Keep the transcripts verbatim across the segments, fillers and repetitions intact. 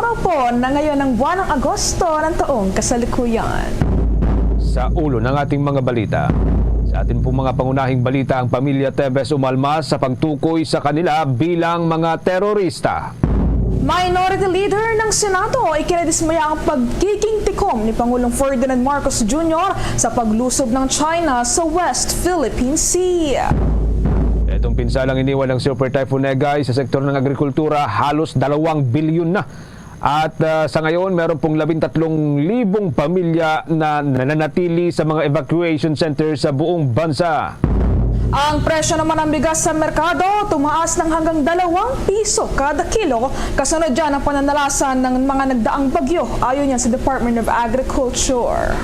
Opo, na ngayon ang buwan ng Agosto ng taong kasalukuyan. Sa ulo ng ating mga balita, sa atin pong mga pangunahing balita, ang pamilya Tevez umalma sa pagtukoy sa kanila bilang mga terorista. Minority Leader ng Senado ikinadismaya ang pagkikingtikom ni Pangulong Ferdinand Marcos Junior sa paglusob ng China sa West Philippine Sea. Itong pinsalang iniwan ng Super Typhoon Egay sa sektor ng agrikultura, halos dalawang bilyon na. At, ah, sa ngayon, meron pong labing tatlong libong pamilya na nananatili sa mga evacuation center sa buong bansa. Ang presyo naman ng bigas sa merkado tumaas ng hanggang dalawang piso kada kilo, kasunod dyan ang pananalasan ng mga nagdaang bagyo, ayon yan sa Department of Agriculture.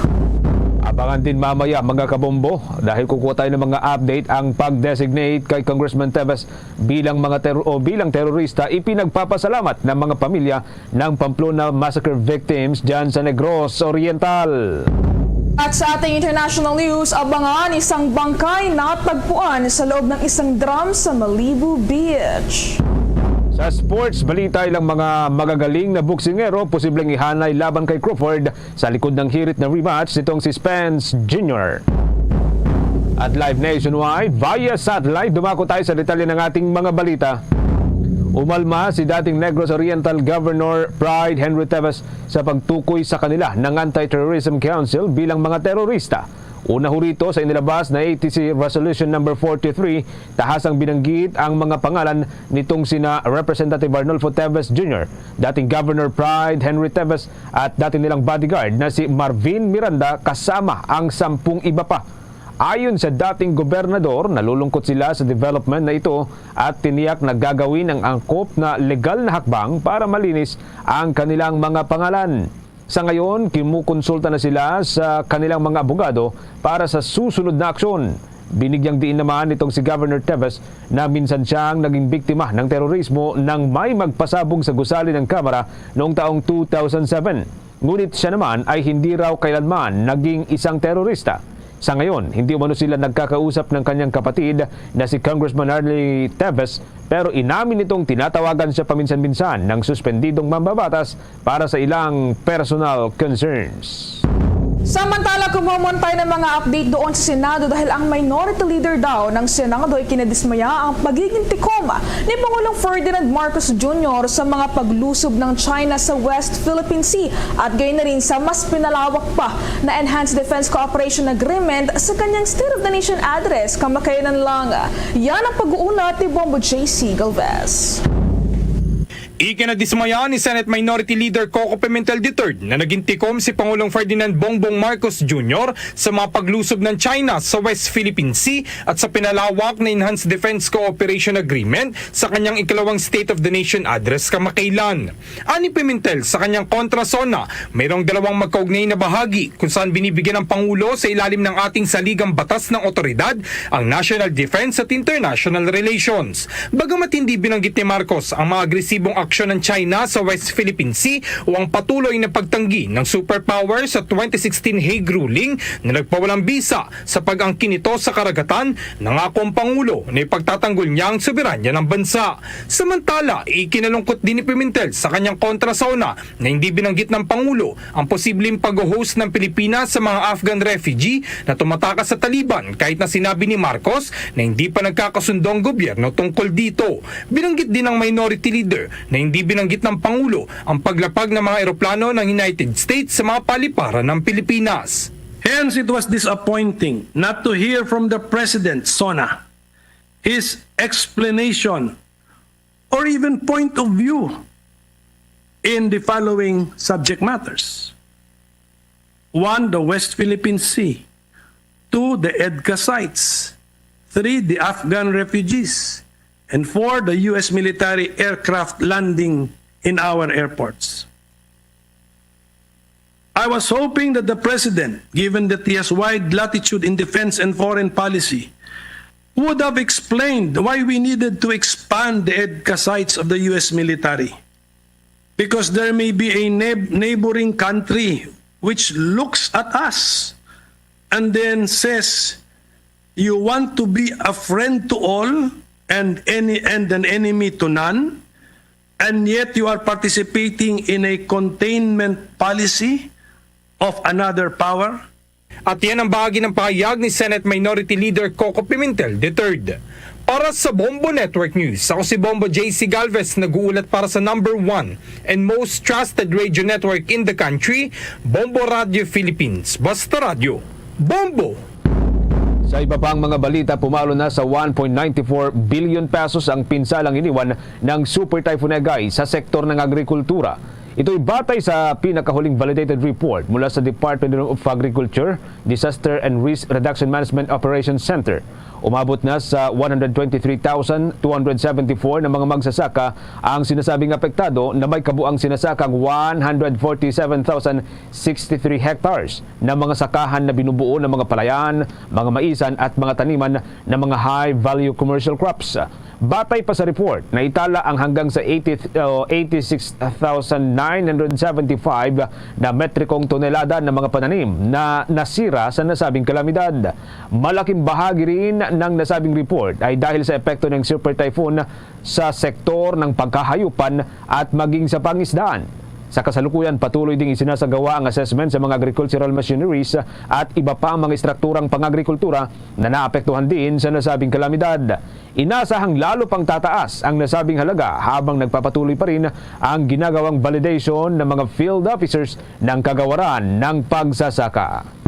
Abangan din mamaya, mga kabombo, dahil kukuha tayo ng mga update, ang pag-designate kay Congressman Tevez bilang mga teror-, o bilang terorista. Ipinagpapasalamat ng mga pamilya ng Pamplona Massacre victims dyan sa Negros Oriental. At sa ating international news, abangan, isang bangkay natagpuan sa loob ng isang drum sa Malibu Beach. Sa sports balita, ilang mga magagaling na boksingero posibleng ihanay laban kay Crawford sa likod ng hirit na rematch nitong si Spence Junior. At live nationwide, via satellite, dumako tayo sa detalye ng ating mga balita. Umalma si dating Negros Oriental Governor Pride Henry Tevez sa pagtukoy sa kanila ng Anti-Terrorism Council bilang mga terorista. Una ho rito sa inilabas na A T C Resolution Number forty-three, tahasang binanggit ang mga pangalan nitong sina Representative Arnulfo Tevez Junior, dating Governor Pride Henry Tevez, at dati nilang bodyguard na si Marvin Miranda, kasama ang sampung iba pa. Ayon sa dating gobernador, nalulungkot sila sa development na ito at tiniyak na gagawin ang angkop na legal na hakbang para malinis ang kanilang mga pangalan. Sa ngayon, kimukonsulta na sila sa kanilang mga abogado para sa susunod na aksyon. Binigyang diin naman nitong si Governor Tevez na minsan siyang naging biktima ng terorismo nang may magpasabog sa gusali ng Kamara noong taong two thousand seven. Ngunit siya naman ay hindi raw kailanman naging isang terorista. Sa ngayon, hindi umano sila nagkakausap ng kanyang kapatid na si Congressman Arlie Tevez, pero inamin nitong tinatawagan siya paminsan-minsan ng suspendidong mambabatas para sa ilang personal concerns. Samantala, kumuha muna tayo ng mga update doon sa Senado dahil ang Minority Leader daw ng Senado ay kinadismaya ang pagiging tikom ni Pangulong Ferdinand Marcos Junior sa mga paglusob ng China sa West Philippine Sea at gayon na rin sa mas pinalawak pa na enhanced defense cooperation agreement sa kanyang State of the Nation Address kamakailan lang. Yan ang pag-uulat ni Bombo J C Galvez. Ikinadismaya ni Senate Minority Leader Coco Pimentel the third na naging tikom si Pangulong Ferdinand Bongbong Marcos Junior sa mga paglusob ng China sa West Philippine Sea at sa pinalawak na Enhanced Defense Cooperation Agreement sa kanyang ikalawang State of the Nation Address kamakailan. Ani Pimentel, sa kanyang kontrasona, mayroong dalawang magkaugnay na bahagi kung saan binibigyan ng Pangulo sa ilalim ng ating saligang batas ng otoridad ang national defense at international relations. Bagamat hindi binanggit ni Marcos ang mga agresibong aksyon ng China sa West Philippine Sea o ang patuloy na pagtanggi ng superpower sa twenty sixteen Hague ruling na nagpawalang bisa sa pag-angkin nito sa karagatan, nangako ang Pangulo na ipagtatanggol niya ang soberanya ng bansa. Samantala, ikinalungkot din ni Pimentel sa kanyang kontrasona na hindi binanggit ng Pangulo ang posibleng pag-host ng Pilipinas sa mga Afghan refugee na tumatakas sa Taliban, kahit na sinabi ni Marcos na hindi pa nagkakasundo ang gobyerno tungkol dito. Binanggit din ng Minority Leader na hindi binanggit ng Pangulo ang paglapag ng mga eroplano ng United States sa mga paliparan ng Pilipinas. Hence, it was disappointing not to hear from the President, SONA, his explanation or even point of view in the following subject matters. One, the West Philippine Sea. Two, the EDCA sites. Three, the Afghan refugees. And four, the U S military aircraft landing in our airports. I was hoping that the President, given that he has wide latitude in defense and foreign policy, would have explained why we needed to expand the EDCA sites of the U S military. Because there may be a neigh-, neighboring country which looks at us and then says, "You want to be a friend to all and any, and an enemy to none?" And yet you are participating in a containment policy of another power? At yan ang bahagi ng pahayag ni Senate Minority Leader Coco Pimentel the third. Para sa Bombo Network News, ako si Bombo J C Galvez, nag-uulat para sa number one and most trusted radio network in the country, Bombo Radio Philippines. Basta radyo, Bombo! Sa iba pang mga balita, pumalo na sa one point nine four billion pesos ang pinsalang iniwan ng Super Typhoon Egay sa sektor ng agrikultura. Ito'y batay sa pinakahuling validated report mula sa Department of Agriculture, Disaster and Risk Reduction Management Operations Center. Umabot na sa one hundred twenty-three thousand two hundred seventy-four na mga magsasaka ang sinasabing apektado, na may kabuang sinasakang one hundred forty-seven thousand sixty-three hectares na mga sakahan na binubuo ng mga palayan, mga maisan at mga taniman na mga high-value commercial crops. Batay pa sa report, naitala ang hanggang sa eighty, oh, eighty-six thousand nine hundred seventy-five na metrikong tonelada ng mga pananim na nasira sa nasabing kalamidad. Malaking bahagi rin ng nasabing report ay dahil sa epekto ng Super Typhoon sa sektor ng pagkahayupan at maging sa pangisdaan. Sa kasalukuyan, patuloy ding isinasagawa ang assessment sa mga agricultural machineries at iba pa ang mga estrukturang pang-agrikultura na naapektuhan din sa nasabing kalamidad. Inasahang lalo pang tataas ang nasabing halaga habang nagpapatuloy pa rin ang ginagawang validation ng mga field officers ng kagawaran ng pagsasaka.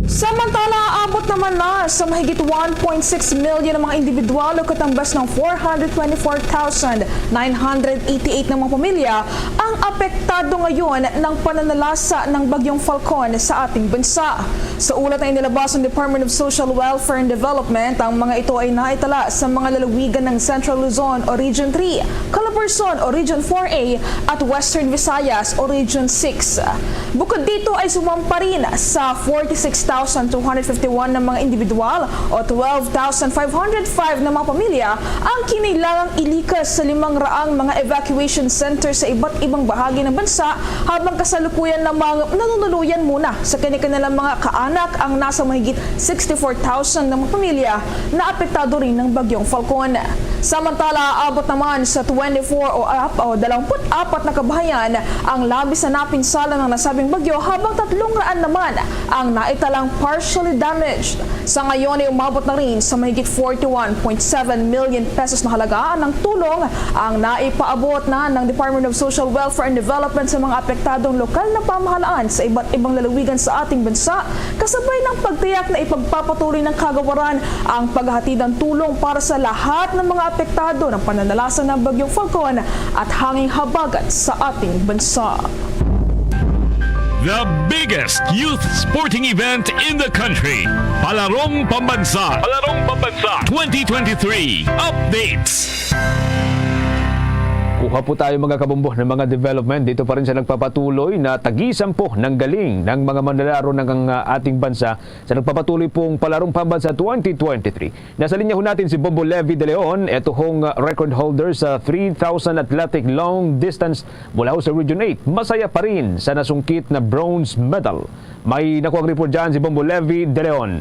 Samantala, aabot naman na sa mahigit one point six million ang mga individual o katambas ng four hundred twenty-four thousand nine hundred eighty-eight na mga pamilya ang apektado ngayon ng pananalasa ng Bagyong Falcon sa ating bansa. Sa ulat na inilabas ng Department of Social Welfare and Development, ang mga ito ay naitala sa mga lalawigan ng Central Luzon o Region three, Calabarzon o Region four A, at Western Visayas o Region six. Bukod dito ay sumampa rin sa forty-six thousand two hundred fifty-one na mga individual o twelve thousand five hundred five na mga pamilya ang kinailangang ilikas sa limang raang mga evacuation center sa iba't ibang bahagi ng bansa, habang kasalukuyan namang nanunuluyan muna sa kanilang mga kaanak ang nasa mahigit sixty-four thousand na mga pamilya na apektado rin ng Bagyong Falcon. Samantala, abot naman sa twenty-four o ap-, o dalawampu't apat na kabahayan ang labis na napinsala ng nasabing bagyo, habang tatlong raan naman ang naitalang partially damaged. Sa ngayon ay umabot na rin sa mahigit forty-one point seven million pesos na halaga ng tulong ang naipaabot na ng Department of Social Welfare and Development sa mga apektadong lokal na pamahalaan sa iba't ibang lalawigan sa ating bansa, kasabay ng pagtiyak na ipagpapatuloy ng kagawaran ang paghatid ng tulong para sa lahat ng mga apektado ng pananalasa ng Bagyong Falcon at hanging habagat sa ating bansa. The biggest youth sporting event in the country. Palarong Pambansa. Palarong Pambansa twenty twenty-three Updates. Kuha po tayo, mga kabombo, ng mga development. Dito pa rin sa nagpapatuloy na tagisampo ng galing ng mga manlalaro ng, ah, ating bansa sa nagpapatuloy pong Palarong Pambansa twenty twenty-three. Nasa linya ho natin si Bombo Levy De Leon, ito hong, ah, record holder sa three thousand athletic long distance mula ho sa Region eight. Masaya pa rin sa nasungkit na bronze medal. May nakuhang report dyan si Bombo Levy De Leon.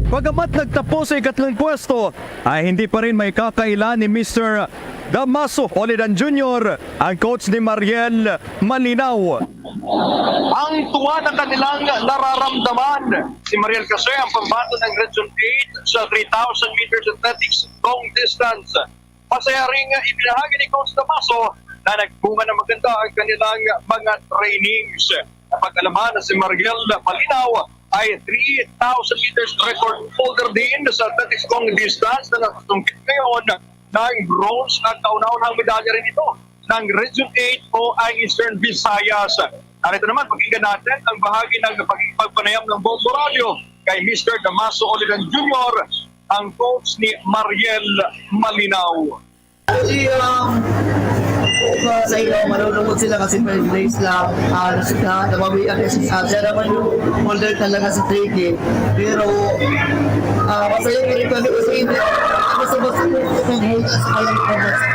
Bagamat nagtapos sa ikatlong pwesto, ay hindi pa rin maikakaila ni Mister Damaso Olidan Junior ang coach ni Mariel Malinaw. Ang tuwa na kanilang nararamdaman. Si Mariel kasi ang pambato ng Region eight sa three thousand meters athletics long distance. Masaya ring ipinahagi ni Coach Damaso na nagbunga na maganda ang kanilang mga trainings. Napag-alaman na si Mariel Malinaw ay three thousand meters record holder din sa athletics long distance na nakasungkit ngayon ng bronze at kauna-unahang medalya rin ito ng Region eight o ang Eastern Visayas. Narito naman, pakinggan natin ang bahagi ng pag-, pagpanayam ng Bombo Radio kay Mister Damaso Olidan Junior, ang coach ni Mariel Malinaw. Actually, um, sa inyo, malulungkot sila kasi first place lang. Ah, na sila, nabawian kasi sa, siya naman yung holder talaga sa three K. Pero, ah, masaya pa rin kami kasi hindi, gusto, gusto ko itong holder sa kanyang pambansa.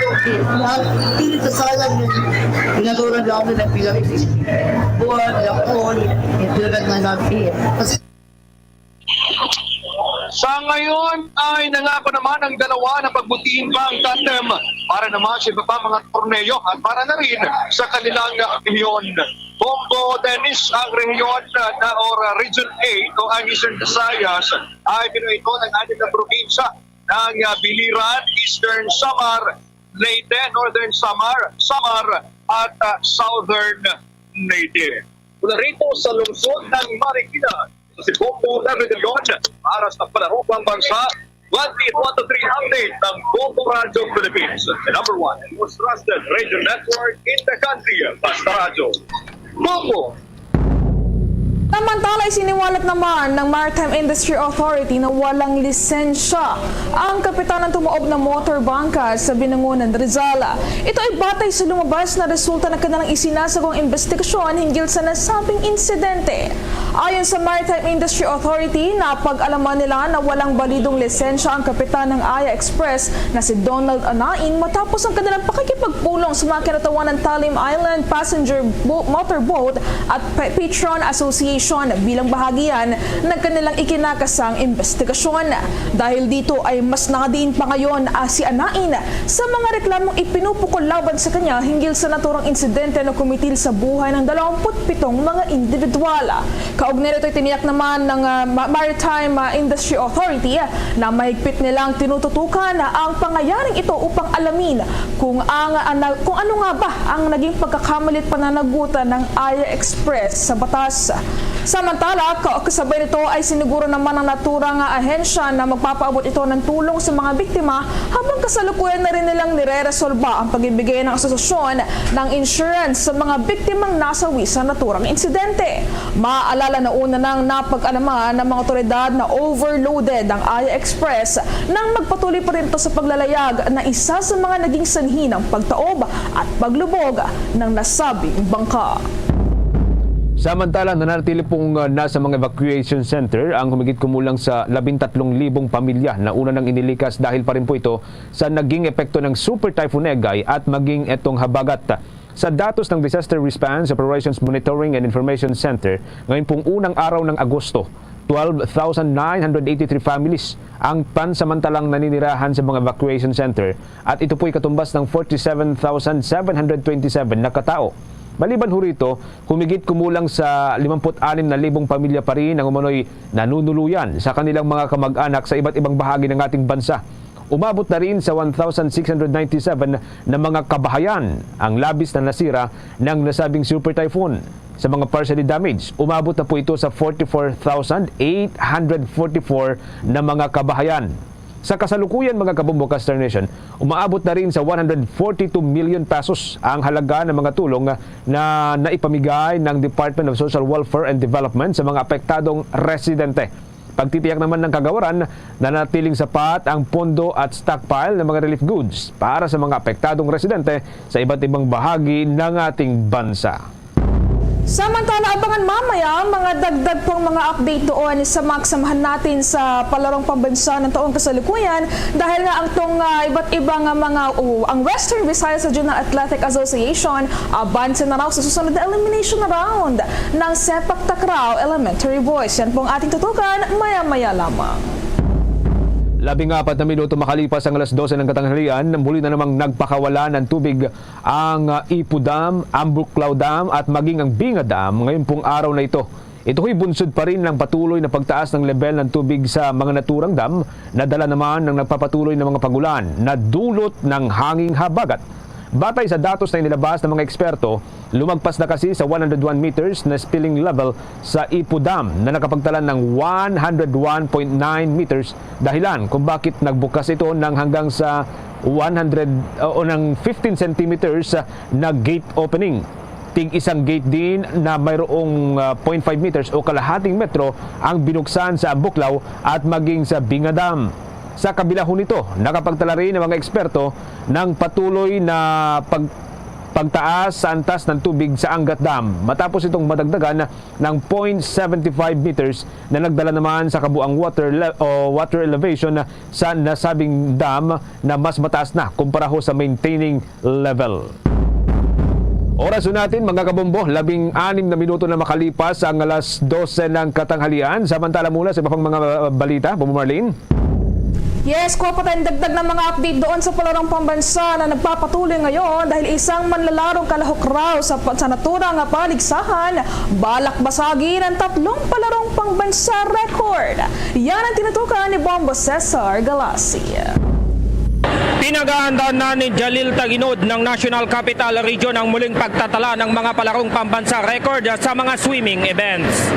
Lahat, hindi ito sayang yung ginagawa namin ng Pilipinas. Buwan, Japon, yung pinagkat na namin. Kasi Sa ngayon ay nangako naman ang dalawa na pagbutihin pa ang tandem para naman sa iba pa mga torneo at para na rin sa kanilang rehiyon. Bongo Tennis ang rehiyon na or Region eight o ang Eastern Visayas ay binuhito ng anim na probinsya ng ah, Biliran, Eastern Samar, Leyte, Northern Samar, Samar at ah, Southern Leyte. Mula rito sa lungsod ng Marikina, si Bongo Levi de Leon para sa Palaruang Bansa twenty twenty-three update ng Bongo Radyo Philippines, the number one and most trusted radio network in the country. Basta Radyo. Bongo! Samantala, isiniwalat naman ng Maritime Industry Authority na walang lisensya ang kapitan ng tumaob na motor bangka sa Binangonan, Rizal. Ito ay batay sa lumabas na resulta ng kanilang isinasagawang investigasyon hinggil sa nasabing insidente. Ayon sa Maritime Industry Authority, napag-alaman nila na walang balidong lisensya ang kapitan ng Aya Express na si Donald Anain matapos ang kanilang pakikipagpulong sa mga kinatawan ng Talim Island Passenger Bo- Motorboat at Pe- Patron Association bilang bahagi yan ng kanilang ikinakasang investigasyon. Dahil dito ay mas nakadiin pa ngayon ah, si Anain sa mga reklamong ipinupukol laban sa kanya hinggil sa naturang insidente na kumitil sa buhay ng dalawampu't pitong mga individual. Kaugnay nito, itiniyak naman ng ah, Ma- Maritime ah, Industry Authority ah, na mahigpit nilang tinututukan ang pangyayaring ito upang alamin kung ang ah, na- kung ano nga ba ang naging pagkakamali at pananagutan ng Aya Express sa batas. Samantala, ka- kasabay nito ay siniguro naman ng naturang ahensya na magpapaabot ito ng tulong sa mga biktima, habang kasalukuyan na rin nilang nireresolba ang pagbibigay ng asosasyon ng insurance sa mga biktimang nasawi sa naturang insidente. Maalala na una nang napag-alaman ng mga otoridad na overloaded ang Aya Express nang magpatuloy pa rin ito sa paglalayag na isa sa mga naging sanhi ng pagtaob at paglubog ng nasabing bangka. Samantala, nanatili pong uh, nasa mga evacuation center ang humigit kumulang sa labing tatlong libong pamilya na una nang inilikas dahil pa rin po ito sa naging epekto ng Super Typhoon Egay at maging etong habagat. Sa datos ng Disaster Response Operations Monitoring and Information Center, ngayon pong unang araw ng Agosto, twelve thousand nine hundred eighty-three families ang pansamantalang naninirahan sa mga evacuation center at ito po'y katumbas ng forty-seven thousand seven hundred twenty-seven na katao. Maliban ho rito, humigit kumulang sa limampu't anim na libong pamilya pa rin ang umano'y nanunuluyan sa kanilang mga kamag-anak sa iba't ibang bahagi ng ating bansa. Umabot na rin sa one thousand six hundred ninety-seven na mga kabahayan ang labis na nasira ng nasabing Super Typhoon. Sa mga partially damaged, umabot na po ito sa forty-four thousand eight hundred forty-four na mga kabahayan. Sa kasalukuyan, mga kabombo, Caster Nation, umaabot na rin sa one hundred forty-two million pesos ang halaga ng mga tulong na naipamigay ng Department of Social Welfare and Development sa mga apektadong residente. Pagtitiyak naman ng kagawaran na nanatiling sapat ang pondo at stockpile ng mga relief goods para sa mga apektadong residente sa iba't ibang bahagi ng ating bansa. Samantala, abangan mamaya ang mga dagdag pang mga update doon sa mga kasamahan natin sa palarong pambansa ng taong kasalukuyan, dahil nga ang tong ah, iba't ibang ah, mga uh, ang Western Visayas Regional Athletic Association abanse na raw sa susunod na elimination round ng Sepak Takraw Elementary Boys. Yan pong ating tutukan maya-maya lamang. Labing apat na minuto makalipas ang alas dose ng katanghalian, muli na namang nagpakawala ng tubig ang ah, Ipo Dam, ang Buklaw Dam at maging ang Binga Dam ngayon pong araw na ito. Ito ho'y bunsod pa rin ng patuloy na pagtaas ng lebel ng tubig sa mga naturang dam na dala naman ng nagpapatuloy na mga pagulan na dulot ng hanging habagat. Batay sa datos na inilabas ng mga eksperto, lumagpas na kasi sa one hundred one meters na spilling level sa Ipo Dam na nakapagtalan ng one hundred one point nine meters, dahilan kung bakit nagbukas ito ng hanggang sa one hundred o ng fifteen centimeters na gate opening. Tig isang gate din na mayroong ah, zero point five meters o kalahating metro ang binuksan sa Ambuklaw at maging sa Binga Dam. Sa kabila ho nito, nakapagtala rin ang mga eksperto ng patuloy na pag pagtaas sa antas ng tubig sa Angat Dam matapos itong madagdagan ng zero point seven five meters na nagdala naman sa kabuang water le- o water elevation sa nasabing dam na mas mataas na kumpara ho sa maintaining level. Oras na natin, mga kabombo, labing anim na minuto na makalipas ang alas dose ng katanghalian. Samantala muna sa iba pang mga, uh, balita, Bombo Marlene. Yes, kuha pa tayong dagdag ng mga update doon sa palarong pambansa na nagpapatuloy ngayon dahil isang manlalarong kalahok raw sa, sa naturang paligsahan, balak basagin ang tatlong palarong pambansa record. Yan ang tinutukan ni Bombo Cesar Galasi. Pinaghahandaan na ni Jalil Taginod ng National Capital Region ang muling pagtatala ng mga palarong pambansa record sa mga swimming events.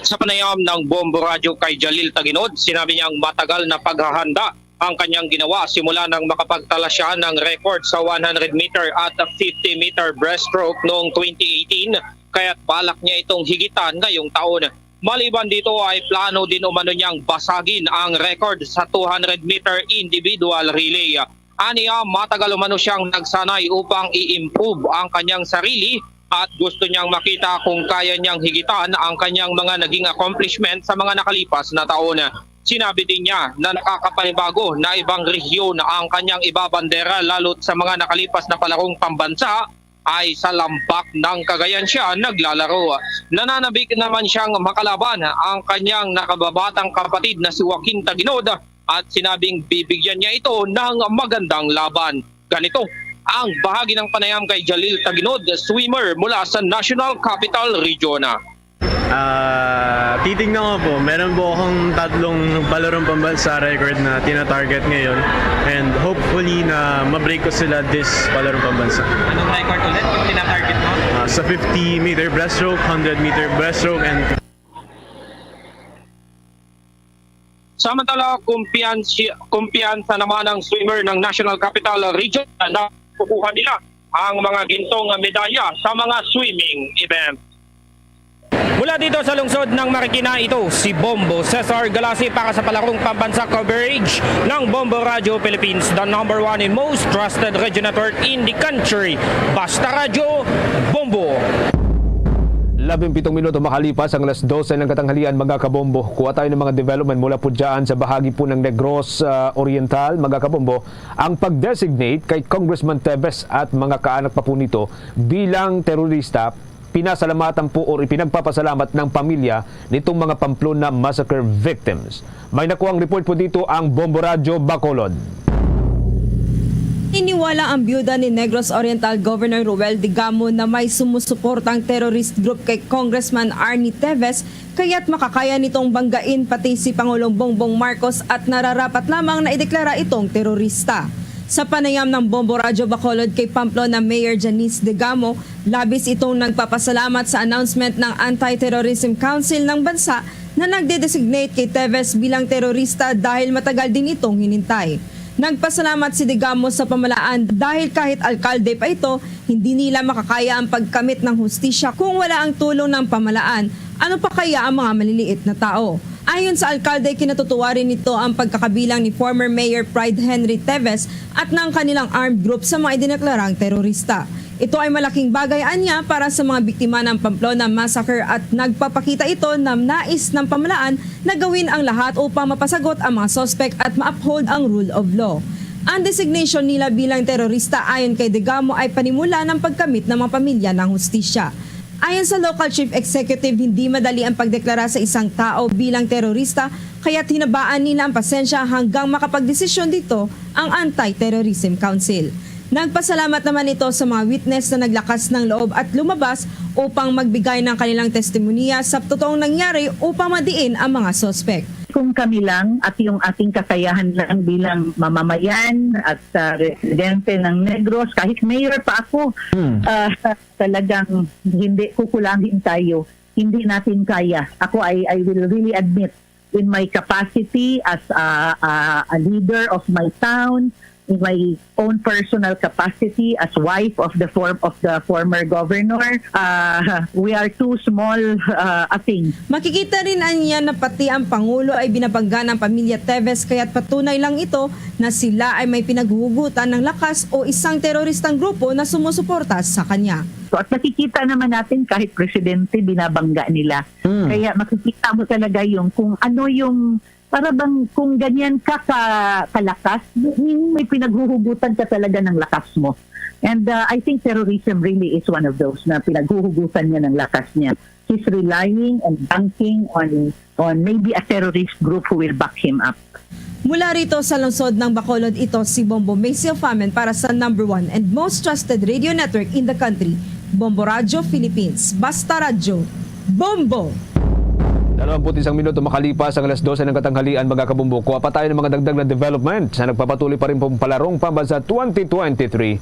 Sa panayam ng Bombo Radyo kay Jalil Taginod, sinabi niyang matagal na paghahanda ang kanyang ginawa simula nang makapagtala siya ng record sa one hundred meter at fifty meter breaststroke noong twenty eighteen, kaya't balak niya itong higitan ngayong taon. Maliban dito ay plano din umano niyang basagin ang record sa two hundred meter individual relay. Aniya, matagal umano siyang nagsanay upang i-improve ang kanyang sarili at gusto niyang makita kung kaya niyang higitan ang kanyang mga naging accomplishment sa mga nakalipas na taon. Sinabi din niya na nakakapanibago na ibang rehiyon ang kanyang ibabandera, lalo't sa mga nakalipas na palarong pambansa ay sa Lambak ng Cagayan siya naglalaro. Nananabik naman siyang makalaban ang kanyang nakababatang kapatid na si Joaquin Taginod at sinabing bibigyan niya ito ng magandang laban. Ganito ang bahagi ng panayam kay Jalil Taginod, swimmer mula sa National Capital Region. Ah, titignan ko po. Meron po akong tatlong palarong pambansa record na tinatarget ngayon. And hopefully na ma-break ko sila this palarong pambansa. Anong record ulit yung tinatarget mo? Ah, sa fifty meter breaststroke, hundred meter breaststroke, and Samantala, kumpiyansi-, kumpiyansa naman ang swimmer ng National Capital Region na nakukuha nila ang mga gintong medalya sa mga swimming event. Mula dito sa lungsod ng Marikina, ito si Bombo Cesar Galasi para sa Palarong Pambansa Coverage ng Bombo Radio Philippines, the number one and most trusted radio network in the country. Basta Radyo, Bombo! Labing pitong minuto makalipas ang alas dose ng katanghalian, mga kabombo. Kuha tayo ng mga development mula po dyan sa bahagi po ng Negros, ah, Oriental, mga kabombo. Ang pag-designate kay Congressman Teves at mga kaanak pa po nito bilang terorista, pinasalamatan po or ipinagpapasalamat ng pamilya nitong mga Pamplona Massacre victims. May nakuhang report po dito ang Bombo Radyo Bacolod. Naniniwala ang byuda ni Negros Oriental Governor Roel Digamo na may sumusuportang terrorist group kay Congressman Arnie Teves, kaya't makakaya nitong banggain pati si Pangulong Bongbong Marcos at nararapat lamang na ideklara itong terorista. Sa panayam ng Bombo Radyo Bacolod kay Pamplona Mayor Janice Digamo, labis itong nagpapasalamat sa announcement ng Anti-Terrorism Council ng bansa na nagde-designate kay Teves bilang terorista dahil matagal din itong hinintay. Nagpasalamat si Digamo sa pamalaan dahil kahit alkalde pa ito, hindi nila makakaya ang pagkamit ng hustisya kung wala ang tulong ng pamalaan. Ano pa kaya ang mga maliliit na tao? Ayon sa alkalde, kinatutuwa rin nito ang pagkakabilang ni former Mayor Pride Henry Teves at ng kanilang armed group sa mga idineklarang terorista. Ito ay malaking bagay anya para sa mga biktima ng Pamplona Massacre at nagpapakita ito na nais ng pamalaan na gawin ang lahat upang mapasagot ang mga suspek at ma-uphold ang rule of law. Ang designation nila bilang terorista ayon kay Digamo ay panimula ng pagkamit ng mga pamilya ng hustisya. Ayon sa local chief executive, hindi madali ang pagdeklara sa isang tao bilang terorista, kaya't hinabaan nila ang pasensya hanggang makapagdesisyon dito ang Anti-Terrorism Council. Nagpasalamat naman ito sa mga witness na naglakas ng loob at lumabas upang magbigay ng kanilang testimonya sa totoong nangyari upang madiin ang mga suspek. Kung kami lang at yung aking kakayahan lang bilang mamamayan at, ah, residente ng Negros, kahit mayor pa ako, Hmm. ah, talagang hindi, kukulangin tayo. Hindi natin kaya. Ako, I, I will really admit, in my capacity as a, a, a leader of my town, in my own personal capacity as wife of the form, of the former governor, uh, we are too small, uh, a thing. Makikita rin anya na pati ang Pangulo ay binabangga ng pamilya Teves, kaya't patunay lang ito na sila ay may pinaghuhugutan ng lakas o isang teroristang grupo na sumusuporta sa kanya. So, at nakikita naman natin kahit presidente, binabangga nila. Hmm. Kaya makikita mo talaga yung kung ano yung, para bang kung ganyan ka, ka, kalakas, may, may pinaghuhugutan ka talaga ng lakas mo. And uh, I think terrorism really is one of those na pinaghuhugutan niya ng lakas niya. He's relying and banking on on maybe a terrorist group who will back him up. Mula rito sa lungsod ng Bacolod, ito si Bombo Maciel Famen para sa number one and most trusted radio network in the country, Bombo Radyo Philippines. Basta Radyo, Bombo! Dalawampu't isang minuto makalipas ang alas dose ng katanghalian, mga kabumbo. Kuha pa tayo ng mga dagdag na development sa nagpapatuloy pa rin pong palarong pambansa twenty twenty-three.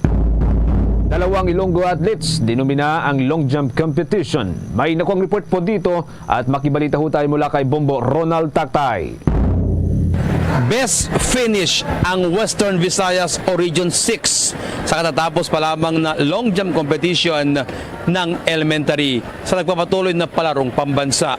Dalawang Ilonggo athletes dinumina ang long jump competition. May nakuang report po dito at makibalita ho tayo mula kay Bombo Ronald Taktay. Best finish ang Western Visayas o Region six sa katatapos pa lamang na long jump competition ng elementary sa nagpapatuloy na palarong pambansa.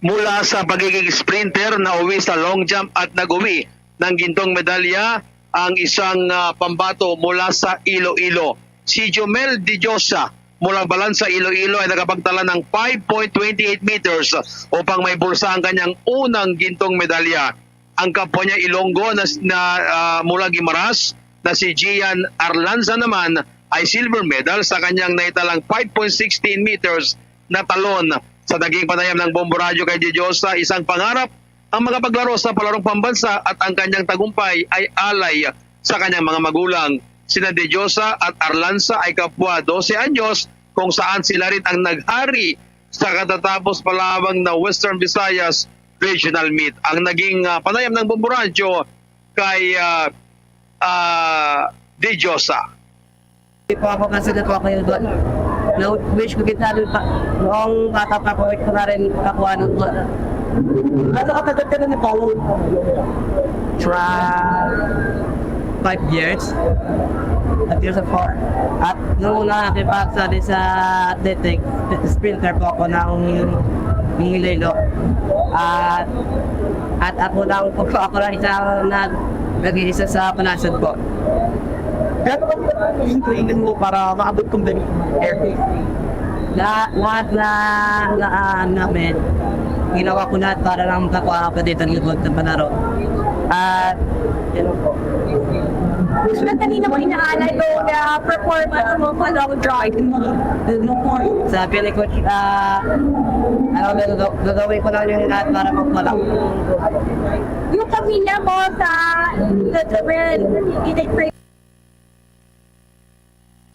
Mula sa pagiging sprinter, nauwi sa long jump at nag-uwi ng gintong medalya ang isang ah, pambato mula sa Iloilo. Si Jomel De Diosa mula Balansa, Iloilo ay nakapagtala ng five point twenty eight meters upang maibulsa ang kanyang unang gintong medalya. Ang kapwa niya Ilonggo na, na ah, mula Guimaras na si Gian Arlanza naman ay silver medal sa kanyang naitalang five point sixteen meters na talon. Sa naging panayam ng Bombo Radyo kay De Diosa, isang pangarap ang makapaglaro sa palarong pambansa at ang kanyang tagumpay ay alay sa kanyang mga magulang. Sina De Diosa at Arlanza ay kapwa dose anyos, kung saan sila rin ang naghari sa katatapos pa lamang na Western Visayas Regional Meet. Ang naging ah, panayam ng Bombo Radyo kay ah, ah, De Diosa. Hindi po ako kasi na po ako yung doon. Na-wish ko kita doon pa. Noong bata pa ko, ito na rin kakuha ng doon. Ano katagal ka na nag-follow? Try five years. At years of four. At noong una, nakipagsa din sa athletic, sprinter po ako ng Iloilo. At, at ako lang po, ako lang isa nag, nag-iisa sa panasad po. Gano'n ang yung training mo para maabot kung dali? Lahat, lahat na, na ah, namin, ginawa ko lahat para lang makakuha ako dito ng likod ng panaro. At, yun po. Sila kanina mo inaalay ko na performance mo pa long drive mo. Sa feeling ko, ah, ano, gagaw- gagawin ko lang yung lahat para magpala. Yung pamilya mo sa sa Japan, hindi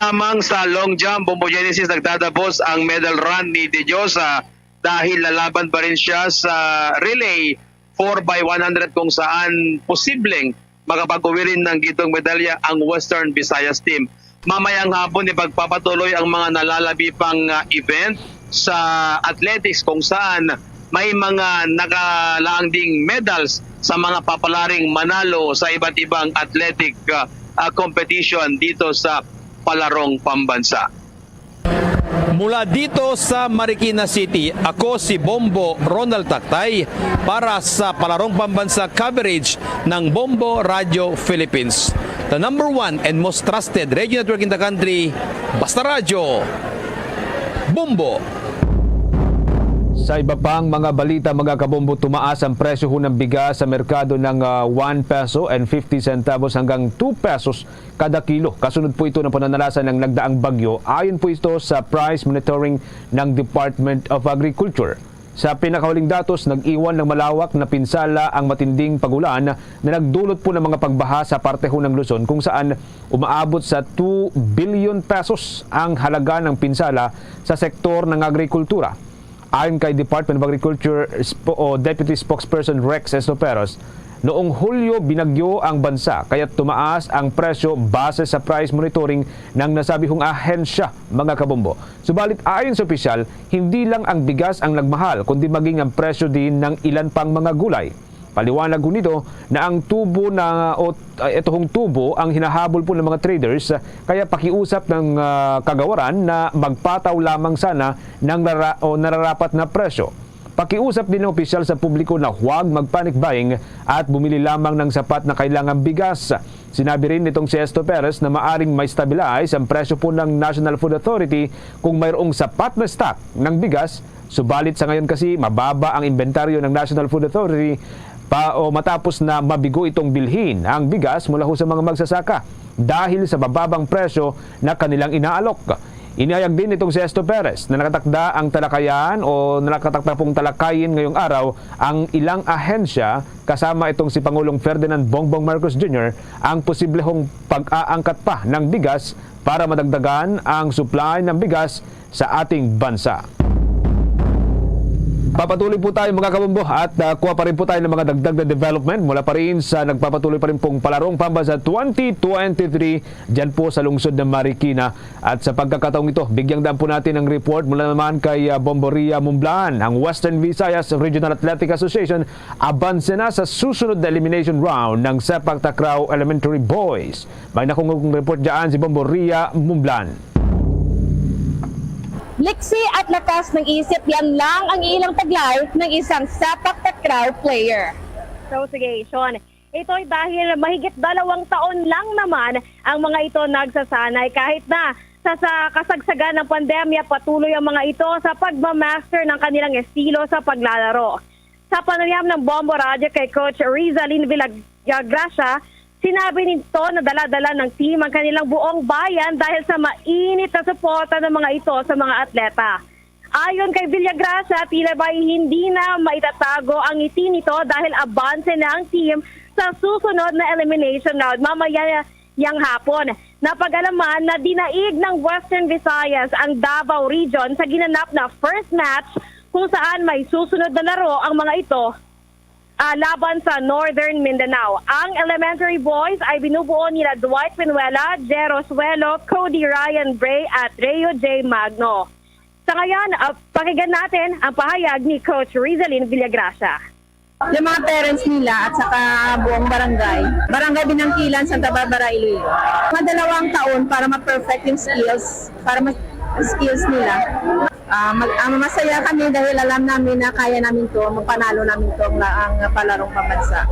Lamang sa long jump, Bombo Genesis, nagtatapos ang medal run ni De Diosa dahil lalaban pa rin siya sa relay four by one hundred, kung saan posibleng makapag-uwi rin ng gintong medalya ang Western Visayas team. Mamayang hapon, ipagpapatuloy ang mga nalalabi pang ah, event sa athletics, kung saan may mga nakalaang ding medals sa mga papalaring manalo sa iba't ibang athletic ah, ah, competition dito sa palarong pambansa. Mula dito sa Marikina City, ako si Bombo Ronald Taktay para sa Palarong Pambansa coverage ng Bombo Radio Philippines, the number one and most trusted radio network in the country. Basta Radyo, Bombo. Sa iba pang mga balita, mga kabombo, tumaas ang presyo ho ng bigas sa merkado ng ah, one peso and fifty centavos hanggang two pesos kada kilo. Kasunod po ito ng pananalasa ng nagdaang bagyo. Ayon po ito sa price monitoring ng Department of Agriculture. Sa pinakahuling datos, nag-iwan ng malawak na pinsala ang matinding pag-ulan na nagdulot po ng mga pagbaha sa parte ho ng Luzon, kung saan umaabot sa two billion pesos ang halaga ng pinsala sa sektor ng agrikultura. Ayon kay Department of Agriculture sp- o Deputy Spokesperson Rex Estoperos, noong Hulyo binagyo ang bansa, kaya tumaas ang presyo base sa price monitoring ng nasabihong ahensya, mga kabombo. Subalit ayon sa opisyal, hindi lang ang bigas ang nagmahal, kundi maging ang presyo din ng ilan pang mga gulay. Paliwanag ko nito na ang tubo na o uh, ito hong tubo ang hinahabol po ng mga traders, kaya pakiusap ng uh, kagawaran na magpataw lamang sana ng rara- o nararapat na presyo. Pakiusap din ng opisyal sa publiko na huwag mag-panic buying at bumili lamang ng sapat na kailangang bigas. Sinabi rin nitong si Esto Perez na maaring may stabilize ang presyo po ng National Food Authority kung mayroong sapat na stock ng bigas. Subalit sa ngayon kasi mababa ang inventaryo ng National Food Authority pa o matapos na mabigo itong bilhin ang bigas mula ho sa mga magsasaka dahil sa mababang presyo na kanilang inaalok. Inihayag din nitong si Esto Perez na nakatakda ang talakayan o nakatakda pong talakayin ngayong araw ang ilang ahensya kasama itong si Pangulong Ferdinand Bongbong Marcos Junior ang posiblehong pag-aangkat pa ng bigas para madagdagan ang supply ng bigas sa ating bansa. Papatuloy po tayo, mga kabombo, at, ah, kuha pa rin po tayo ng mga dagdag na development mula pa rin sa nagpapatuloy pa rin pong palarong pambansa twenty twenty-three dyan po sa lungsod ng Marikina. At sa pagkakataong ito, bigyang daan po natin ang report mula naman kay, ah, Bombo Ria Mumblan. Ang Western Visayas Regional Athletic Association abanse na sa susunod na elimination round ng Sepak Takraw Elementary Boys. May nakungong report dyan si Bombo Ria Mumblan. Liksi at lakas ng isip, yan lang ang ilang taglay ng isang sepak takraw player. So, sige, Sean. Ito'y dahil mahigit dalawang taon lang naman ang mga ito nagsasanay. Kahit na sa, sa kasagsagan ng pandemya, patuloy ang mga ito sa pagmamaster ng kanilang estilo sa paglalaro. Sa panayam ng Bombo Radyo kay Coach Rizalin Villagracia, sinabi nito na dala-dala ng team ang kanilang buong bayan dahil sa mainit na suporta ng mga ito sa mga atleta. Ayon kay Villagracia, tila ba'y hindi na maitatago ang ngiti nito dahil abanse na ang team sa susunod na elimination round mamaya yang hapon. Napag-alaman na dinaig ng Western Visayas ang Davao Region sa ginanap na first match kung saan may susunod na laro ang mga ito ah, laban sa Northern Mindanao. Ang elementary boys ay binubuo nila Dwight Pinuela, Jero Suelo, Cody Ryan Bray at Reo J Magno. Sa ngayon, ah, pakinggan natin ang pahayag ni Coach Rizalin Villagracia. Yung mga parents nila at saka buong barangay, Barangay Binangkilan, Santa Barbara, Iloilo. Mga dalawang taon para ma-perfect yung skills, para ma- skills nila. Ah, mag, ah, masaya kami dahil alam namin na kaya namin to, mapanalo namin to ang, ang palarong pambansa.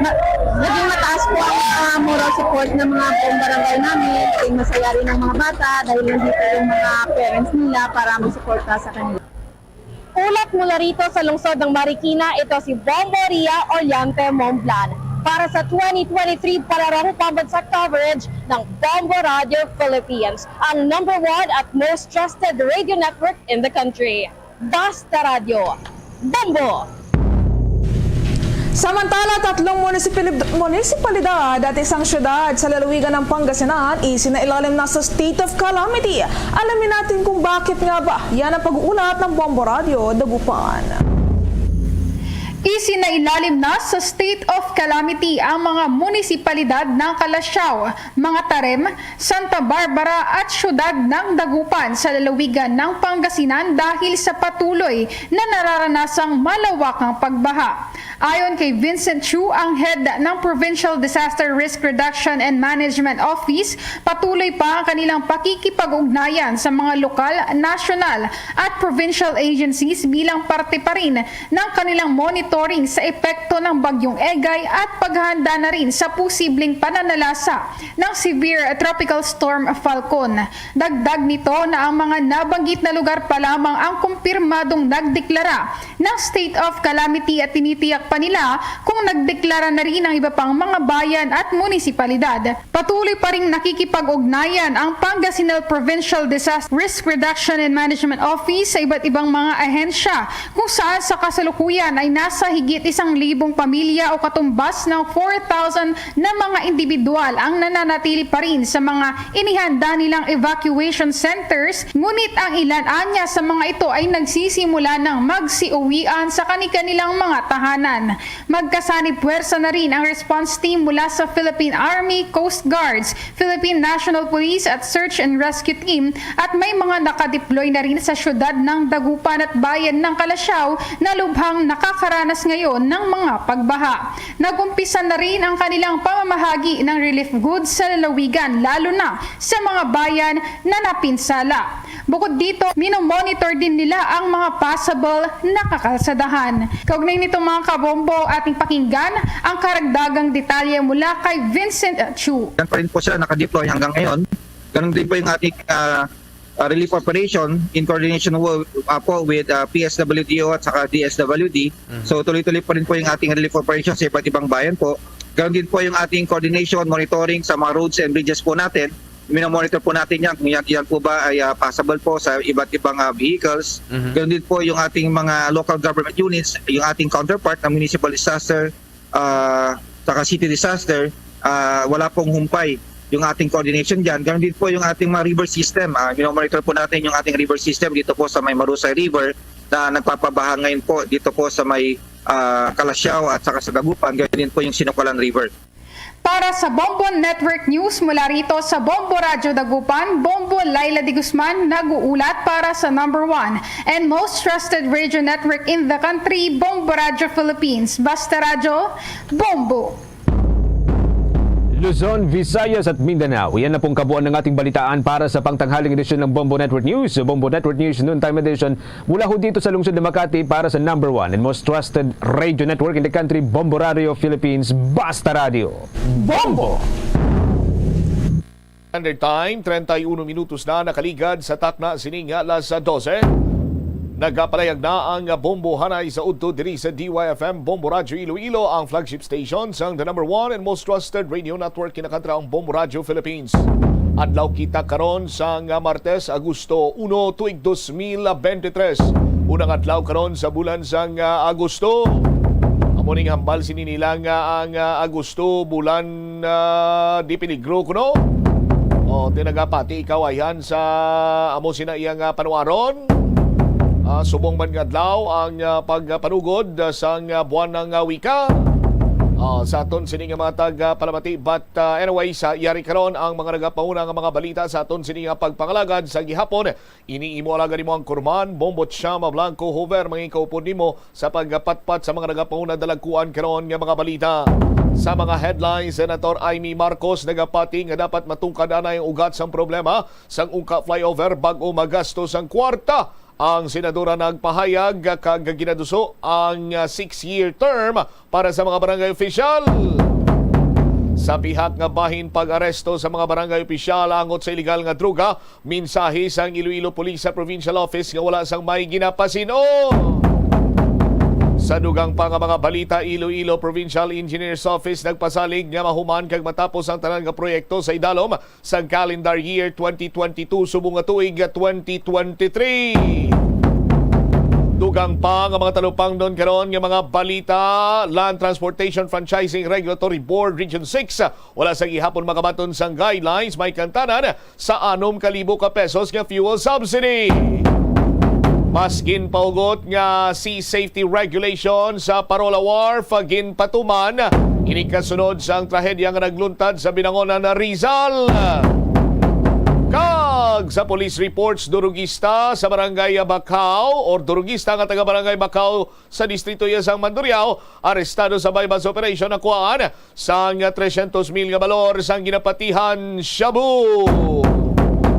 Ma- naging mataas po ang ah, moral support ng mga buong barangay namin. Naging masaya rin ang mga bata dahil nandito yung mga parents nila para magsuporta sa kanila. Ulat mula rito sa lungsod ng Marikina, ito si Bombo Ria Oriente Momblan para sa twenty twenty-three Palarong Pambansa coverage ng Bombo Radio Philippines, ang number one at most trusted radio network in the country. Basta Radio, Bombo! Samantala, tatlong munisipalid- munisipalidad at isang syudad sa lalawigan ng Pangasinan isinailalim na sa state of calamity. Alamin natin kung bakit nga ba. Yan ang pag-uulat ng Bombo Radio Dagupan. Isinailalim na sa state of calamity ang mga munisipalidad ng Calasiao, Mangatarem, Santa Barbara at siyudad ng Dagupan sa lalawigan ng Pangasinan dahil sa patuloy na nararanasang malawakang pagbaha. Ayon kay Vincent Chu, ang head ng Provincial Disaster Risk Reduction and Management Office, patuloy pa ang kanilang pakikipag-ugnayan sa mga lokal, nasyonal at provincial agencies bilang parte pa rin ng kanilang monitoring sa epekto ng Bagyong Egay at paghahanda na rin sa posibleng pananalasa ng severe Tropical Storm Falcon. Dagdag nito na ang mga nabanggit na lugar pa lamang ang kumpirmadong nagdeklara ng state of calamity at tinitiyak pa nila kung nagdeklara na rin ang iba pang mga bayan at munisipalidad. Patuloy pa ring nakikipag-ugnayan ang Pangasinan Provincial Disaster Risk Reduction and Management Office sa iba't ibang mga ahensya kung saan sa kasalukuyan ay nasa higit isang libong pamilya o katumbas ng four thousand na mga individual ang nananatili pa rin sa mga inihanda nilang evacuation centers, ngunit ang ilan anya sa mga ito ay nagsisimula ng magsiuwian sa kani-kanilang mga tahanan. Magkasanib puwersa na rin ang response team mula sa Philippine Army, Coast Guards, Philippine National Police at Search and Rescue Team at may mga nakadeploy na rin sa siyudad ng Dagupan at bayan ng Calasiao na lubhang nakakaranas ngayon ng mga pagbaha. Nag-umpisa na rin ang kanilang pamamahagi ng relief goods sa lalawigan, lalo na sa mga bayan na napinsala. Bukod dito, minomonitor din nila ang mga possible na kakalsadahan. Kaugnay nito, mga kabombo, ating pakinggan ang karagdagang detalye mula kay Vincent Chu. Yan pa rin po siya nakadeploy hanggang ngayon. Ganun din po yung ating ah, uh, relief operation in coordination wo-, uh, po with, uh, P S W D O at saka D S W D. Mhm. So, tuloy-tuloy pa rin po yung ating relief operation sa iba't ibang bayan po. Ganoon din po yung ating coordination, monitoring sa mga roads and bridges po natin. Minomonitor po natin yan kung yan, yan po ba ay, uh, passable po sa iba't ibang, uh, vehicles. Mhm. Ganoon din po yung ating mga local government units, yung ating counterpart ng municipal disaster, ah, saka city disaster, ah, wala pong humpay yung ating coordination dyan. Ganun din po yung ating mga river system. Ah, minomonitor po natin yung ating river system dito po sa may Marusay River na nagpapabaha ngayon po dito po sa may, ah, Calasiao at saka sa Dagupan. Ganun din po yung Sinukalan River. Para sa Bombo Network News, mula rito sa Bombo Radyo Dagupan, Bombo Laila de Guzman nag-uulat para sa number one and most trusted radio network in the country, Bombo Radyo Philippines. Basta Radyo, Bombo! Luzon, Visayas at Mindanao. Yan na pong kabuuan ng ating balitaan para sa pangtanghaling edisyon ng Bombo Network News, Bombo Network News Noontime Edition, mula ho dito sa lungsod ng Makati para sa number one and most trusted radio network in the country, Bombo Radio Philippines, Basta Radio. Bombo! Standard Time, treinta y uno minutos na nakaligad sa takna sining alas dose. Nagapalayag na ang Bombo Hanay sa udto diri sa D Y F M, Bombo Radyo Iloilo, ang flagship station sang the number one and most trusted radio network kinakatra ang Bombo Radyo Philippines. Adlaw kita karon sang Martes, Agosto uno, tuig dos mil bente tres. Unang adlaw karon sa bulan sang, ah, Agosto. Amo ning hambal sini nila nga ang, ah, Agosto bulan, ah, di peligro kuno. O, tinagapati ikaw ayhan sa amo sina iya nga panuaron. Ah, subong man nga adlaw ang, ah, pagpanugod, ah, sang, ah, buwan ng, ah, wika. Ah, sa aton sini nga mga tag, ah, palamati. But, ah, anyway, sa yari karon ang mga nagapanguna nga mga balita sa aton sini nga pagpangalagad sa gihapon. Ini imo alagad nimo ang Kurman, Bombo Chama Blanco Hover, mga ikaupod nimo sa pagpatpat sa mga nagapanguna dalagkuan karon nga mga balita. Sa mga headlines, Senator Imee Marcos nagapati nga dapat matungkad anay ang ugat sang problema sang Ungka Flyover bag-o magastos ang kwarta. Ang senadora nagpahayag kag ginaduso ang, ah, six-year term para sa mga barangay opisyal. Sa pihak nga bahin pag-aresto sa mga barangay opisyal angot sa iligal nga droga, mensahe sang Iloilo Police sa Provincial Office nga wala sang may ginapasin-o. Sa dugang pa nga mga balita, Iloilo Provincial Engineer's Office nagpasalig nga mahuman kag matapos ang tanan nga proyekto sa idalom sang calendar year twenty twenty-two subong nga tuig twenty twenty-three. Dugang pa nga mga talupangnon karon nga mga balita, Land Transportation Franchising Regulatory Board Region six, wala sa gihapon makabaton sang guidelines may kantanan sa anom ka libo ka pesos nga fuel subsidy. Mas ginpahugot nga sea safety regulation sa Parola Wharf ginpatuman, ini kasunod sang trahedya nga nagluntad sa Binangonan, Rizal. Kag sa police reports, durugista sa Barangay Bacau or durugista nga taga Barangay Bacau sa distrito iya sang Mandurriao, arestado sa buy-bust operation, nakuhaan sang tresyentos mil nga balor sang ginapatihan shabu.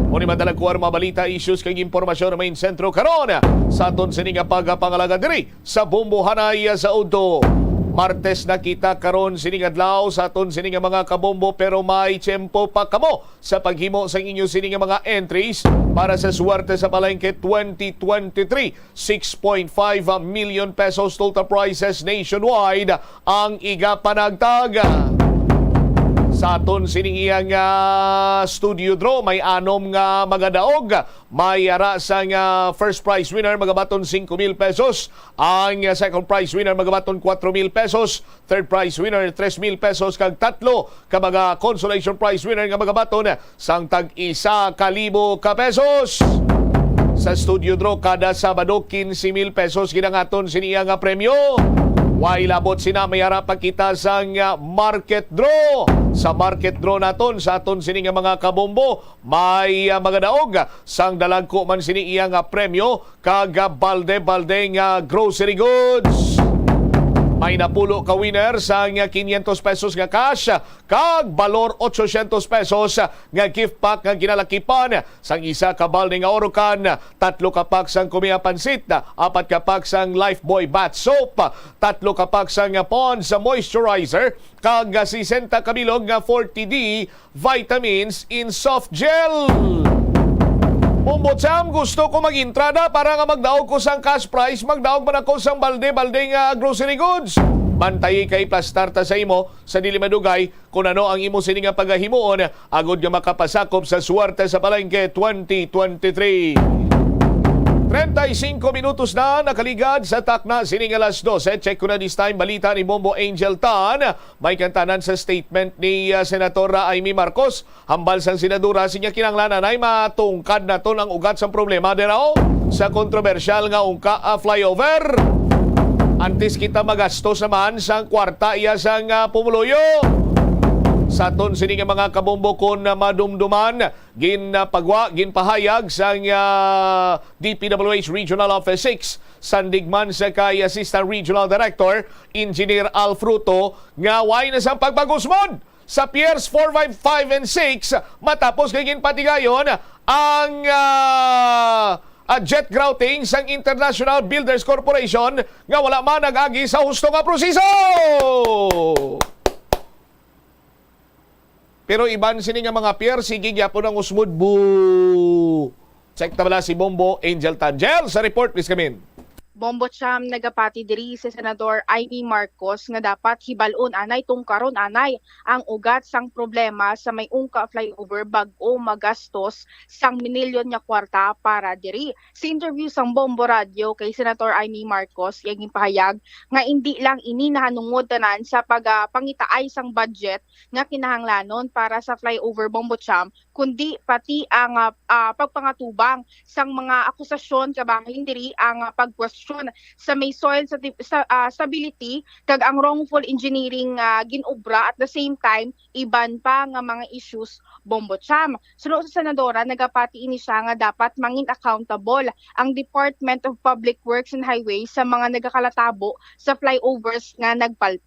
Mao ni madalagkuan mga balita, issues kag impormasyon nga main sentro karon sa aton sini nga pagpangalagad diri sa Bombo Hanay sa udto. Martes na kita karon sining adlaw. Sa aton sini nga mga kabombo, pero may tiyempo pa kamo sa paghimo sang inyo sini nga mga entries para sa Swerte sa Palengke twenty twenty-three. Six point five million pesos total prizes nationwide ang igapanagtag. Sa aton sining iyang, ah, studio draw, may anom nga magadaog. May ara sang, ah, first prize winner magabaton singko mil pesos. Ang, ah, second prize winner magabaton kwatro mil pesos. Third prize winner, tres mil pesos, kag tatlo ka mga consolation prize winner nga magabaton sang tag isa ka libo ka pesos. Sa studio draw kada Sabado, quince mil pesos gid ang aton sini nga premyo. Way labot sina, may ara pa kita sang, ah, market draw. Sa market draw naton, sa aton sini nga mga kabombo, may, ah, magadaog sang dalagko man sini iya nga premyo kag, ah, balde-balde nga grocery goods. May napulo ka winner sang, ah, quinientos pesos nga cash kag balor ochocientos pesos nga gift pack nga ginalakipan sang isa ka balde nga Orocan, tatlo ka pack sang Kumea Pansit, apat ka pack sang Lifebuoy Bath Soap, tatlo ka pack sang Pond's Moisturizer, kag sesenta ka bilog nga forty D vitamins in soft gel. Ombudsman, gusto ko mag-entrada para nga magdaog ko sang cash prize, magdaog man ako sang balde-balde nga grocery goods. Bantayi kay plastar ta sa imo sa dili madugay kung ano ang imo sini nga pagahimuon agod nga makapasakop sa Swerte sa Palengke twenty twenty-three. Treinta y cinco minutos na nakaligad sa takna sining alas dose. Check ko na this time balita ni Bombo Angel Tan. May kantanan sa statement ni, ah, Senator Imee Marcos. Hambal sang senadora, sining kinahanglan anay matungkad naton ang ugat sang problema dira, oh, sa kontrobersyal nga ungka, ah, flyover. Antes kita magastos naman sang kwarta iya sang, ah, pumuluyo. Sa aton sini nga mga kabombo kon, ah, madumduman, ginpagwa, ginpahayag sang, ah, D P W H Regional Office six, sandig man sa kay Assistant Regional Director Engineer Al Fruto nga way na sang pagpagusmod sa Piers four five five and six, matapos nga ginpatigayon ang, ah, ah, jet grouting sang International Builders Corporation nga wala man nag-agi sa husto nga proseso. Pero iban sini nga mga pier, sige gyapon ang usmod, bu. Check ta bala si Bombo Angel Tangel sa report, please, Kamin. Bombo Cham, nagapati diri si Senador Imee Marcos nga dapat hibalon anay, tungkaron anay ang ugat sang problema sa may ungka flyover bag-o magastos sang minilyon nga kwarta para diri. Sa interview sang Bombo Radio kay Senator Imee Marcos, iya ginpahayag nga indi lang ini nahanungod tanan sa pagapangitaay sang budget nga kinahanglanon para sa flyover, Bombo Cham, kundi pati ang, ah, ah, pagpangatubang sang mga akusasyon kabahin diri ang, ah, pagkwestiyon sa may soil sa, sa, ah, stability kag ang wrongful engineering nga gin-obra, at the same time iban pa nga mga issues, Bombo Cham. Suno sa senadora, nagapati ini siya nga dapat mangin accountable ang Department of Public Works and Highways sa mga nagakalatabo sa flyovers nga nagpal-,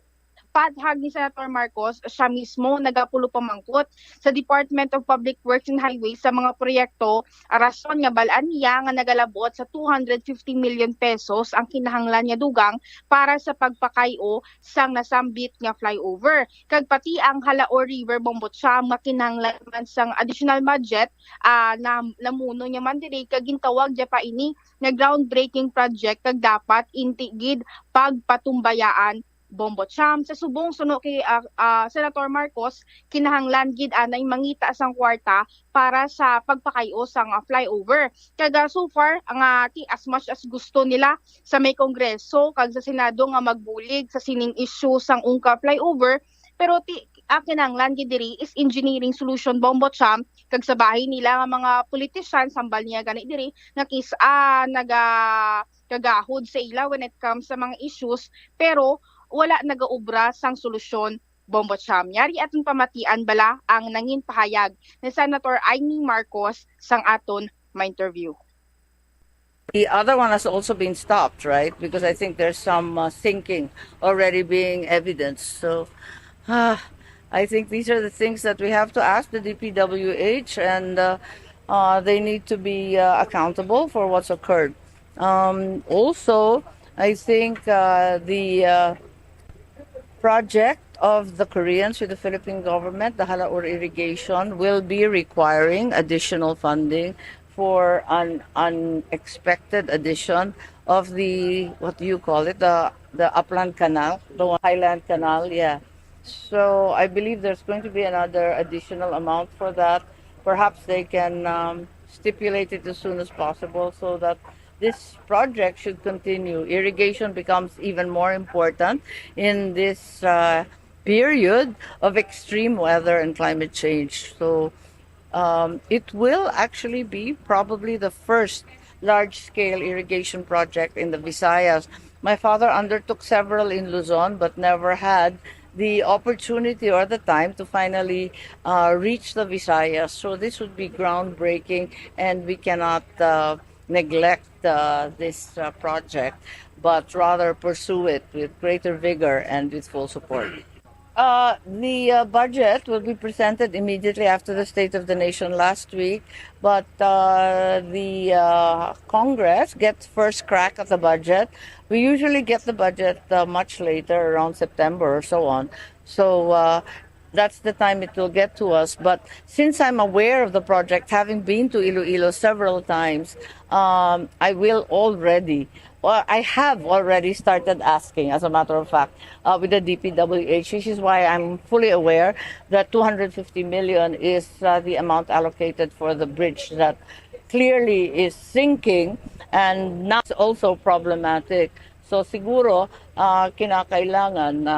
pathag ni Senator Marcos, siya mismo nagapulupamangkot sa Department of Public Works and Highways sa mga proyekto, rason nga bal-an niya nga nagalabot sa two hundred fifty million pesos ang kinahanglan nga dugang para sa pagpakay-o sang nasambit nga flyover. Kag pati ang Jalaur River, Bombo Cham, nga kinahanglan man sang additional budget, ah, na, namuno niya man diri, kag gintawag niya pa ini nga groundbreaking project kag dapat inti gid pagpatumbayaan, Bombo Cham. Sa subong, suno kay, ah, ah, Senator Marcos, kinahanglan gid anay mangita sang kwarta para sa pagpakay-o sang, ah, flyover. Kag, ah, so far, nga ti-, as much as gusto nila sa may Kongreso kag sa Senado nga magbulig sa sining issue sang ungka flyover, pero ti-, ah, kinahanglan gid diri is engineering solution, Bombo Cham, kag sa bahin nila nga mga politician, sambal niya gani diri, nga kis-, ah, naga-, kagahod sa ila when it comes sa mga issues, pero wala nagaobra sang solusyon, Bombo Cham. Yari aton pamatian bala ang nangin pahayag ni Senator Imee Marcos sang aton ma-interview. The other one has also been stopped, right? Because I think there's some, uh, sinking already being evidenced. So, uh, I think these are the things that we have to ask the D P W H, and, uh, uh, they need to be, uh, accountable for what's occurred. Um, also, I think, uh, the, uh, project of the Koreans with the Philippine government, the Jalaur irrigation, will be requiring additional funding for an unexpected addition of the, what do you call it, the, the Upland Canal, the Highland Canal, yeah. So I believe there's going to be another additional amount for that. Perhaps they can, um, stipulate it as soon as possible so that this project should continue. Irrigation becomes even more important in this, uh, period of extreme weather and climate change. So, um, it will actually be probably the first large-scale irrigation project in the Visayas. My father undertook several in Luzon, but never had the opportunity or the time to finally, uh, reach the Visayas. So this would be groundbreaking, and we cannot, uh, neglect, uh, this, uh, project, but rather pursue it with greater vigor and with full support. Uh, the, uh, budget will be presented immediately after the State of the Nation last week, but, uh, the, uh, Congress gets first crack at the budget. We usually get the budget, uh, much later, around September or so on. So, uh, That's the time it will get to us. But since I'm aware of the project, having been to Iloilo several times, um, I will already, or I have already started asking, as a matter of fact, uh, with the D P W H, which is why I'm fully aware that two hundred fifty million is, uh, the amount allocated for the bridge that clearly is sinking and now is also problematic. So siguro, uh, kinakailangan na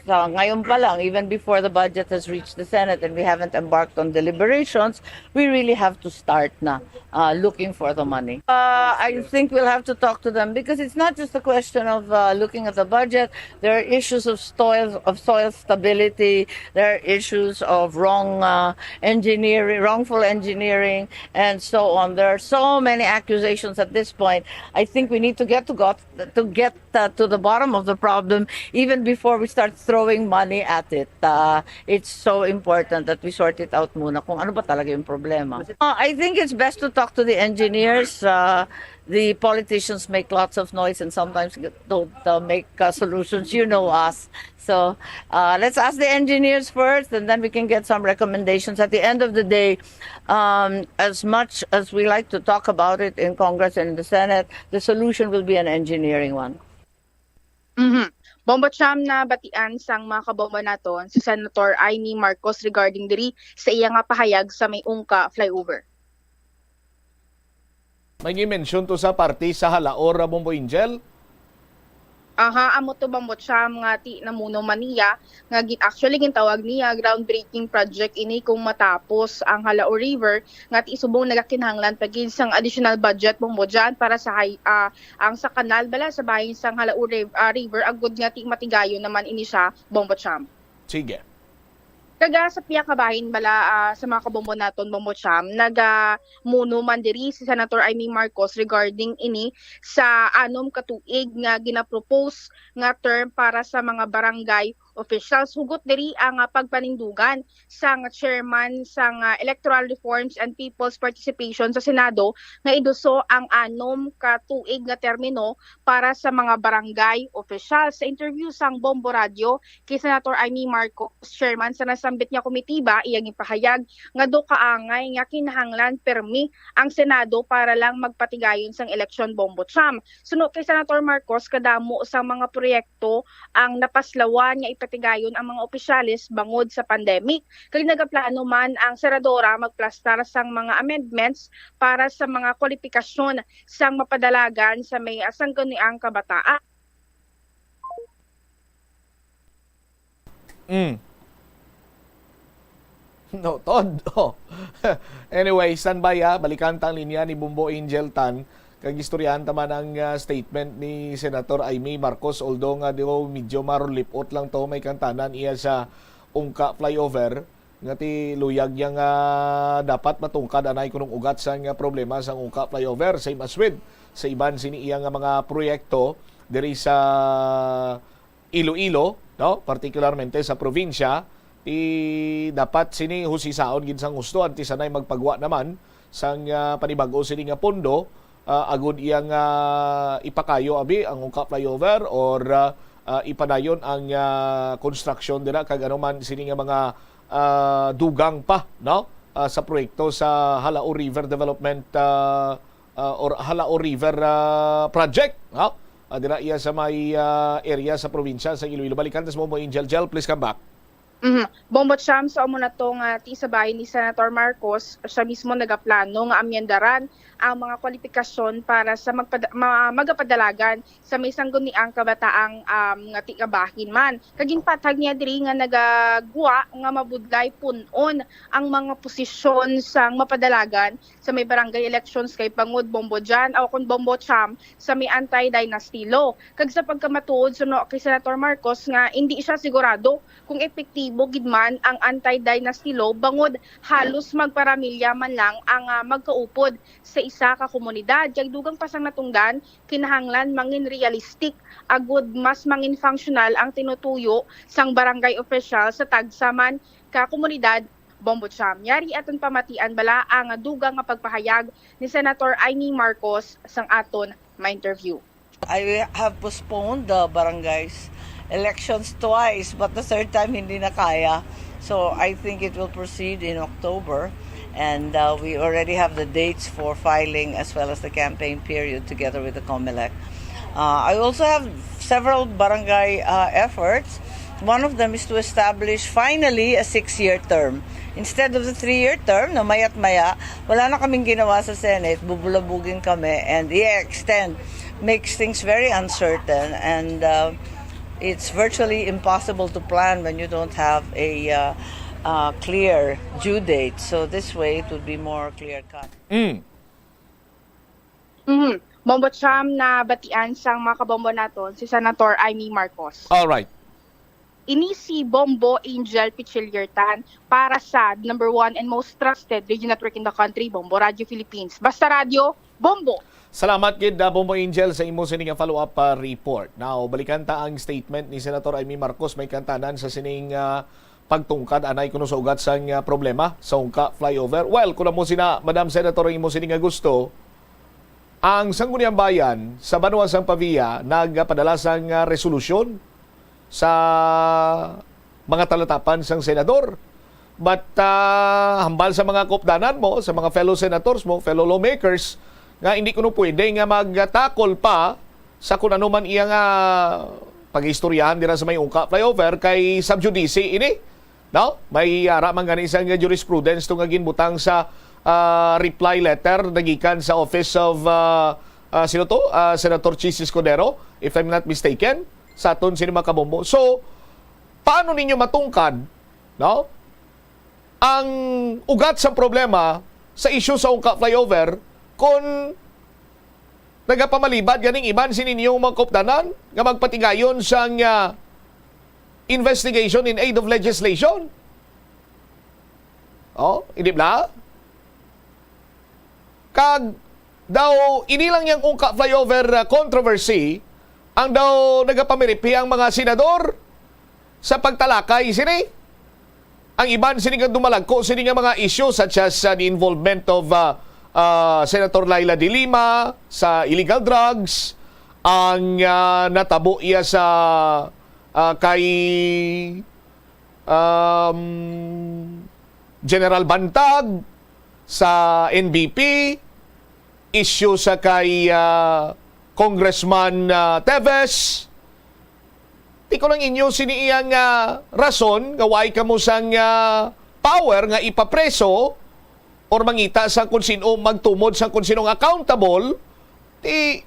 sa ngayon pa lang, even before the budget has reached the Senate and we haven't embarked on deliberations, we really have to start na, uh, looking for the money. Uh, I think we'll have to talk to them because it's not just a question of, uh, looking at the budget. There are issues of soil, of soil stability. There are issues of wrong, uh, engineering, wrongful engineering, and so on. There are so many accusations at this point. I think we need to get to got to get, uh, to the bottom of the problem even before we start throwing money at it. Uh, it's so important that we sort it out muna kung ano ba talaga yung problema. Uh, I think it's best to talk to the engineers. Uh, the politicians make lots of noise and sometimes don't, uh, make, uh, solutions. You know us. So, uh, let's ask the engineers first, and then we can get some recommendations. At the end of the day, um, as much as we like to talk about it in Congress and in the Senate, the solution will be an engineering one. Mhm. Bombo Cham, nabatian sang mga kabombo naton si Senator Imee Marcos regarding diri sa iya nga pahayag sa may Ungka flyover. May gi-mention to sa parte sa Jalaor, Bombo Angel? Aha, amo to, Bombo Cham, nga ti namuno man niya nga gin-, actually gintawag niya groundbreaking project ini kung matapos ang Jalaor River, nga ti subong nagakinahanglan pa gid sang additional budget, Bombo Cham, para sa high, ah, ang sa kanal bala sa bahin sang Jalaor Riv-, ah, River, agud nga ti matigayon naman ini siya, Bombo Cham. Sige. Kag, ah, sa pihak nga bahin bala, ah, sa mga kabombo naton, Bombo Cham, nagamuno man diri si Senator Imee Marcos regarding ini sa anom ka tuig nga ginapropose nga term para sa mga barangay officials. Hugot diri ang, ah, pagpanindugan sang chairman sang, ah, Electoral Reforms and People's Participation sa Senado nga iduso ang anom ka tuig nga termino para sa mga barangay officials. Sa interview sang Bombo Radio kay Senator Imee Marcos, chairman sa nasambit nga komitiba, iya ginpahayag nga daw kaangay nga kinahanglan permi ang Senado para lang magpatigayon sang eleksyon, Bombo Cham. Suno kay Senator Marcos, kadamo sang mga proyekto ang napaslawan nga ipatigayon ang mga opisyales bangod sa pandemic. Kag nagaplano man ang senadora magplastar sang mga amendments para sa mga kwalipikasyon sang mapadalagan sa may, ah, sangguniang kabataan. Mm. No, Todd. Oh. Anyway, standby ha. Balikan ta ang linya ni Bombo Angel Tan. Kag istoryahan ta man ang, ah, statement ni Senator Imee Marcos. Although nga daw medyo marulipot lang to, may kantanan iya sa Ungka flyover. Nga ti luyag niya nga dapat matungkad anay kunong ugat sang, ah, problema sang Ungka flyover. Same as with sa iban sini iya nga mga proyekto diri sa Iloilo, no? Particularmente sa probinsya, ti dapat sini husisaon gid sang husto, anti sanay magpagwa naman sang, ah, panibag-o sini nga pondo, ah, agud iya nga ipakayo abi ang Ungka flyover or, ah, ah, ipadayon ang, ah, construction dira kag ano man sini nga mga, ah, dugang pa, no? Ah, sa proyekto sa Jalaor River Development, ah, ah, or Jalaor River, ah, Project, ha? Ah, dira iya sa may, ah, area sa probinsya sa Iloilo. Balikan ta si Bombo Angel. Jel, please come back. Mhm. Bombo Cham, sa amo na to nga ti sa bahin ni Senator Marcos, siya mismo nagaplano nga amyendaran ang mga kwalipikasyon para sa magpada-, ma-, magapadalagan sa may sangguniang kabataang, um, nga ti kabahin man. Kag ginpatag niya diri nga nagagwa nga mabudlay pun-on ang mga posisyon sang mapadalagan sa may barangay elections kay bangod, Bombo Jan, o kon Bombo Cham, sa may anti-dynasty law. Kag sa pagkamatuod suno kay Senator Marcos nga indi siya sigurado kung epektibo gid man ang anti-dynasty law bangod halos magparamilya man lang ang, ah, magkaupod sa isa ka komunidad. Kag dugang pa sang natungdan, kinahanglan mangin realistic agud mas mangin functional ang tinutuyo sang barangay official sa tagsa man ka komunidad, Bombo Cham. Yari aton pamatian bala ang dugang nga pagpahayag ni Senator Imee Marcos sang aton ma-interview. I have postponed the barangay's elections twice, but the third time hindi na kaya. So I think it will proceed in October, and uh, we already have the dates for filing as well as the campaign period together with the COMELEC. Uh, I also have several barangay uh, efforts. One of them is to establish finally a six-year term. Instead of the three-year term, na maya't maya, wala na kaming ginawa sa Senate, bubulabugin kami, and i-extend makes things very uncertain, and uh, it's virtually impossible to plan when you don't have a uh, uh, clear due date. So this way, it would be more clear-cut. Mm. Mhm. Bombo Cham, nabatian sang mga kabombo naton si Senator Imee Marcos. All right. Ini si Bombo Angel Pichiliertan para sa number one and most trusted radio network in the country, Bombo Radio Philippines. Basta Radio, Bombo! Salamat gid, uh, Bombo Angel, sa imo sini nga follow-up uh, report. Now, balikan ta ang statement ni Senator Imee Marcos may kantanan sa sining uh, pagtungkad anay kuno sa ugat sang uh, problema sa Ungka flyover. Well, kung amo sina, Madam Senator, ang imo sini nga gusto, ang Sangguniang Bayan sa banwa sang Pavia nagpadala sang uh, resolusyon sa mga talatapan sang senador. But uh, hambal sa mga kaupdanan mo, sa mga fellow senators mo, fellow lawmakers, nga hindi kuno pwede nga magtakol pa sa kung ano man iya nga pag-istoryahan dira sa may Ungka flyover kay sub judice ini. No? May ara man gani sang jurisprudence to nga ginbutang sa uh, reply letter nagikan sa Office of uh, uh, sino to? Uh, Senator Chiz Escudero, if I'm not mistaken, sa aton sini mga kabombo. So, paano ninyo matungkad, no? Ang ugat sa problema sa issue sa Ungka flyover kung nagapamalibad ganing iban sini ninyong mga kaupdanan nga magpatigayon sang uh, investigation in aid of legislation. Oh, hindi bla? Kag daw ini lang yang Ungka flyover uh, controversy ang daw nagapamiriphi ang mga senador sa pagtalakay sini. Ang iban sini nga dumalagko sini nga mga issue such as uh, the involvement of uh, uh, Senator Leila de Lima sa illegal drugs, ang uh, natabo iya sa uh, kay um, General Bantag sa N B P, issue sa kay uh, Congressman uh, Teves. Ti ko lang inyo sini iya nga rason nga why kamo sang uh, power nga ipapreso or mangita sa kung sino magtumod sa kung sino nga accountable, ti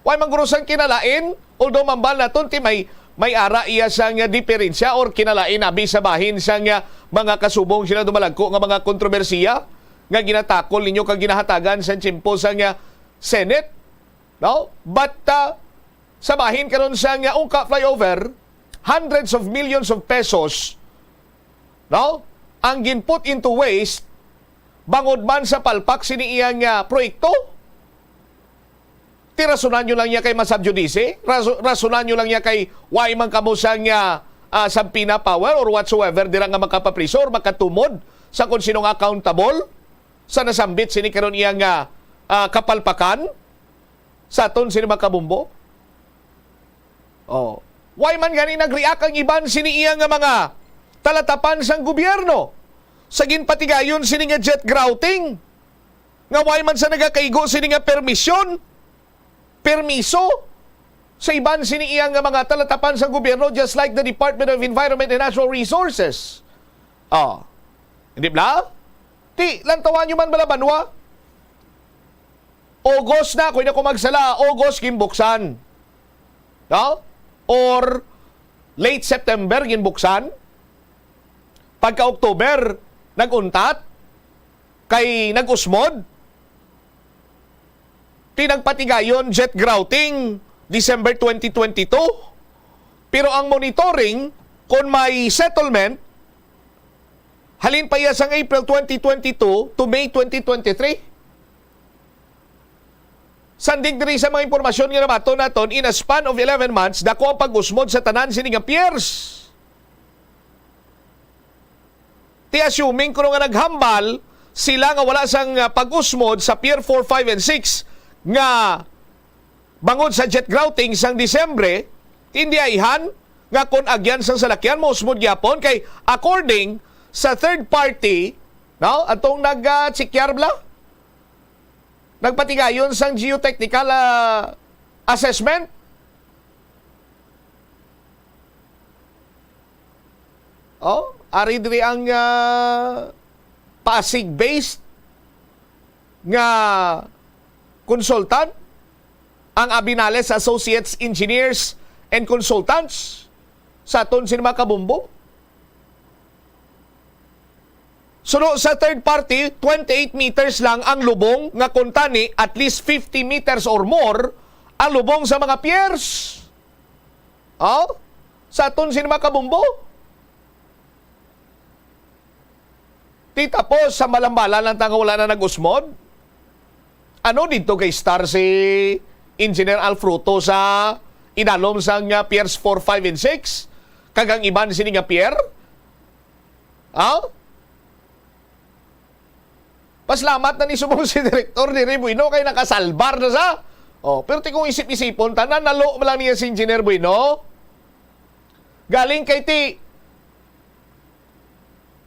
why man guro sang kinalain, although mambal naton ti may may ara iya sang diferensya or kinalain abi sa bahin sang uh, mga kasubong sila dumalagko nga mga kontrobersiya nga ginatakol ninyo kag ginahatagan sa tiyempo sang uh, Senate, no? But uh, sa bahin karon sang uh, Ungka flyover, hundreds of millions of pesos, no? Ang ginput into waste bangod man sa palpak sini iya nga proyekto. Ti rasunan nyo lang niya kay masabjudisi? Rasu- rasunan nyo lang niya kay why man kamo sang uh, uh, subpoena power or whatsoever dira nga makapapriso or makatumod sa kung sino nga accountable sa nasambit sini karon iya nga uh, kapalpakan sa aton sini mga kabombo? Oh. Why man gani nag-react ang iban sini iya nga mga talatapan sang gobyerno sa ginpatigayon sini nga jet grouting? Nga why man sa nagakaigo sini nga permisyon? Permiso? Sa iban sini iya nga mga talatapan sang gobyerno just like the Department of Environment and Natural Resources. Oh. Hindi bla? Ti, lantawan nyo man bala banwa? August na, kung hindi ako magsala, August ginbuksan. No? Or late September ginbuksan. Pagka October, nag-untat. Kay nag-usmod. Ti nagpatigayon jet grouting December twenty twenty-two. Pero ang monitoring, kung may settlement, halin pa iya sang April twenty twenty-two to May twenty twenty-three. Sandig diri sa mga impormasyon nga nabaton naton, in a span of eleven months, dako ang pag-usmod sa tanan sini nga piers. Ti assuming kuno nga naghambal sila nga wala sang ah, pag-usmod sa Pier four, five, and six nga bangod sa jet grouting sang Disyembre, ti indi ayhan, nga kon agyan sang salakyan, mausmod gyapon kay according sa third party, no, atong nag-, ah, check-yar bala, nagpatigayon sang geotechnical, ah, assessment. Oh, ari diri ang, ah, Pasig-based nga consultant, ang Abinales Associates Engineers and Consultants, sa aton sini mga kabumbo. Suno sa third party, twenty-eight meters lang ang lubong nga kuntani at least fifty meters or more ang lubong sa mga piers. Oh? Sa aton sini mga kabumbo. Ti tapos sa malambalan lang ta nga wala na nag-usmod. Ano dito kay star si Engineer Alfruto sa idalom sang, ah, Piers four, five, and six? Kag ang iban sini nga pier? Ha? Paslamat na ni subong si Direktor diri, Bueno, kay nakasalbar na sa. Oh, pero ti kung isip-isipon, tanan nalo man lang niya si Engineer Bueno. Galing kay ti,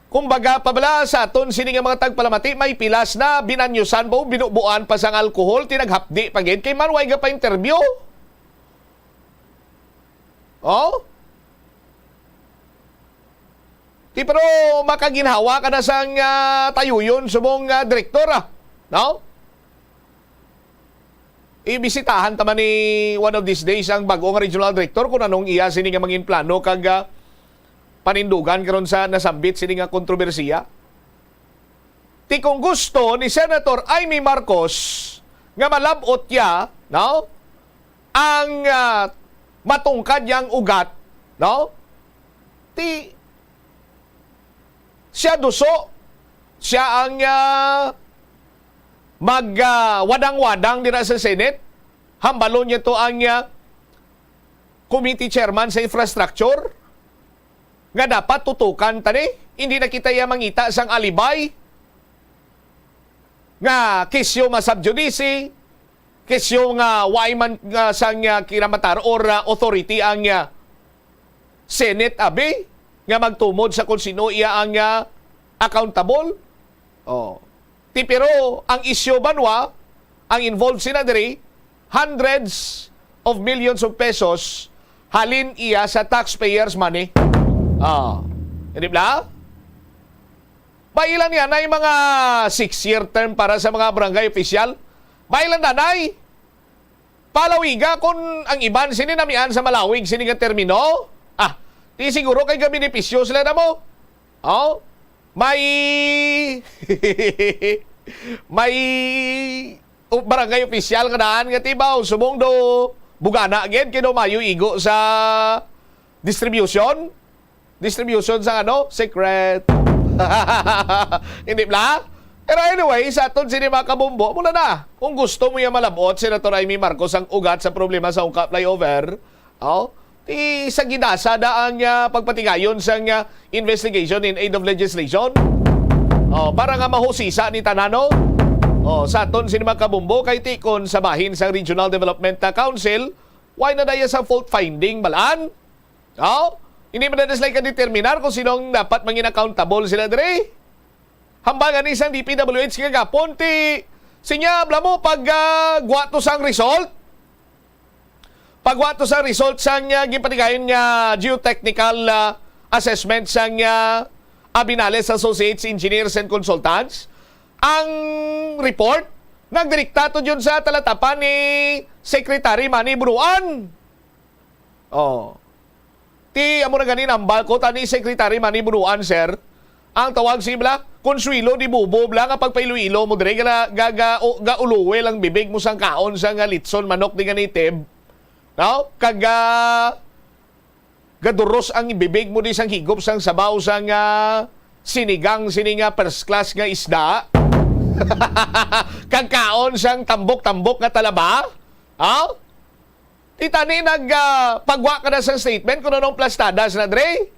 kumbaga, pabala sa aton sini nga mga tagpalamati, may pilas na, binanyusan ba o binubuan pa sang alcohol, ti naghapdi pa gid, kay man way ga pa interview. Oh? Ti pero makaginhawa ka na sang, ah, tayuyon subong, ah, direktor, ah. No? Ibisitahan ta man ni one of these days ang bag-o nga regional director kung anong iya sini nga mangin plano kag, ah, panindugan karon sa nasambit sini nga kontrobersiya. Ti kung gusto ni Senator Imee Marcos nga malab-ot iya, no, ang, ah, matungkad niyang ugat, no, ti siya duso, siya ang, ah, mag, ah, wadang-wadang dira sa Senate. Hambalon niya to ang, ah, committee chairman sa infrastructure nga dapat tutukan ta ni. Hindi na kita iya mangita sang alibay nga kesyo ma-sub judice, kesyo nga way man nga sang, ah, kinamatar or, ah, authority ang, ah, Senate abi nga magtumod sa kung sino iya ang, ah, accountable. Oh. Ti pero ang isyu, banwa, ang involved sina diri, hundreds of millions of pesos halin iya sa taxpayers' money. Ah, hindi bla? Bailan niya na yung mga six-year term para sa mga barangay official. Bailan na, nay. Palawiga kung ang iban sini namian sa malawig sini nga termino. Ah, ti siguro kay gabenepisyo sila na mo. Oh, may, may o-, barangay official nga daan nga tibaw, subong do bugana gid kay do mayo igo sa distribution. Distribution sa ano? Secret. Hindi bla? Pero anyway, sa aton sini mga kabumbo, muna na. Kung gusto mo yung malabot, Senator Imee Marcos ang ugat sa problema sa Ungka Flyover, oh, ti sa ginasa da ang, ah, pagpatigayon sang, ah, investigation in aid of legislation. Oh, para nga mahusisa ni tanano. Oh, sa aton sini mga kabumbo, kay ti kon sa bahin sang Regional Development, ah, Council, why na daya sa fault finding, balaan? Oh, hindi man na sila ka-determinar kung sino ang dapat mangin accountable sila diri. Hambal nga ni sang D P W H nga gapon ti sinya, bla mo, pag, ah, gwa to sang result, pagwa to sa result sang, ah, ginpatigayon nga geotechnical, ah, assessment sang, ah, Abinales Associates Engineers and Consultants, ang report nagdirekta to jud sa talatapan ni Secretary Manny Buruan. Oh. Ti amo na gani nambal ko, tani Secretary Manny Buruan, sir. Ang tawag si bla, Consuelo de Bobo bla, nga pagpailoilo mo dire, ga, ga, ga, o, ga uluwe lang bibig mo sang kaon sa nga litson manok di nga native. No? Kag, ah, gaduros ang bibig mo di sang higop sang sabaw sang, ah, sinigang sini nga first class nga isda. Kag kaon sang tambok-tambok nga talaba. Ha? Ti tani nag, ah, pagwa ka na sa statement kung anong plastadas na, Dre.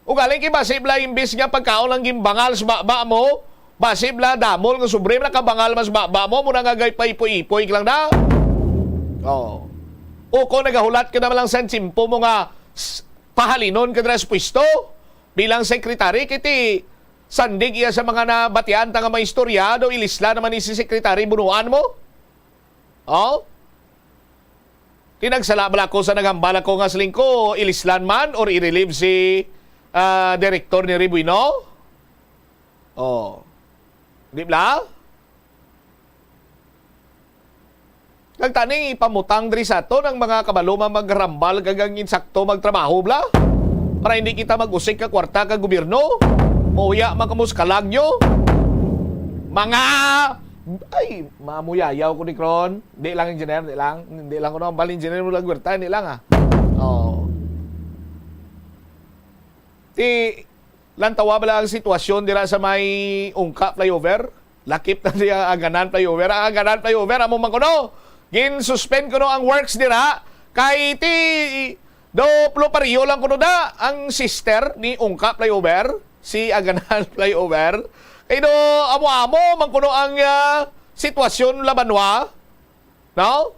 Ugaling kay basi bala imbis nga pagkaon lang ginbangal sa baba mo, basi bala damol nga sobre man nakabangal mas baba mo, muna nga gay paipoy-ipoy ka lang na. Oh. O kung nagahulat ka naman lang sa tsimpo mo nga s-, ahalinon ka dira sa pwesto bilang secretary, kay ti sandig iya sa mga nabatian ta nga mga istorya, daw ilislan naman ni si Secretary Bunuan mo. Oh? Ti nagsala bala ko sa naghambal ako nga siling ko, ilislan man or i-relieve si, ah, Director Nery Bueno? Oh. Di bala? Kag tani ipamutang diri sa aton ang mga kabalo nga magrambal kag ang insakto magtrabaho bala. Para hindi kita mag-usik ka kwarta ka gobyerno. Mauya man kamo sa kalag nyo. Mga, ay, mamuyayaw ko ni Kron. Di lang, engineer, di lang. Di lang ko nahambal, engineer, mo lang kwarta, di lang, ah. Oh. Ti, lantawa bala ang sitwasyon dira sa may Ungka flyover? Lakip na niya ang Aganan flyover. Ang Aganan flyover, amo man kuno, gin-suspend kuno ang works dira. Kay ti, do, plo pareho lang kuno da ang sister ni Ungka flyover, si Aganan flyover. Kay do, amo-amo man kuno ang, ah, sitwasyon labanwa. No?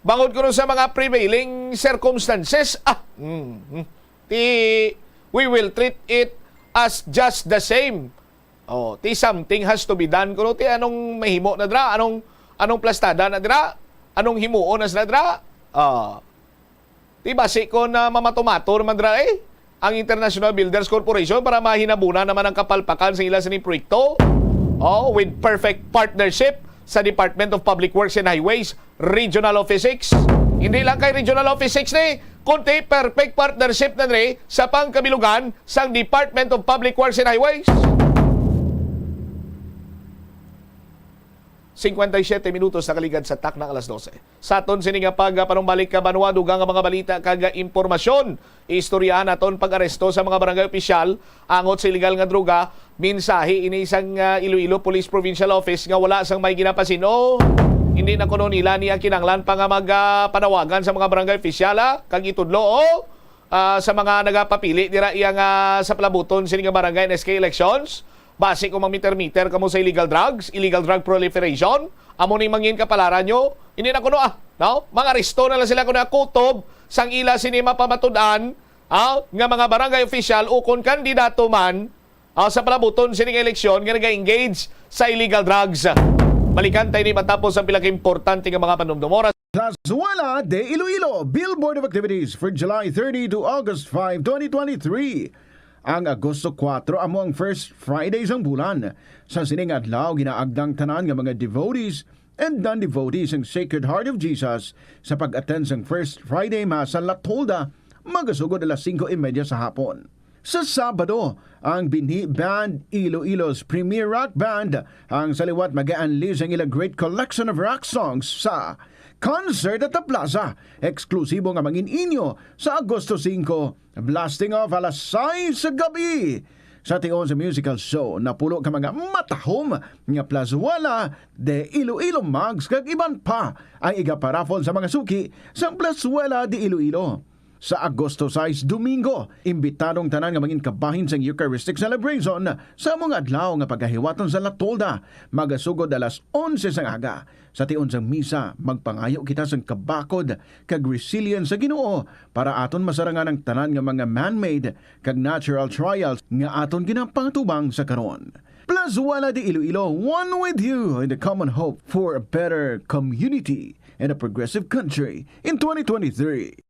Bangod kuno sa mga prevailing circumstances, ah, mm, mm. Ti, we will treat it as just the same. Oh, ti something has to be done kuno. Ti anong mahimo na dira? Anong, anong plastada na dira? Anong himuon na sila dira? Ah. Ti basi kon, ah, mamatumato naman dira, eh, ang International Builders Corporation para mahinabunan naman ang kapalpakan sa ila sining proyekto. Oh, with perfect partnership sa Department of Public Works and Highways, Regional Office six. Hindi lang kay Regional Office six ni, kundi perfect partnership na ni sa pangkabilugan sang Department of Public Works and Highways. Cincuenta y siete minutos nakaligad sa takna alas doce. Sa aton sini nga pagpanumbalik ka banwa, dugang nga mga balita kag impormasyon. Istoryahan naton pag-aresto sa mga barangay opisyal angot sa iligal nga droga. Mensahe ini sang, ah, Iloilo Police Provincial Office nga wala sang may ginapasin-o. Hindi na kuno nila niya kinahanglan pa nga mag, ah, panawagan sa mga barangay opisyal, ah, kag itudlo, oh, ah, sa mga nagapapili dira iya nga sa palabuton sini nga barangay and S K elections. Basi kung magmiter-miter kamo sa illegal drugs, illegal drug proliferation, amo ni mangin kapalaran nyo, hindi na kuno, ah, no? Mangaresto na lang sila kuno kutob sang ila sini mapamatud-an, ah, nga mga barangay official ukon kandidato man, ah, sa palabuton sini nga eleksyon nga naga-engage sa illegal drugs. Balikan tayo ni matapos ang pila ka importante nga mga panumdum. Oras. Plazuela de Iloilo, Billboard of Activities for July thirty to August five, twenty twenty-three. Ang Agosto kuwatro amo ang first Friday sang bulan. Sa sining adlaw, ginaagdang tanan nga mga devotees and non-devotees sang Sacred Heart of Jesus sa pag-attend sang First Friday Mass sa La Tolda, magasugod alas singko y media sa hapon. Sa Sabado, ang Binhi Band, Iloilo's premier rock band, ang sa liwat mag-unleash ang ilang great collection of rock songs sa Concert at the Plaza, eksklusibo nga mangin-inyo sa Agosto singko, blasting off alas sais sa gabi. Sa tion sa musical show, napulo ka mga matahom nga Plazuela de Iloilo mugs kag iban pa ang igaparaffle sa mga suki sang Plazuela de Iloilo. Sa Agosto sais, Domingo, imbitadong tanan nga mangin kabahin sang Eucharistic celebration sa amo nga adlaw nga pagahiwaton sa La Tolda, magasugod alas onse sang aga. Sa tion sang misa, magpangayo kita sang kabakod kag resilience sa Ginoo para aton masarangan ang tanan nga mga man-made kag natural trials nga aton ginapangatubang sa karon. Plazuela de Iloilo, one with you in the common hope for a better community and a progressive country in twenty twenty-three.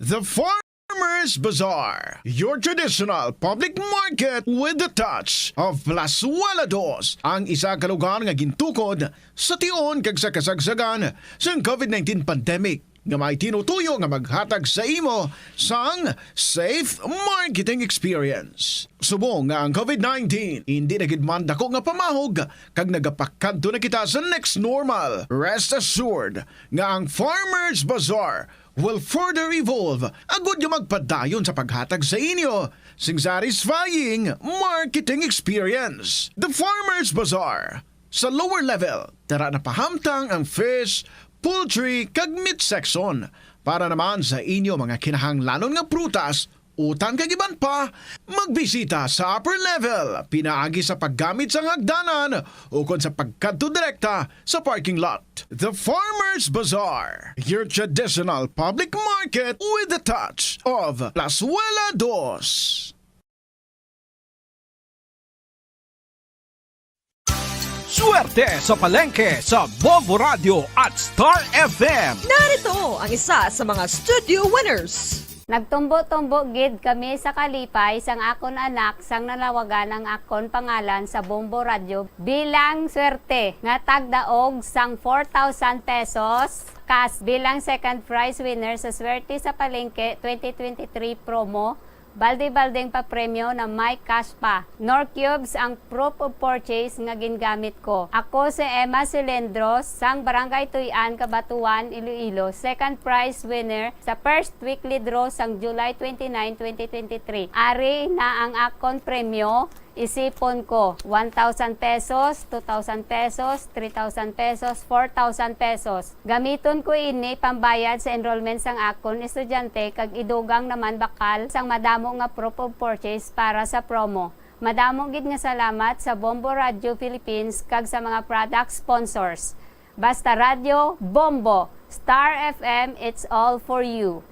The Farmers Bazaar, your traditional public market with the touch of Plazuela Dos, ang isa ka lugar nga gintukod sa tion kag sa kasagsagan sang covid nineteen pandemic, nga may tinutuyo nga maghatag sa imo sang safe marketing experience. Subong nga ang covid nineteen hindi na gid man dako nga pamahog kag nagapakadto na kita sa next normal, rest assured nga ang Farmers Bazaar will further evolve agud nga magpadayon sa paghatag sa inyo sing satisfying marketing experience. The Farmers Bazaar. Sa lower level, dara na pahamtang ang fish, poultry, kag meat section. Para naman sa inyo mga kinahanglanon nga prutas, Utang kag iban pa, magbisita sa upper level pinaagi sa paggamit sang hagdanan ukon sa pagkadto direkta sa parking lot. The Farmers Bazaar, your traditional public market with the touch of Plazuela Dos. Swerte sa palengke sa Bombo Radio at Star F M. Narito ang isa sa mga studio winners. Nagtumbo-tumbo gid kami sa kalipay sang akon anak sang nalawagan ang akon pangalan sa Bombo Radio bilang swerte nga tagdaog sang four thousand pesos cash bilang second prize winner sa Swerte sa Palengke twenty twenty-three promo. Balde-baldeng papremyo na may cash pa. Knorr Cubes ang proof of purchase nga gingamit ko. Ako si Emma Cilindros sang Barangay Tuy-an, Cabatuan, Iloilo, second prize winner sa first weekly draw sang July twenty-nine, twenty twenty-three. Ari na ang akon premyo. Isipon ko, one thousand pesos, two thousand pesos, three thousand pesos, four thousand pesos. Gamiton ko ini pambayad sa enrollment sang akon estudyante kag idugang naman bakal sang madamo nga proof of purchase para sa promo. Madamo gid nga salamat sa Bombo Radio Philippines kag sa mga product sponsors. Basta Radyo, Bombo, Star F M, it's all for you.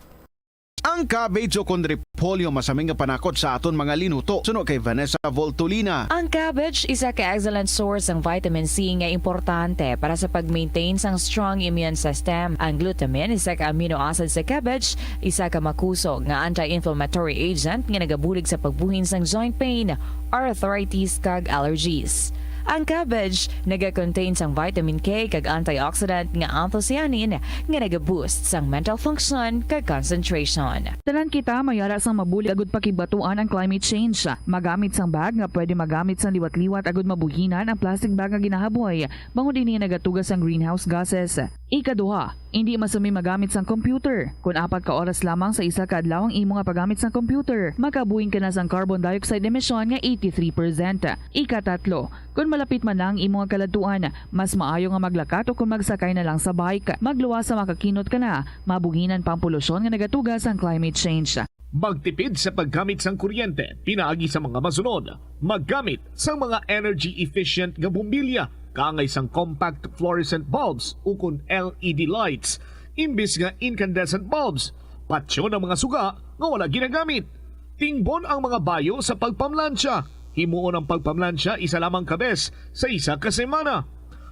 Ang cabbage o kon repolyo masami nga panakot sa aton mga linuto. Suno kay Vanessa Voltolina. Ang cabbage isa ka excellent source sang vitamin C nga importante para sa pag-maintain sang strong immune system. Ang glutamine, isa ka amino acid sa cabbage, isa ka makusog nga anti-inflammatory agent nga nagabulig sa pagbuhin sang joint pain, arthritis, kag allergies. Ang cabbage naga-contain sang vitamin K kag antioxidant nga anthocyanin nga naga-boost sang mental function kag concentration. Tanan kita mayara sang mabulig agud pakigbatuan ang climate change. Magamit sang bag nga pwede magamit sang liwat-liwat agud mabuhinan ang plastic bag nga ginahaboy, bangod ini nagatuga sang greenhouse gases. Ikaduha, indi masami magamit sang computer. Kon apat ka oras lamang sa isa ka adlaw ang imo nga paggamit sang computer, makabuhin ka na sang carbon dioxide emission nga eighty-three percent. Ikatatlo, kon malapit man na ang imo nga kaladtuan, mas maayo nga maglakat o kon magsakay na lang sa bike. Magluwas sa makakinot ka na, mabuhinan pa ang polusyon nga nagatuga sang climate change. Magtipid sa paggamit sang kuryente pinaagi sa mga masunod. Maggamit sang mga energy efficient nga bombilya kaangay sang compact fluorescent bulbs ukon L E D lights imbis nga incandescent bulbs. Patyon ang mga suga nga wala ginagamit. Tingbon ang mga bayo sa pagpamlansya. Himuon ang pagpamlansya isa lamang ka bes sa isa ka semana.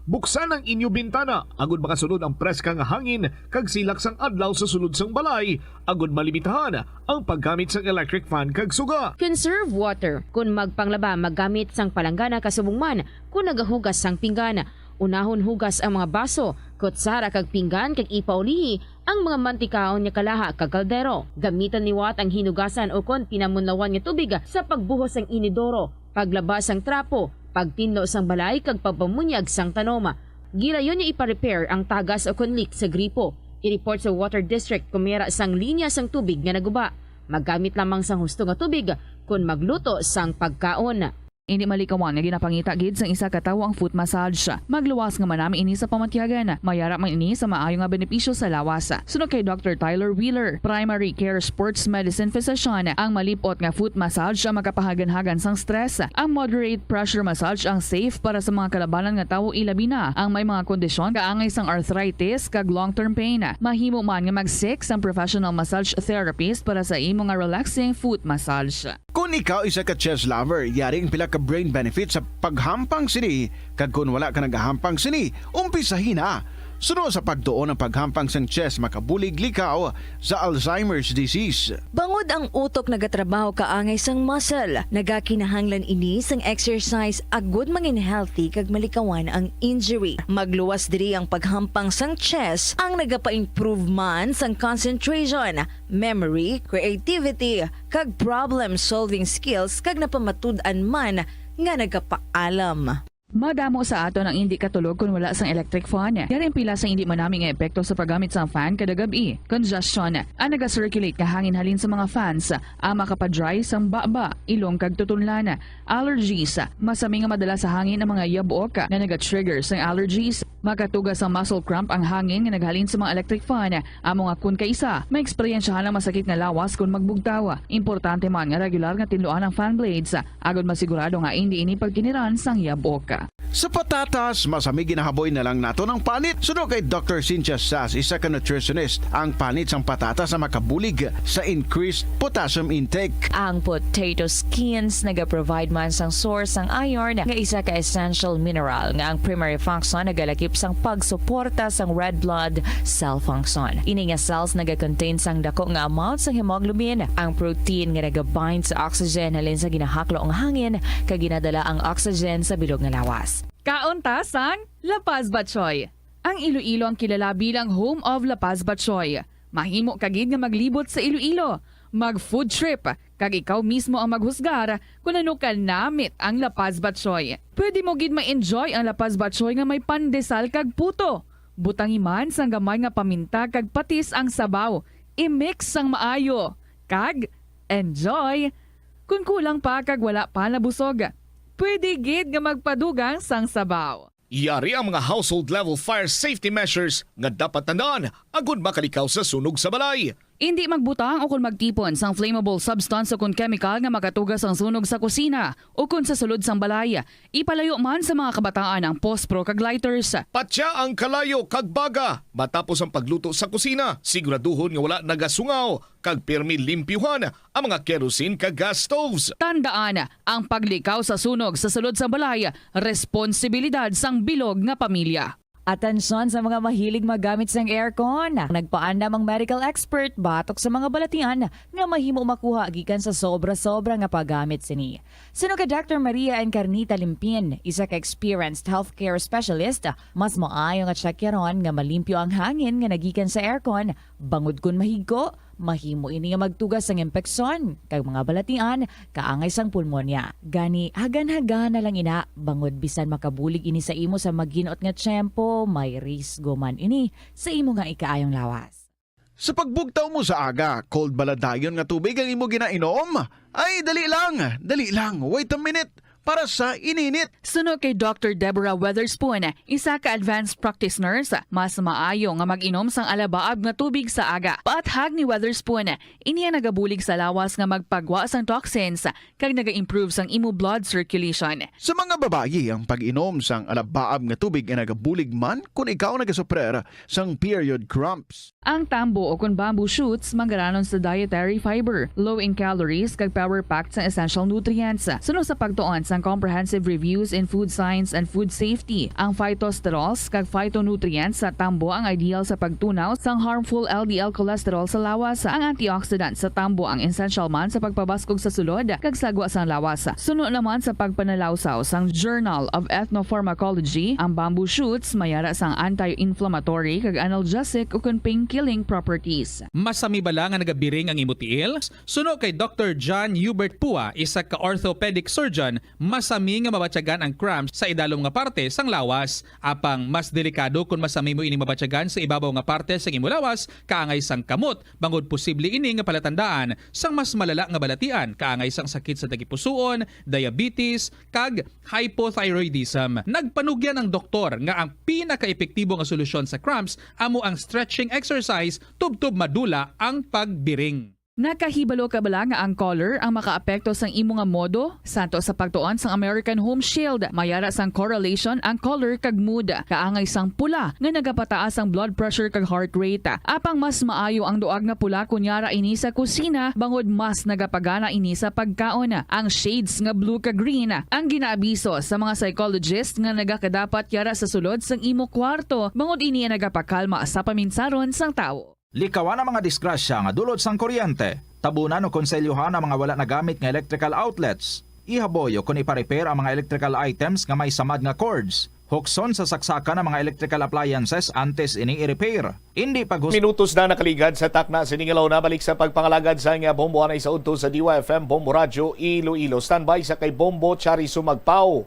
Buksan ang inyo bintana agud makasulod ang preska nga hangin kag silak sang adlaw sa sulod sang balay, agud malimitahan ang paggamit sang electric fan kag suga. Conserve water. Kon magpanglaba, maggamit sang palanggana kasubong man kon nagahugas sang pinggan. Unahon hugas ang mga baso, kutsara kag pinggan kag ipaulihi ang mga mantikaon nga kalaha kag kaldero. Gamitan liwat ang hinugasan ukon pinamunlawan nga tubig sa pagbuhos sang inidoro, paglaba sang trapo, pagtinlo sang balay kag pagpamunyag sang tanom. Gilayon nga ipa-repair ang tagas ukon leak sa gripo. I-report sa water district kon may ara sang linya sang tubig nga naguba. Maggamit lamang sang husto nga tubig kon magluto sang pagkaon. Indi malikawan nga ginapangita gid sang isa ka tawo ang foot massage. Magluwas nga manami ini sa pamatyagan. Mayara man ini sa maayo nga benepisyo sa lawas. Suno kay Doctor Tyler Wheeler, primary care sports medicine physician, ang malip-ot nga foot massage ang makapahaganhagan sang stress. Ang moderate pressure massage ang safe para sa mga kalabanan nga tawo, ilabi na ang may mga kondisyon kaangay sang arthritis kag long-term pain. Mahimo man nga mag-seek sang professional massage therapist para sa imo nga relaxing foot massage. Kon ikaw isa ka chess lover, yari ang pila ka brain benefits sa paghampang sini, kag kon wala ka nagahampang sini, umpisahi na. Suno sa pagtuon, ang paghampang sang chess makabulig likaw sa Alzheimer's disease. Bangod ang utok nagatrabaho kaangay sang muscle, nagakinahanglan ini sang exercise agud mangin healthy kag malikawan ang injury. Magluwas diri ang paghampang sang chess, ang nagapa-improve man sang concentration, memory, creativity, kag problem-solving skills, kag napamatud-an man nga nagapaalam. Madamo sa aton ang indi katulog kon wala sang electric fan. Yari ang pila sa indi manami nga epekto sa paggamit sang fan kada gab-i. Congestion. Ang naga-circulate nga hangin halin sa mga fans, ang makapa-dry sang baba, ilong kag tutunlan. Allergies. Masami nga madala sa hangin ang mga yabok nga naga-trigger sang allergies. Makatuga sang muscle cramp ang hangin nga naghalin sa mga electric fan. Amo nga kon kaisa, maeksperiensyahan ang masakit nga lawas kon magbugtaw. Importante man nga regular nga tinluan ang fan blades, agod masigurado nga indi ini pagkiniran sang yabok. Sa patatas, masami ginahaboy na lang naton ang panit. Suno kay Doctor Cynthia Sass, isa ka nutritionist, ang panit sang patatas ang makabulig sa increased potassium intake. Ang potato skins nagaprovide man sang source sang iron, nga isa ka essential mineral nga ang primary function nagalakip sang pagsuporta sang red blood cell function. Ini nga cells nagakontain sang dako nga amount sang hemoglobin, ang protein nga nagabind sa oxygen halin sa ginahaklo nga hangin kag ginadala ang oxygen sa bilog nga lawas. Kaon ta sang La Paz Batchoy. Ang Iloilo ang kilala bilang home of La Paz Batchoy. Mahimo ka gid nga maglibot sa Iloilo, mag-food trip, kag ikaw mismo ang maghusgar kon ano ka namit ang La Paz Batchoy. Pwede mo gid ma-enjoy ang La Paz Batchoy nga may pandesal kag puto. Butangi man sang gamay nga paminta kag patis ang sabaw. I-mix sang maayo. Kag enjoy! Kon kulang pa kag wala pa nabusog, pwede gid nga magpadugang sang sabaw. Yari ang mga household level fire safety measures nga dapat tandaan agud makalikaw sa sunog sa balay. Indi magbutang o kon magtipon sang flammable substance o kon kemikal nga makatuga sang sunog sa kusina o kon sa sulod sang balay. Ipalayo man sa mga kabataan ang pospro kag lighters. Patya ang kalayo kag baga matapos ang pagluto sa kusina. Siguraduhon nga wala nagasungaw kag pirmi limpyuhan ang mga kerosene kag gas stoves. Tandaan, ang paglikaw sa sunog sa sulod sang balay, responsibilidad sang bilog nga pamilya. Atensyon sa mga mahilig maggamit sang aircon. Nagpaandam ang medical expert batok sa mga balatian nga mahimo makuha gikan sa sobra-sobra nga paggamit sini. Suno kay Doctor Maria Encarnita Limpin, isa ka experienced healthcare specialist, mas maayo nga tsakyaron nga malimpyo ang hangin nga nagikan sa aircon, bangod kon mahigko, mahimo ini nga magtuga sang impeksyon kag mga balatian kaangay sang pulmonya. Gani, hagan-hagana lang ina, bangod bisan makabulig ini sa imo sa maginot nga tiyempo, may risgo man ini sa imo nga ikaayong lawas. Sa pagbugtaw mo sa aga, cold bala dayon nga tubig ang imo ginainom? Ay, dali lang, dali lang, wait a minute, para sa ininit. Suno kay Doctor Deborah Weatherspoon, isa ka advanced practice nurse, mas maayo nga mag-inom sang alabaab nga tubig sa aga. Paathag ni Weatherspoon, ini ang nagabulig sa lawas nga magpagwa sang toxins kag naga-improve sang imo blood circulation. Sa mga babayi, ang pag-inom sang alabaab nga tubig ay nagabulig man kon ikaw nagasuprer sang period cramps. Ang tambo o kon bamboo shoots manggaranon sa dietary fiber, low in calories, kag power-packed sang essential nutrients. Suno sa pagtuon sang Comprehensive Reviews in Food Science and Food Safety, ang phytosterols kag phytonutrients sa tambo ang ideal sa pagtunaw sang harmful L D L cholesterol sa lawas. Ang antioxidants sa tambo ang essential man sa pagpabaskog sa sulod kag sagwa sang lawas. Suno naman sa pagpanalawsaw sang Journal of Ethnopharmacology, ang bamboo shoots may ara sang anti-inflammatory kag analgesic ukon pain-killing properties. Masami bala nga nagabiring ang imo tiil? Suno kay Doctor John Hubert Pua, isa ka orthopedic surgeon, masami nga mabatyagan ang cramps sa idalom nga parte sang lawas. Apang mas delikado kon masami mo ini mabatyagan sa ibabaw nga parte sang imo lawas, kaangay sang kamot, bangod posible ini nga palatandaan sang mas malala nga balatian, kaangay sang sakit sa tagipusoon, diabetes, kag hypothyroidism. Nagpanugyan ang doktor nga ang pinakaepektibo nga solusyon sa cramps amo ang stretching exercise tubtob madula ang pagbiring. Nakahibalo ka bala nga ang color ang makaapekto sang imo nga modo? Santo sa pagtuon sang American Home Shield, may ara sang correlation ang color kag mood. Kaangay sang pula nga nagapataas ang blood pressure kag heart rate. Apang mas maayo ang duag nga pula kon yara ini sa kusina, bangod mas nagapagana ini sa pagkaon. Ang shades nga blue kag green ang ginaabiso sa mga psychologist nga nagakadapat yara sa sulod sang imo kwarto, bangod ini ang nagapakalma sa paminsaron sang tawo. Likawan ang mga disgrasya nga dulot sang kuryente. Tabunan o konselyohan ang mga wala nagamit nga electrical outlets. Ihaboy o kon ipa-repair ang mga electrical items nga may samad nga cords. Hukson sa saksakan ang mga electrical appliances antes ini i-repair. Indi paghus- Minutos na nakaligad sa takna sini nga law na. Balik sa pagpangalagad sa nga Bombo anay sa udto sa D Y F M Bombo Radyo Iloilo. Standby sa kay Bombo Chari Sumagpaw.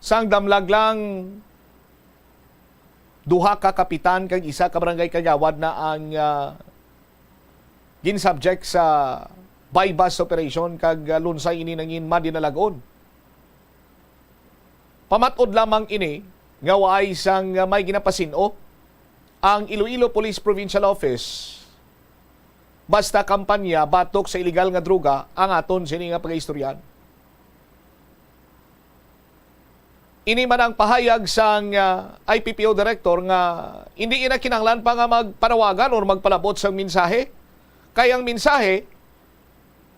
Sang damlag lang, duha ka kapitan kag isa ka barangay kagawad na ang, ah, gin-subject sa buy-bust operation kag, ah, lunsay ini nangin madinalag-on. Pamat-od lamang ini nga waay sang, ah, may ginapasin-o ang Iloilo Police Provincial Office basta kampanya batok sa iligal nga droga ang aton sini nga pagaistoryahan. Ini man ang pahayag sang, ah, I P P O director nga hindi ina kinahanglan pa nga magpanawagan or magpalabot sang mensahe. Kay ang mensahe,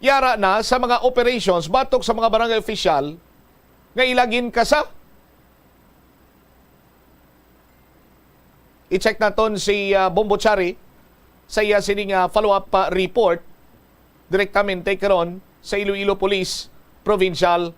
yara na sa mga operations batok sa mga barangay official nga ila ginkasa. I-check naton si, ah, Bombo Chari sa iya sini nga follow-up, ah, report direktamente karon sa Iloilo Police Provincial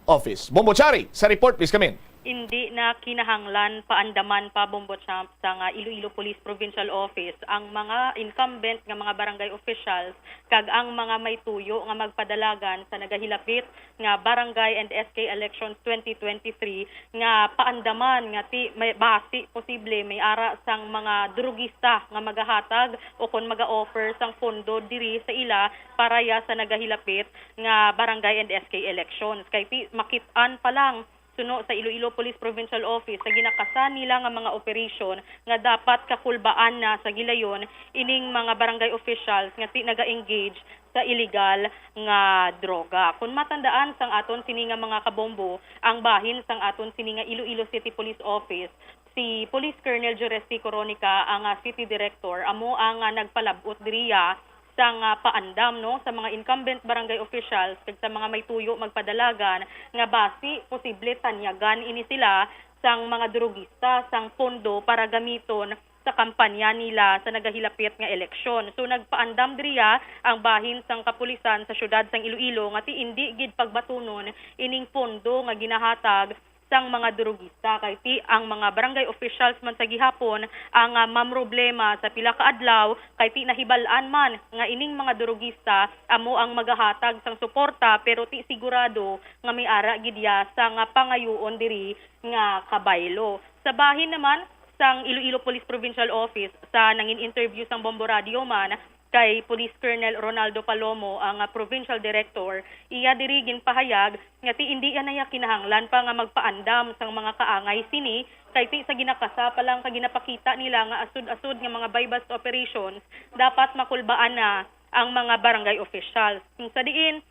Office. Bombo Chari, sa report, please come in. Hindi na kinahanglan paandaman pa, Bombo Champ, sa nga Iloilo Police Provincial Office ang mga incumbent nga mga barangay officials kag ang mga may tuyo nga magpadalagan sa nagahilapit nga barangay and S K elections twenty twenty-three nga paandaman nga ti may basi posible may ara sang mga drugista nga magahatag o kon maga-offer sang pondo diri sa ila para ya sa nagahilapit nga barangay and S K elections. Kay ti makit-an pa lang suno sa Iloilo Police Provincial Office sa ginakasa nila nga mga operasyon nga dapat kakulbaan na sa gilayon ining mga barangay officials nga ti naga-engage sa iligal nga droga. Kung matandaan sang aton sini nga mga kabombo, ang bahin sang aton sini nga Iloilo City Police Office, si Police Colonel Juresti Coronica, ang, ah, City Director, amo ang, ah, nagpalab-ot diriya sang, ah, paandam, no, sa mga incumbent barangay officials kag sa mga may tuyo magpadalagan nga basi posible tanyagan ini sila sang mga drugista sang pondo para gamiton sa kampanya nila sa nagahilapit nga eleksyon. So, nagpaandam diriya ang bahin sang kapulisan sa siyudad sang Iloilo nga ti indi gid pagbatunon ining pondo nga ginahatag sang mga drugista, kay ti ang mga barangay officials man sa gihapon ang, ah, mamroblema sa pila ka adlaw, kay ti nahibal-an man nga ining mga drugista amo ang magahatag sang suporta, pero ti sigurado nga may ara gid ya sa nga pangayoon diri nga kabaylo. Sa bahin naman sang Iloilo Police Provincial Office, sa nangin-interview sang Bombo Radio man kay Police Colonel Ronaldo Palomo, ang, ah, Provincial Director, iya diri ginpahayag nga ti indi na ya kinahanglan pa nga magpaandam sang mga kaangay sini, kay ti sa ginakasa pa lang ka ginapakita nila nga asud-asud nga mga buy-bust operations, dapat makulbaan na ang mga barangay officials. Kung sa diin,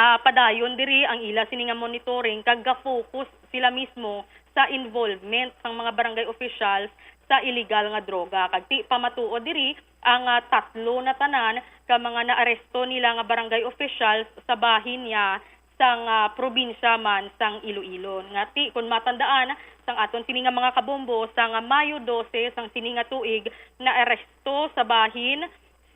ah, padayon diri ang ila sini nga monitoring kag ga-focus sila mismo sa involvement sang mga barangay officials sa illegal nga droga. Kag ti pamatuod diri ang, ah, tatlo na tanan ka mga naaresto nila nga barangay officials sa bahin niya sang, ah, probinsya man sang Iloilo. Nga ti, kun matandaan sang aton sini nga mga kabombo, sang, ah, Mayo dose sang sini nga tuig, naaresto sa bahin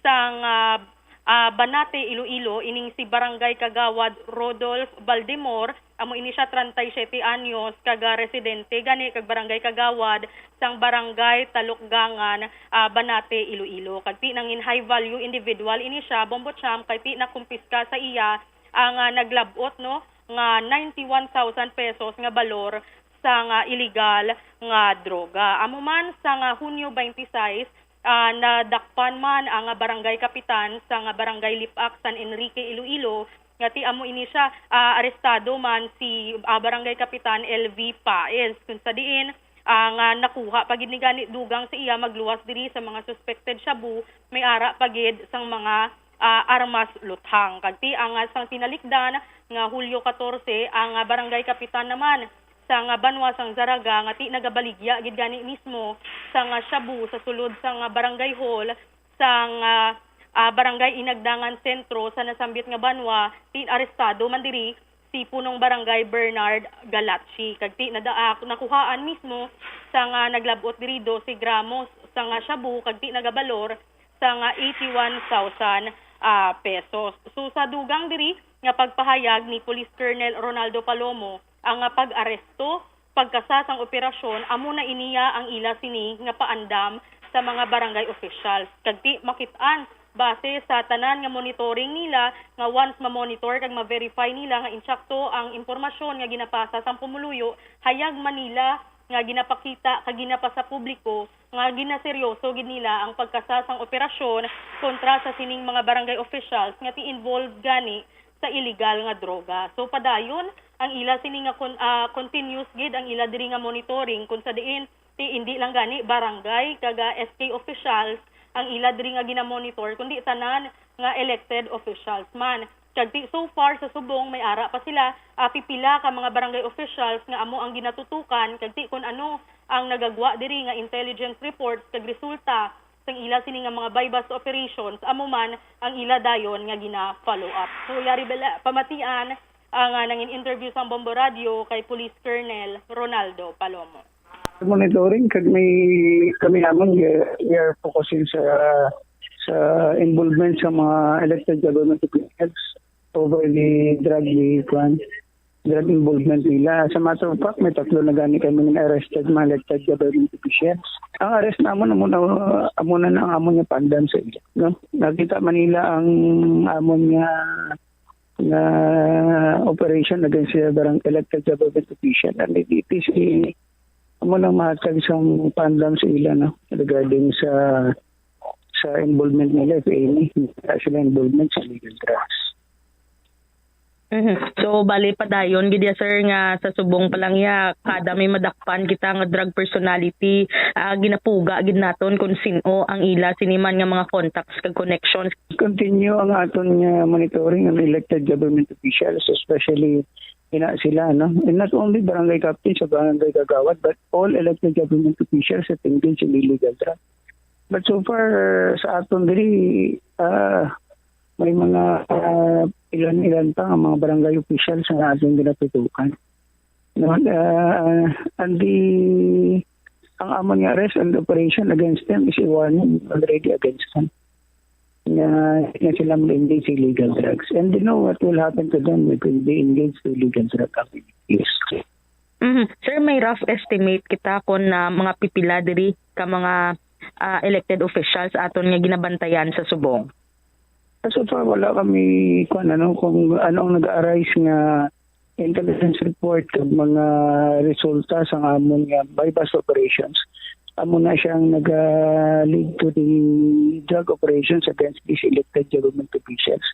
sang, ah, ah, Banate, Iloilo, ining si Barangay Kagawad Rodolph Baldemor, amo ini siya, treinta y siete anyos, kag, ah, residente gani kag barangay kagawad sang Barangay Talukgangan, ah, Banate, Iloilo. Kag ti nangin high value individual ini siya, Bombo Champ, kay ti nakumpiska sa iya ang, ah, naglab-ot, no, nga ninety-one thousand pesos nga balor sang, ah, iligal nga droga. Amo man, sang, ah, Hunyo twenty-six, ah, nadakpan man ang, ah, barangay kapitan sang, ah, Barangay Lipak, San Enrique, Iloilo, nga ti amo ini siya, ah, arestado man si, ah, Barangay Kapitan L V Paez, kung sa diin, ah, nga nakuha pa gid ni gani dugang sa iya magluwas diri sa mga suspected shabu, may ara pa gid sang mga, ah, armas luthang. Kag ti ang, ah, sang tinalikdan nga Hulyo katorse, ang, ah, Barangay Kapitan naman sang, ah, banwa sang Zarraga nga ti nagabaligya gid gani mismo sang, ah, shabu sa sulod sang, ah, barangay hall sang, ah, ah, Barangay Inagdangan Sentro sa nasambit nga banwa, ti arestado man diri si Punong Barangay Bernard Galachi. Kag ti nadaak nakuhaan mismo sang, ah, naglab-ot diri dose gramos sang, ah, shabu kag ti nagabalor sang, ah, eighty-one thousand, ah, pesos. So, sa dugang diri nga pagpahayag ni Police Colonel Ronaldo Palomo, ang, ah, pag-aresto, pagkasa sang operasyon, amo na iniya ang ila sini nga paandam sa mga barangay officials. Kag ti makit-an Base sa tanan nga monitoring nila, nga once ma-monitor kag ma-verify nila nga insakto ang impormasyon nga ginapasa sang pumuluyo, hayag man nila nga ginapakita kag ginapasa publiko nga ginaseryoso gid nila ang pagkasa sang operasyon kontra sa sining mga barangay officials nga ti-involved gani sa illegal nga droga. So, padayon ang ila sini nga kon-, ah, continuous gid ang ila diri nga monitoring, kung sa diin ti indi lang gani barangay kag, ah, S K officials ang ila diri nga ginamonitor, kundi tanan nga elected officials man. Kag ti so far sa subong may ara pa sila, ah, pipila ka mga barangay officials nga amo ang ginatutukan, kag ti kun ano ang nagagwa diri nga intelligence reports kag resulta sang ila sini nga mga buy-bust operations, amo man ang ila dayon nga gina-follow up. So, yari bala pamatian ang, ah, nangin-interview sang Bombo Radio kay Police Colonel Ronaldo Palomo. Monitoring, kag may, kami namon, we, we are focusing sa, sa involvement sa mga elected government officials over the drug, the, kwan, drug involvement nila. As a matter of fact, may tatlo na gani kami nga arrested, mga elected government officials. Ang arrest namon, amo na, amo na ang amon nga pandam sa ila, no? Nakita man nila ang amon nga, nga operation against sa barang elected government official. And it, it is a, amo nang mahatag sang pandam sa ila, no? Regarding sa, sa involvement nila, if any. Wala sila involvement sa illegal drugs. Mhm. So, bali, padayon gid ya, sir, nga sa subong pa lang ya, kada may madakpan kita nga drug personality, ah, ginapuga gid naton kung sin-o ang ila sini man nga mga contacts kag connections. Continue ang aton nga monitoring ang elected government officials, especially ina sila, no? And not only barangay captain sa barangay kagawad, but all elected government officials that engage in illegal drug. But so far, sa aton diri, ah, may mga, ah, ilan-ilan pa nga mga barangay officials nga aton ginatutukan. No, ah, and the, ang amon nga arrest and operation against them is a warning already against them. Nga, nga sila mag-engage sa illegal drugs. And you know what will happen to them if they engage to illegal drug activities? Mhm. Sir, may rough estimate kita kon, ah, mga pipila diri ka mga, ah, elected officials aton nga ginabantayan sa subong? So far, wala kami, kung ano, kung ano ang nag-arise nga intelligence report kag mga resulta sa amon nga buy-bust operations. Amo na siyang naga-lead to the drug operations against these elected government officials.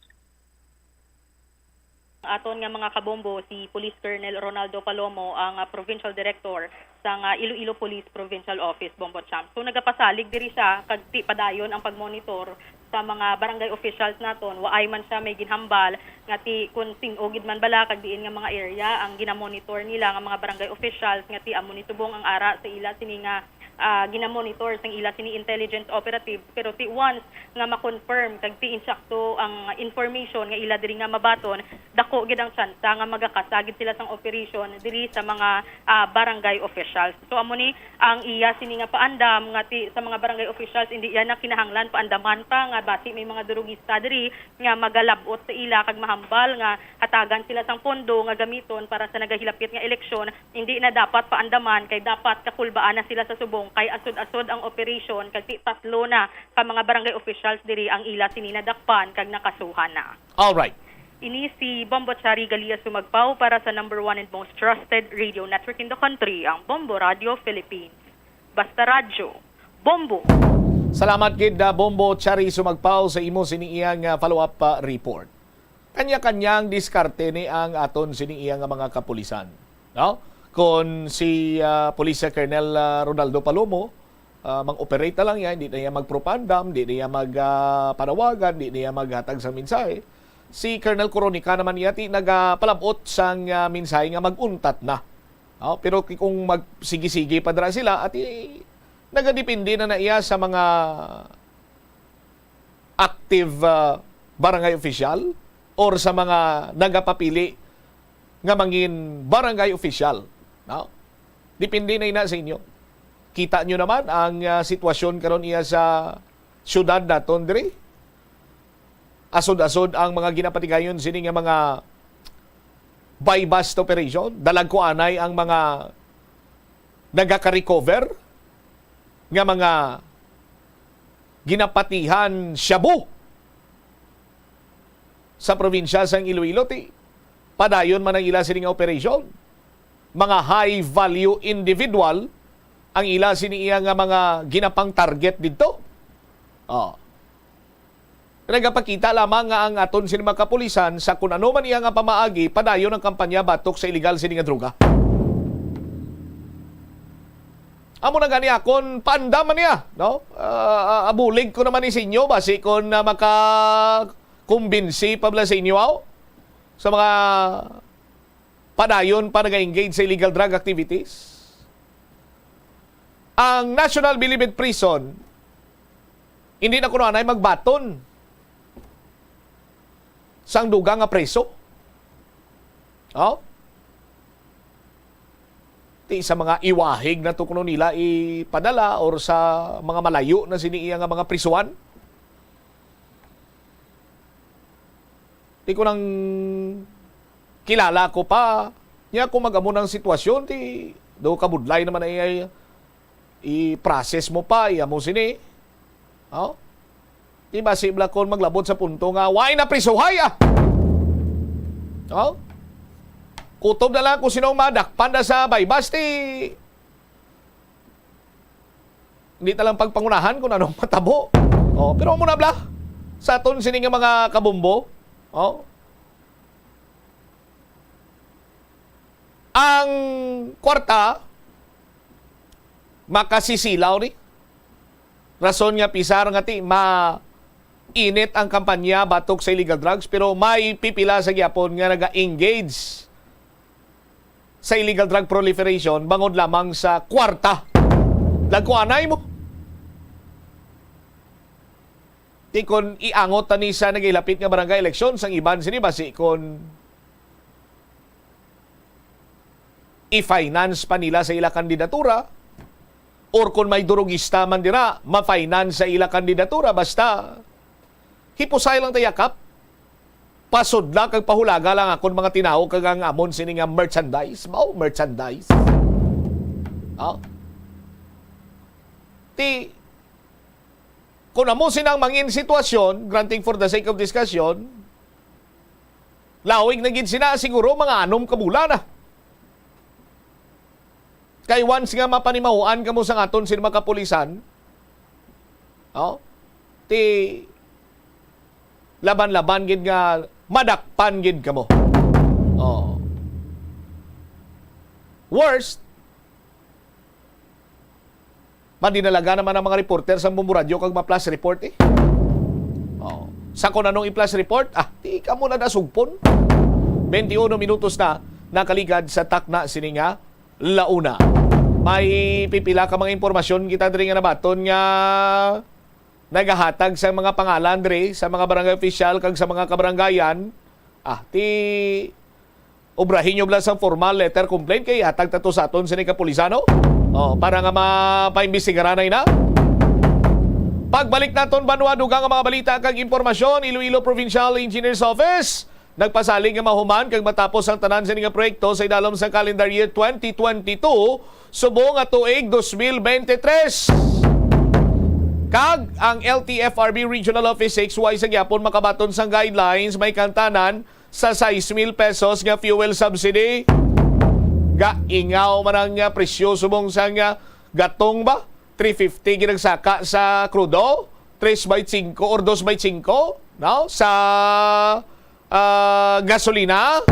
Aton nga mga kabombo, si Police Colonel Ronaldo Palomo, ang, ah, Provincial Director sang, ah, Iloilo Police Provincial Office, Bombo Champ. So, nagapasalig diri siya kag ti padayon ang pagmonitor sa mga barangay officials naton. Waay man siya may ginhambal nga ti kun sin-o gid man bala kag diin nga mga area ang ginamonitor nila nga mga barangay officials, nga ti amo ni subong ang ara sa ila sini nga, ah, ginamonitor sang ila sini intelligence operatives. Pero ti once nga ma-confirm kag ti insakto ang information nga ila diri nga mabaton, dako gid ang tsansa nga magakasa gid sila sang operation diri sa mga, ah, barangay officials. So, amo ni ang iya sini nga paandam nga ti sa mga barangay officials, indi iya na kinahanglan paandaman pa nga basi may mga durugista diri nga magalab-ot sa ila kag mahambal nga hatagan sila sang pondo nga gamiton para sa nagahilapit nga eleksyon. Indi na dapat paandaman kay dapat kakulbaan na sila sa subong kay asod-asod ang operation kag ti tatlo na ka mga barangay officials diri ang ila sini nadakpan kag nakasuhan na. All right. Ini si Bombo Chari Galia Sumagpaw para sa number one and most trusted radio network in the country, ang Bombo Radio Philippines. Basta Radyo, Bombo! Salamat gid, ah, Bombo Chari Sumagpaw, sa imo sini iyang, ah, follow-up, ah, report. Kanya-kanya ang diskarte ni ang aton sini iya nga mga kapulisan, no? Kon si, ah, Police Colonel, ah, Ronaldo Palomo, ah, mag-operate na lang iya, hindi na iya magpropaganda, hindi na iya mag, ah, panawagan, hindi na iya maghatag sang mensahe. Si Colonel Coronica naman iya ti nagapalabot sang, ah, mensahe nga mag-untat na. No? Pero ki-, kung mag-, sige-sige pa dira sila, ati nagadepende na na iya sa mga active, ah, barangay official or sa mga nagapapili nga mangin barangay official, no? Depende na ina sa inyo. Kita nyo naman ang, ah, sitwasyon karon iya sa syudad naton diri. Asod-asod ang mga ginapatigayon sini nga mga buy-bust operation. Dalagkuanay ang mga nagaka-recover nga mga ginapatihan, shabu. sa probinsya sang Iloilo, ti padayon man ang ila sini nga operation. Mga high value individual ang ila sini iya nga mga ginapang target didto. Oh. Nagapakita lamang nga ang aton sini mga kapulisan, sa kun ano man iya nga pamaagi, padayon ang kampanya batok sa iligal sini nga droga. Amo na gani akon paandam man niya, no? Ah, ah, abulig ko naman ni sinyo, basi kon, ah, makakumbinsi pa bala sa inyo, aw, sa mga padayon pa naga-engage sa illegal drug activities. Ang National Bilibid Prison, hindi na kuno anay magbaton sang dugang nga preso. Oh? Ti sa mga iwahig na to kuno nila ipadala or sa mga malayo na sini iya nga mga prisuhan. Ti ko nang kilala ko pa. Nya kung mag-amo nang sitwasyon, ti do kabudlay naman ay, ay i-process mo pa, iya mo sini. Oh? Di ba, si Blacon maglabot sa punto nga, "Why na prisuhay, ah?" Oh? Kutob na lang kung sinong madakpan na sa baybas, ti hindi ta lang pagpangunahan kung anong matabo. Oh, pero amo na bala sa aton sini nga mga kabombo. Oh. Ang kwarta makasisilaw ni. Rason nga pisar nga ti mainit ang kampanya batok sa illegal drugs, pero may pipila sa gyapon nga naga-engage sa illegal drug proliferation bangod lamang sa kwarta. Dagko anay mo. Ti kon iangot ta ni sa nagahilapit nga barangay eleksyon, sang iban sini basi kon i-finance pa nila sa ila kandidatura, or kon may durugista man dira, ma-finance sa ila kandidatura, basta hipusay lang ta yakap, pasudla kag pahulaga lang akon mga tinawo kag ang amon sini nga merchandise. Mao, merchandise. Oh. Ti, kung amo sinang mangin sitwasyon, granting for the sake of discussion, lawig na gid sina siguro mga anom ka bulan na. Kay once nga mapanimahuan kamo sang aton sini mga kapulisan, oh, ti laban-laban gid nga madakpan gid kamo. Oh. Worst, madinalaga naman ang mga reporter sa Bombo Radyo kag ma-flash report, eh. Oh. Sa kung anong i-flash report, ah, di ka mo na dasugpon. Twenty-uno minutos na nakaligad sa takna sini nga launa. May pipila ka mga impormasyon kita diri nga nabaton nga nagahatag sa mga pangalan diri sa mga barangay official kag sa mga kabaranggayan. Ah, ti obrahin nyo lang sang formal letter complaint kay hatag ta to sa aton sini kapulisan, no? Oh, para nga mapaimbestigaran na ina. Pagbalik naton banwa, dugang nga mga balita kag impormasyon, Iloilo Provincial Engineer's Office nagpasalig nga mahuman kag matapos ang tanan sini nga proyekto sa idalom sa calendar year twenty twenty-two, subong nga tuig dos mil bente tres. Kag ang L T F R B Regional Office Six Y sa gyapon makabaton sang guidelines, may kantanan sa sais mil pesos nga fuel subsidy. Gaingaw man ang, ah, presyo subong sang, ah, gatong ba? Three fifty ginagsaka sa krudo, tres by singko or dos by singko, no? Sa, ah, gasolina.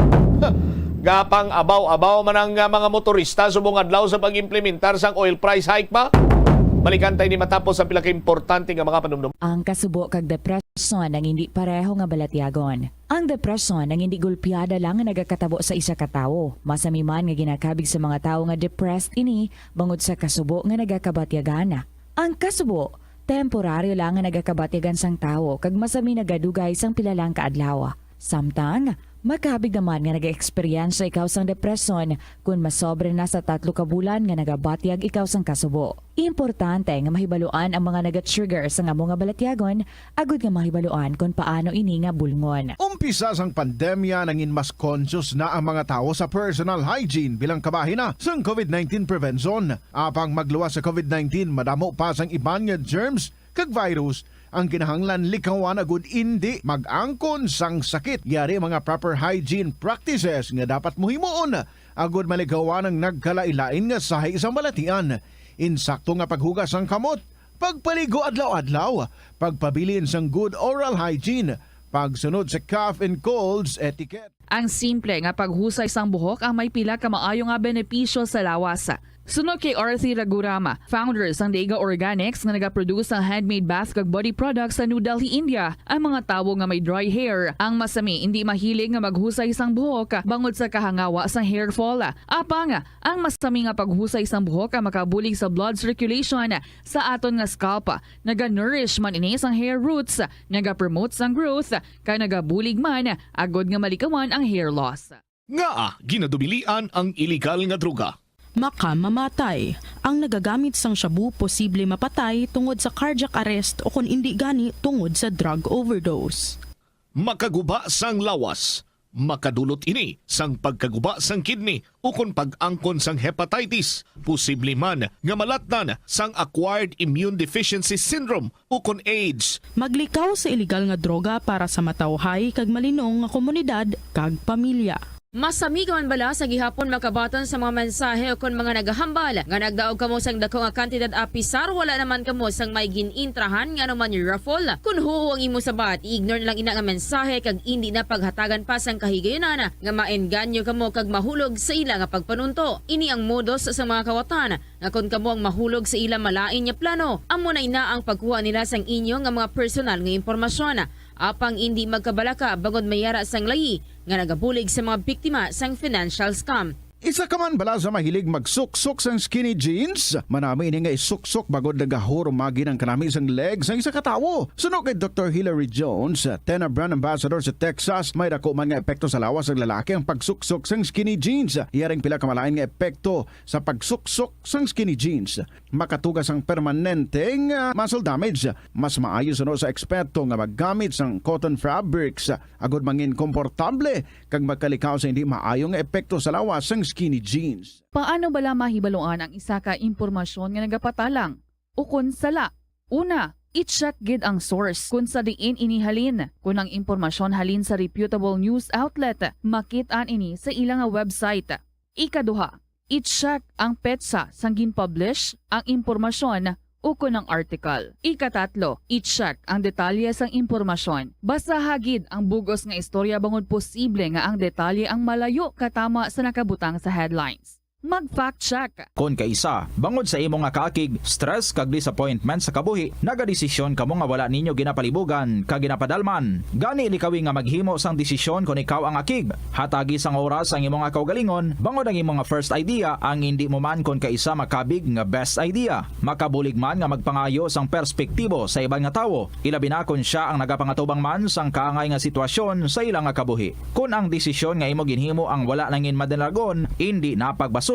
Gapang abaw-abaw man ang, ah, mga motorista subong adlaw sa pag-implementar sang oil price hike ba? Balikan tayo ni matapos ang pila ka importante nga mga panumdum. Ang kasubo kag depresyon ang hindi pareho nga balatyagon. Ang depresyon ang hindi gulpiada lang nga nagakatabo sa isa ka tawo. Masami man nga ginakabig sa mga tawo nga depressed ini bangod sa kasubo nga nagakabatyagan. Ang kasubo, temporaryo lang nga nagakabatyagan sang tawo kag masami nagadugay sang pila lang ka adlaw. Samtang, makabig naman nga nag-eksperyensya ikaw sang depresyon kon masobra na sa tatlo ka bulan nga nagabatyag ikaw sang kasubo. Importante nga mahibaluan ang mga naga-trigger sang amo nga balatyagon agud nga mahibaluan kon paano ini nga bulngon. Umpisa sang pandemya, nangin mas conscious na ang mga tawo sa personal hygiene bilang kabahin na sang covid nineteen prevention. Apang magluwas sa covid nineteen, madamo pa sang iban nga germs kag virus Ang kinahanglan likawan agud indi mag-angkon sang sakit. Yari mga proper hygiene practices nga dapat mohimuon agud malikawan ang nagkalain-lain nga sahi sang balatian. Insakto nga paghugas sang kamot, pagpaligo adlaw-adlaw, pagpabilin sang good oral hygiene, pagsunod sa cough and colds etiquette. Ang simple nga paghusay sang buhok ang may pila ka maayo nga benepisyo sa lawas. Suno kay Arthi Ragurama, founder sang Dega Organics nga nagaproduce sang handmade bath kag body products sa New Delhi, India, ang mga tawo nga may dry hair ang masami indi mahilig nga maghusay sang buhok bangod sa kahangawa sang hair fall. Apang ang masami nga paghusay sang buhok ang makabulig sa blood circulation sa aton nga scalp. Naga-nourish man ini sang hair roots, nagapromote sang growth, kag nagabulig man agod nga malikawan ang hair loss. Ngaa ginadumilian ang iligal nga droga? Makamamatay. Ang nagagamit sang shabu posible mapatay tungod sa cardiac arrest o kon indi gani tungod sa drug overdose. Makaguba sang lawas. Makadulot ini sang pagkaguba sang kidney ukon pag-angkon sang hepatitis. Posible man nga malatnan sang acquired immune deficiency syndrome ukon AIDS. Maglikaw sa iligal nga droga para sa matawhay kag malinong nga komunidad kag pamilya. Masami ka man bala sa gihapon makabaton sa mga mensahe ukon mga nagahambal nga nagdaog kamo sang dako nga kantidad apisar wala naman kamo sang may gin-intrahan nga anuman raffle? Kon huo ang imo sabat, i-ignore na lang ina nga mensahe kag indi na paghatagan pa sang kahigayunan nga maengganyo kamo kag mahulog sa ila nga pagpanunto. Ini ang modus sa mga kawatan nga kon kamo ang mahulog sa ila malain nga plano, amo na ina ang pagkuha nila sang inyo nga mga personal nga impormasyon. Apang indi magkabalaka bangod may yara sang layi nga nagabulig sa mga biktima sang financial scam. Isa ka man bala sa mahilig magsuksok sang skinny jeans? Manami ini nga isuksok bangod nagahurumagi ang kanami sang leg sang isa ka tawo. Suno kay Doktor Hilary Jones, Tena Brand Ambassador sa Texas, may dako man nga epekto sa lawas sang lalaki ang pagsuksok sang skinny jeans. Yaring pila ka malain nga epekto sa pagsuksok sang skinny jeans. Makatuga sang permanente nga muscle damage. Mas maayo suno sa eksperto nga maggamit sang cotton fabrics agud mangin komportable kag makalikaw sa hindi maayo nga epekto sa lawas sang skinny jeans. Paano bala mahibaluan ang isa ka impormasyon nga nagapatalang ukon sala? Una, i-check gid ang source kon sa diin ini halin. Kon ang impormasyon halin sa reputable news outlet, makit-an ini sa ila nga website. Ikaduha, i-check ang petsa sang gin-publish ang impormasyon ukon ang article. Ikatatlo, i-check ang detalye sang impormasyon. Basaha gid ang bug-os nga istorya bangod posible nga ang detalye ang malayo katama sa nakabutang sa headlines. Mag-fact check. Kon kaisa, bangod sa imo nga kaakig, stress kag disappointment sa kabuhi, nagadesisyon kamo nga wala ninyo ginapalibugan kag ginapadalman. Gani likawi nga maghimo sang desisyon kon ikaw ang akig. Hatagi sang oras ang imo nga kaugalingon, bangod ang imo nga first idea ang indi mo man kon kaisa makabig nga best idea. Makabulig man nga magpangayo sang perspektibo sa iban nga tawo, ilabi na kon sia ang nagapangatubang man sang kaangay nga sitwasyon sa ila nga kabuhi. Kon ang desisyon nga imo ginhimo ang wala nangin madalagon, indi na pagbasulon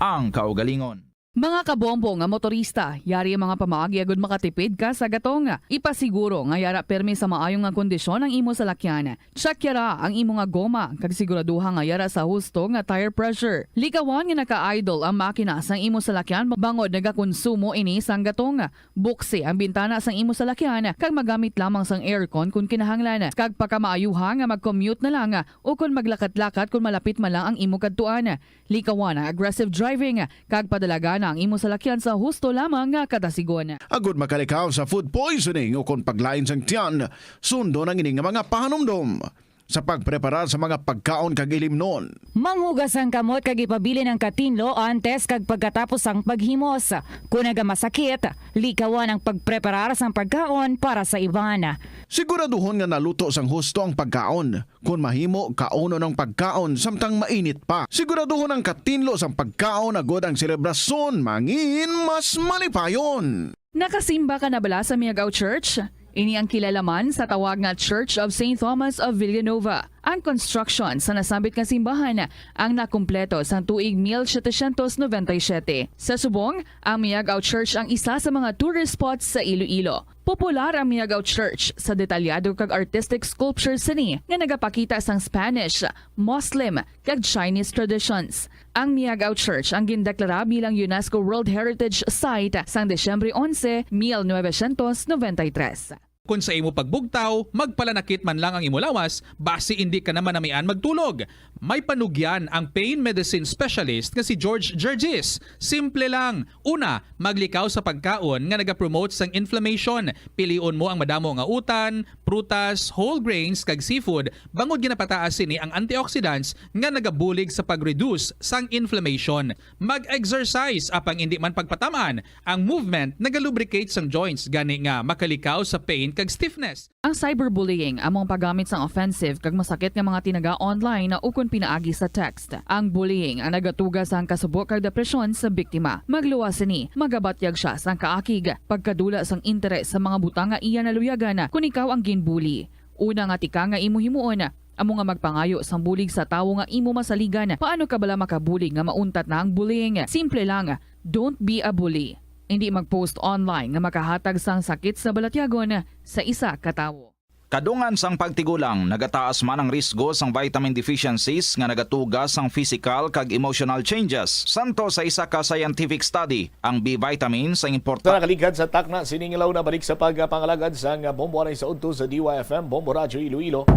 ang kaugalingon. Mga kabombo nga motorista, yari ang mga pamaagi agud makatipid ka sa gatong. Ipasiguro nga yara permi sa maayo nga kondisyon ang imo salakyan. Check yara ang imo nga goma kag siguraduha nga yara sa husto nga tire pressure. Likawan nga naka-idle ang makina sang imo salakyan bangod nagakonsumo ini sang gatong. Buksi ang bintana sang imo salakyan kag magamit lamang sang aircon kon kinahanglan. Kag pakamaayuha nga mag-commute na lang ukon maglakat-lakat kon malapit man lang ang imo kadtuan. Likawan ang aggressive driving kag padalagana ang imo salakyan sa husto lamang nga katasigon. Agud makalikaw sa food poisoning ukon paglain sang tiyan, sundon ang ini nga mga pahanumdom sa pagpreparar sa mga pagkaon kag ilimnon. Manghugas ang kamot kag ipabilin ang katinlo antes kag pagkatapos sang paghimos. Kon nagamasakit, likawan ang pagpreparar sang pagkaon para sa iban. Siguraduhon nga naluto sang husto ang pagkaon. Kon mahimo, kaunon ang pagkaon samtang mainit pa. Siguraduhon ang katinlo sang pagkaon agod ang selebrasyon mangin mas malipayon. Nakasimba ka na bala sa Miagao Church? Ini ang kilala man sa tawag nga Church of Saint Thomas of Villanova. Ang construction sa nasambit nga simbahan ang nakumpleto sang tuig mil setecientos noventa y siete. Sa subong, ang Miagao Church ang isa sa mga tourist spots sa Iloilo. Popular ang Miagao Church sa detalyado kag artistic sculptures sini nga nagapakita sang Spanish, Muslim, kag Chinese traditions. Ang Miagao Church ang gindeklara bilang UNESCO World Heritage Site sang Disyembre onse, mil novecientos noventa y tres. Kon sa imo pagbugtaw, magpalanakit man lang ang imo lawas, basi indi ka na manamian magtulog. May panugyan ang pain medicine specialist nga si George Gergis. Simple lang. Una, maglikaw sa pagkaon nga nagapromote sang inflammation. Pilion mo ang madamo nga utan, prutas, whole grains, kag seafood, bangod ginapataas sini ang antioxidants nga nagabulig sa pag-reduce sang inflammation. Mag-exercise, apang indi man pagpatam-an, ang movement nagalubricate sang joints, gani nga makalikaw sa pain kag stiffness. Ang cyberbullying amo ang paggamit sang offensive kag masakit nga mga tinaga online ukon pinaagi sa text. Ang bullying ang nagatuga sang kasubo kag depresyon sa biktima. Magluwas sini, magabatyag sia sang kaakig, pagkadula sang interes sa mga butang nga iya naluyagan kon ikaw ang ginbully. Una nga tikang nga imo himuon amo nga magpangayo sang bulig sa tawo nga imo masaligan. Paano ka bala makabulig nga mauntat na ang bullying? Simple lang, don't be a bully. Indi mag-post online nga makahatag sang sakit sa balatyagon sa isa ka tawo. Kadungan sang pagtigulang, nagataas man ang risgo sang vitamin deficiencies nga nagatuga sang physical kag emotional changes. Santo sa isa ka scientific study, ang B vitamins ang Sa importante nakaligad sa takna sining law na balik sa pagpangalagad sang Bombo anay sa udto sa D Y F M, Bombo Radyo Iloilo.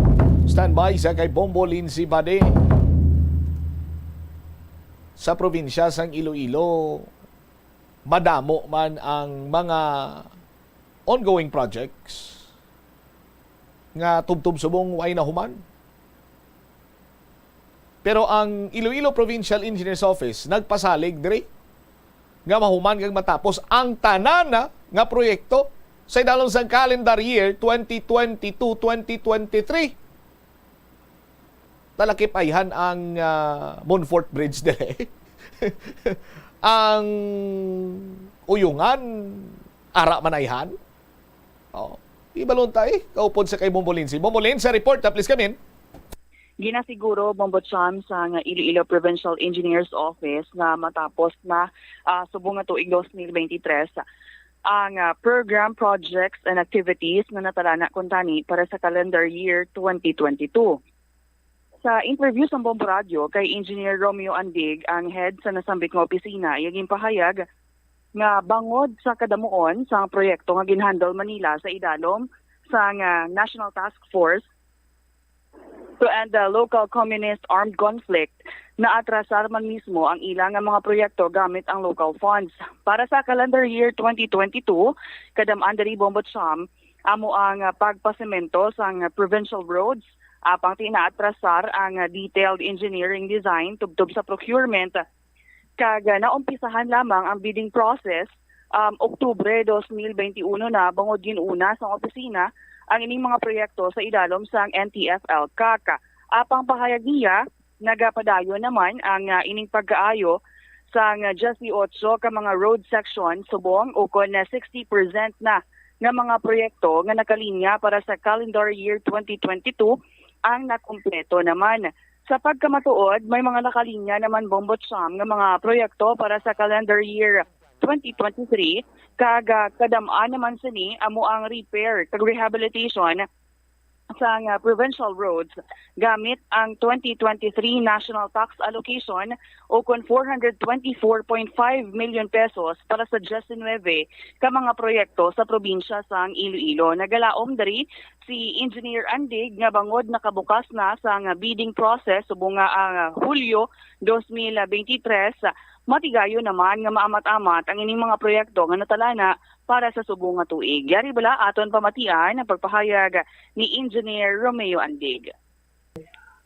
Standby sa kay Bombo Lindsay Bade. Sa probinsya sang Iloilo, madamo man ang mga ongoing projects nga tubtob subong way nahuman. Pero ang Iloilo Provincial Engineers Office nagpasalig diri nga mahuman kag matapos ang tanan na nga proyekto sa idalom sang calendar year twenty twenty-two, twenty twenty-three. Talakip ayhan ang, ah, Monfort Bridge diri. Ang Uyungan, ara man ayhan. Oh, ibalon ta, eh, kaupod sa kay Bombo Lindsay. Bombo Lindsay, report, ah, please come in. Ginasiguro, Bombo Cham, sang Iloilo Provincial Engineers Office nga matapos na, ah, subong nga tuig dos mil bente tres ang, ah, program, projects, and activities nga natalana kuntani para sa calendar year twenty twenty-two. Sa interview sa Bombo Radyo kay Engineer Romeo Andig, ang head sa nasambit nga opisina, iya ginpahayag nga bangod sa kadamuon sang proyekto nga ginhandle man nila sa idalom sang, ah, National Task Force to End the Local Communist Armed Conflict, naatrasar man mismo ang ila nga mga proyekto gamit ang local funds. Para sa calendar year twenty twenty-two, kadam-an diri, Bombo Cham, amo ang, ah, pagpasemento sang provincial roads, apang ti naatrasar ang, ah, detailed engineering design tubtob sa procurement, kag, ah, naumpisahan lamang ang bidding process, um, Oktubre dos mil bente uno na, bangod gin-una sang opisina ang ining mga proyekto sa idalom sang N T F L CAC. Apang pahayag niya, nagapadayon naman ang, ah, ining pagkaayo sang diyesyocho ka mga road section subong ukon na sixty percent na nga mga proyekto nga nakalinya para sa calendar year twenty twenty-two ang nakumpleto naman. Sa pagkamatuod, may mga nakalinya naman, Bombo Cham, nga mga proyekto para sa calendar year twenty twenty-three, kag, ah, kadam-an naman sini amo ang repair kag rehabilitation sang, ah, provincial roads gamit ang twenty twenty-three National Tax Allocation, ukon four hundred twenty-four point five million pesos para sa diecinuebe ka mga proyekto sa probinsya sang Iloilo. Nagalaom diri si Engineer Andig nga bangod nakabukas na sang bidding process subong nga ang Hulyo dos mil bente tres, matigayon naman nga maamat-amat ang ining mga proyekto nga natalana para sa subong nga tuig. Yari bala aton pamatian ang pagpahayag ni Engineer Romeo Andig.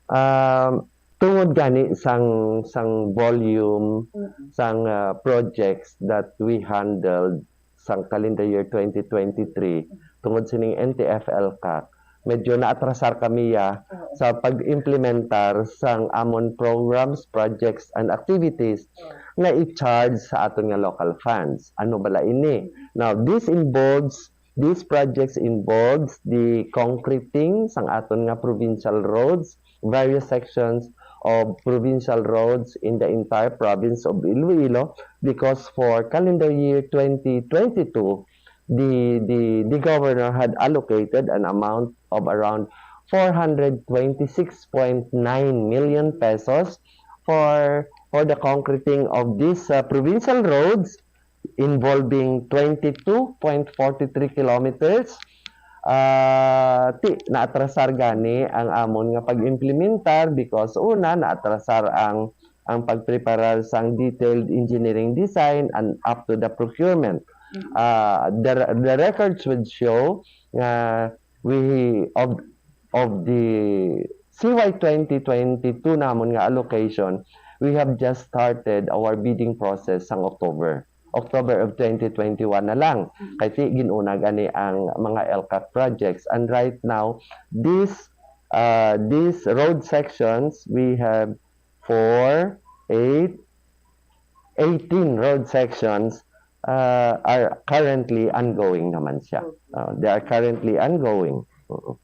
Um, tungod gani sang, sang volume Mm. sang, ah, projects that we handled sang calendar year twenty twenty-three, tungod sining N T F L CAC, medyo naatrasar kami, ya, Oo. sa pag-implementar sang amon programs, projects, and activities Oo. nga i-charge sa aton nga local funds. Ano bala ini? Now, this involves, these projects involves the concreting sang aton nga provincial roads, various sections of provincial roads in the entire province of Iloilo, because for calendar year twenty twenty-two, the, the, the governor had allocated an amount of around four hundred twenty-six point nine million pesos for, for the concreting of these, uh, provincial roads involving twenty-two point forty-three kilometers, Ah, ti, naatrasar gani ang amon nga pag-implementar because una, naatrasar ang, ang pagpreparar sang detailed engineering design and up to the procurement. Mm. Ah, the, the records would show nga we, of, of the C Y twenty twenty-two namon nga allocation, we have just started our bidding process sang October. October of twenty twenty-one na lang. Mm. Kay ti, gin-una gani ang mga ELCAC projects. And right now, this, uh, these road sections, we have four, eight, eighteen road sections, uh, are currently ongoing naman siya. Okay. Uh, they are currently ongoing. Oo.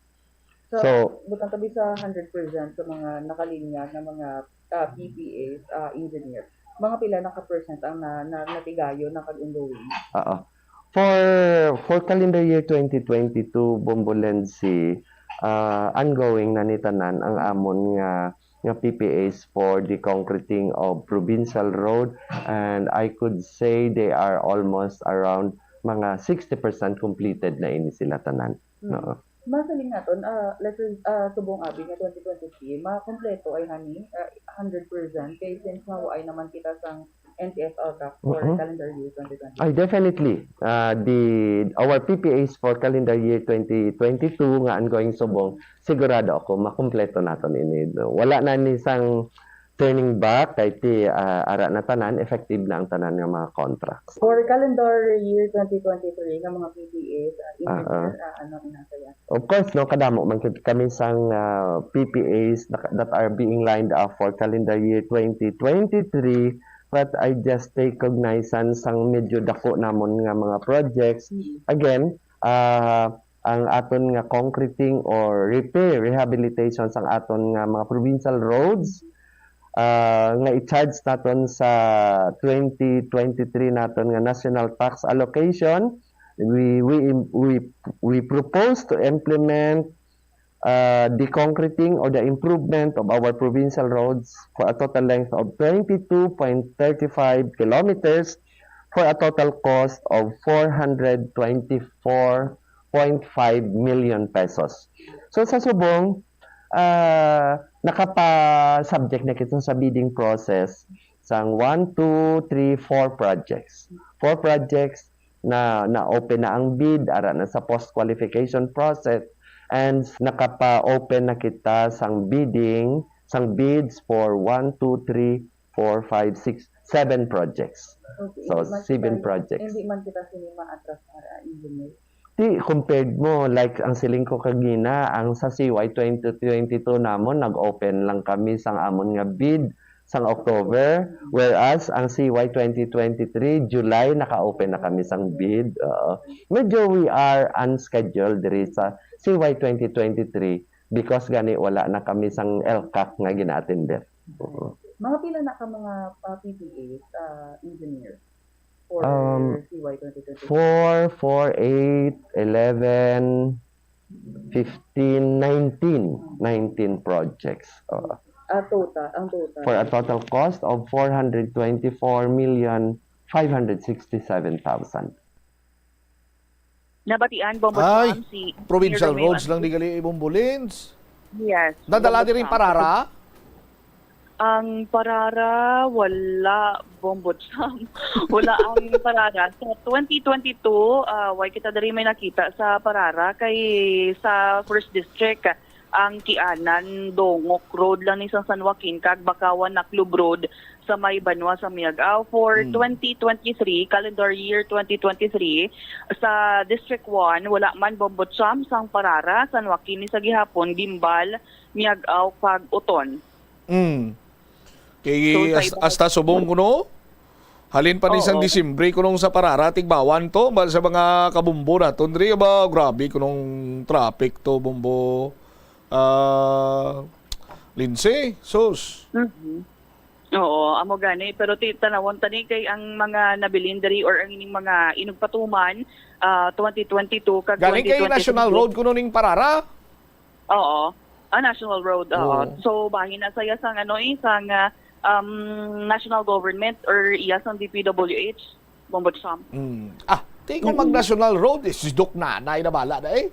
So, So, butang tabi sa hundred percent sa mga nakalinya nga mga, ah, P P As, ah, engineer, mga pila na ka percent ang na, na, natigayon na kag ongoing? Oo. For, for calendar year twenty twenty-two, Bombo Lenzi, ah, ongoing na ni tanan ang amon nga, nga P P As for the concreting of provincial road, and I could say they are almost around mga sixty percent completed na ini sila tanan. Hmm. Oo. Masiling naton, ah, let's say, ah, subong abi nga twenty twenty-three, makompleto ay hani, ah, hundred percent, kay since nga waay naman kita sang N T F ELCAC for Mm-mm. calendar year twenty twenty. Ay, definitely. Ah, the, our P P As for calendar year twenty twenty-two nga ongoing subong, sigurado ako, makompleto naton ini. Wala na ni sang turning back, kay ti, ah, ara na tanan, effective na ang tanan nga mga contracts. For calendar year twenty twenty-three nga mga P P As, ah, Ah, ah. engineer, ah, ano inasaya? Of course, no, kadamo man kit-, kami sang, ah, P P As na, that are being lined up for calendar year twenty twenty-three, but I just take cognizance sang medyo dako namon nga mga projects. Mm. Again, ah, ang aton nga concreting or repair, rehabilitation sang aton nga mga provincial roads, ah, nga i-charge naton sa twenty twenty-three naton nga national tax allocation. We, we, we, we propose to implement, ah, the concreting or the improvement of our provincial roads for a total length of twenty-two point thirty-five kilometers for a total cost of four hundred twenty-four point five million pesos. So, sa subong, ah, nakapa-subject na kita sa bidding process sang one, two, three, four projects. Four projects na na-open na ang bid, ara na sa post-qualification process, and nakapa-open na kita sang bidding, sang bids for one, two, three, four, five, six, seven projects. Okay, So, hindi man seven kita, projects. hindi man kita sini maatras para engineer. Ti, compared mo, like, ang siling ko kagina, ang sa C Y twenty twenty-two namon, nag-open lang kami sang amon nga bid sang October, whereas ang C Y twenty twenty-three, July, naka-open na kami sang bid. Oo. Medyo we are unscheduled diri sa C Y twenty twenty-three because gani wala na kami sang ELCAC nga gina-attender. Oo. Mga pila na ka mga, ah, P P As, ah, engineer for Um, C Y twenty twenty-three? Four, four, eight, eleven, fifteen, nineteen. Nineteen projects. Oo. Ah, total, ang total. For a total cost of four hundred twenty-four million five hundred sixty-seven thousand. Nabatian, Bombo Ay, Sam, si provincial Mayor Romeo roads lang Antique. Ni gali, Bombo Lens. Yes, Nadala Bombo diri Sam. Parara? Ang Parara, wala, Bombo Sam. Wala ang Parara. Sa twenty twenty-two, ah, way kita diri may nakita sa Parara kay sa First District, ang Kianan, Dongok Road lang ni sa San Joaquin, kag Bakawan, Naklob Road sa may banwa sa Miag-ao. For Hmm. twenty twenty-three, calendar year twenty twenty-three, sa District one, wala man, Bombo Sam, sang Parara, San Joaquin ni sa gihapon, Guimbal, Miag-ao, kag Oton. Mm. Kay So, sa as-, ibang hasta subong kuno, halin pa ni sang Oh. Disyembre kuno sa Parara, tigbawan to, ba, sa mga kabumbo naton diri, ba, grabe kunong traffic to, Bombo, ah, Lindsay, sus. Mhm. Oo, amo gani. Pero ti-, tanawon ta ni kay ang mga nabilin diri or ang ining mga inugpatuman, ah, twenty twenty-two kag Galing kay twenty twenty-three. National Road kuno ning Parara? Oo. Ah, National Road, oo. Oo. So, bahin na saya sang, ano, eh, sang, ah, um, national government or iya sang D P W H, Bombo Sam. Mm. Ah, ti kung Mm. mag-national road, eh, si Doc Nanay na bala na, eh.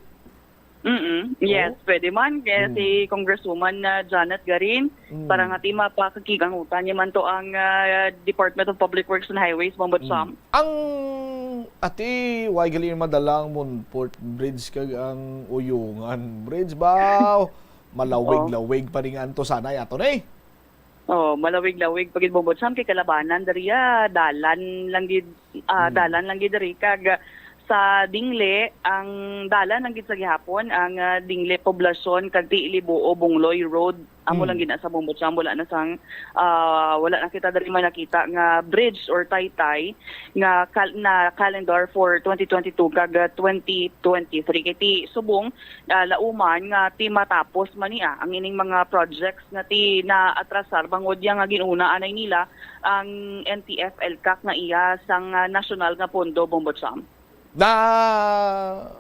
Mm-mm. Yes, Oh. pwede man. Kaya Mm. si Congresswoman, ah, Janet Garin, Mm. para nga ti mapakakigangutan niya man to ang, ah, Department of Public Works and Highways, Bombot Mm. Sam. Ang, ati, why gali madala ang Moonport Bridge kag ang Uyungan Bridge ba? Malawig-lawig pa rin nga anto sana, ato na eh. Oh, malawig-lawig pa gid, Bombot Sam, kay kalabanan diri, ah, dalan lang gid, ah, Hmm. dalan lang gid diri. Kag, ah, sa Dingle, ang dalan lang gid sa gihapon, ang, ah, Dingle Poblacion kag Tilibuo Bungloy Road. Amo Hmm. lang gid na sa Bombot Sam, wala na sang, ah, wala na kita diri man nakita nga bridge or taytay nga kal-, na calendar for twenty twenty-two kag, ah, twenty twenty-three. Kay ti subong, ah, lauman nga ti matapos man niya ang ining mga projects nga ti naatrasar bangod ya nga gin-una anay nila ang N T F ELCAC nga iya sang, ah, nasyonal nga pondo, Bombot Sam.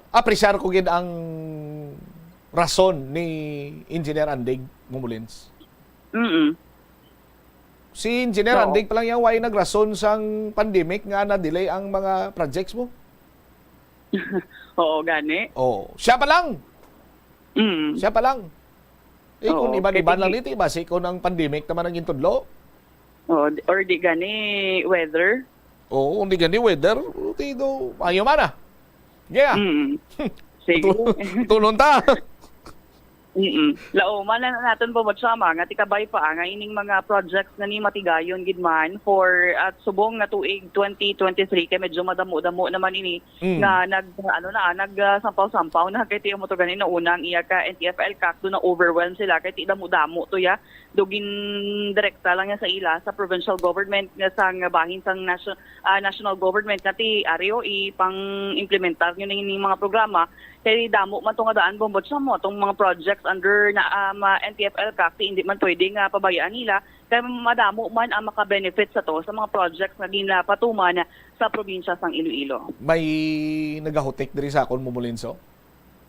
Na-apresyar ko gid ang rason ni Engineer Andig Mumulins. Mm-mm. Si Engineer Oo. Andig pa lang yang way nagrason sang pandemic nga na-delay ang mga projects mo. Oo, gani. Oh, siya pa lang. Mm. Siya pa lang. Eh, kung Oo, iban-iban kay lang tigi- nito, basi kung ang pandemic naman ang gintudlo. Oo, di- or di gani weather. Oo, kung di gani weather, di do, ayaw man ah. Yeah. Mm. Sige. Tu-, tulon ta. Mm. Lauman na naton po, Botsama, nga tikabay pa nga ining mga projects nga ni matigayon gid man for at subong nga tuig twenty twenty-three kay medyo madamo-damo naman ini Mm. nga nag, ano na, nag, ah, sampaw-sampaw na kay ti amo to gani nauna ang iya ka N T F ELCAC, do na-overwhelm sila kay ti damo-damo to ya. Do gindirekta lang niya sa ila sa provincial government nga sang bahin sang nation-, ah, national government nga ti ari o ipang-implementar nyo na ining mga programa kay damo man to nga daan, Bombot, sa mo atong mga projects under na, ah, ma-, N T F ELCAC, ti hindi man pwede nga pabayaan nila kay madamo man ang maka-benefit sa to sa mga projects nga ginapatuman sa probinsya sang Iloilo. May nagahutik diri sa akon, Momolinso.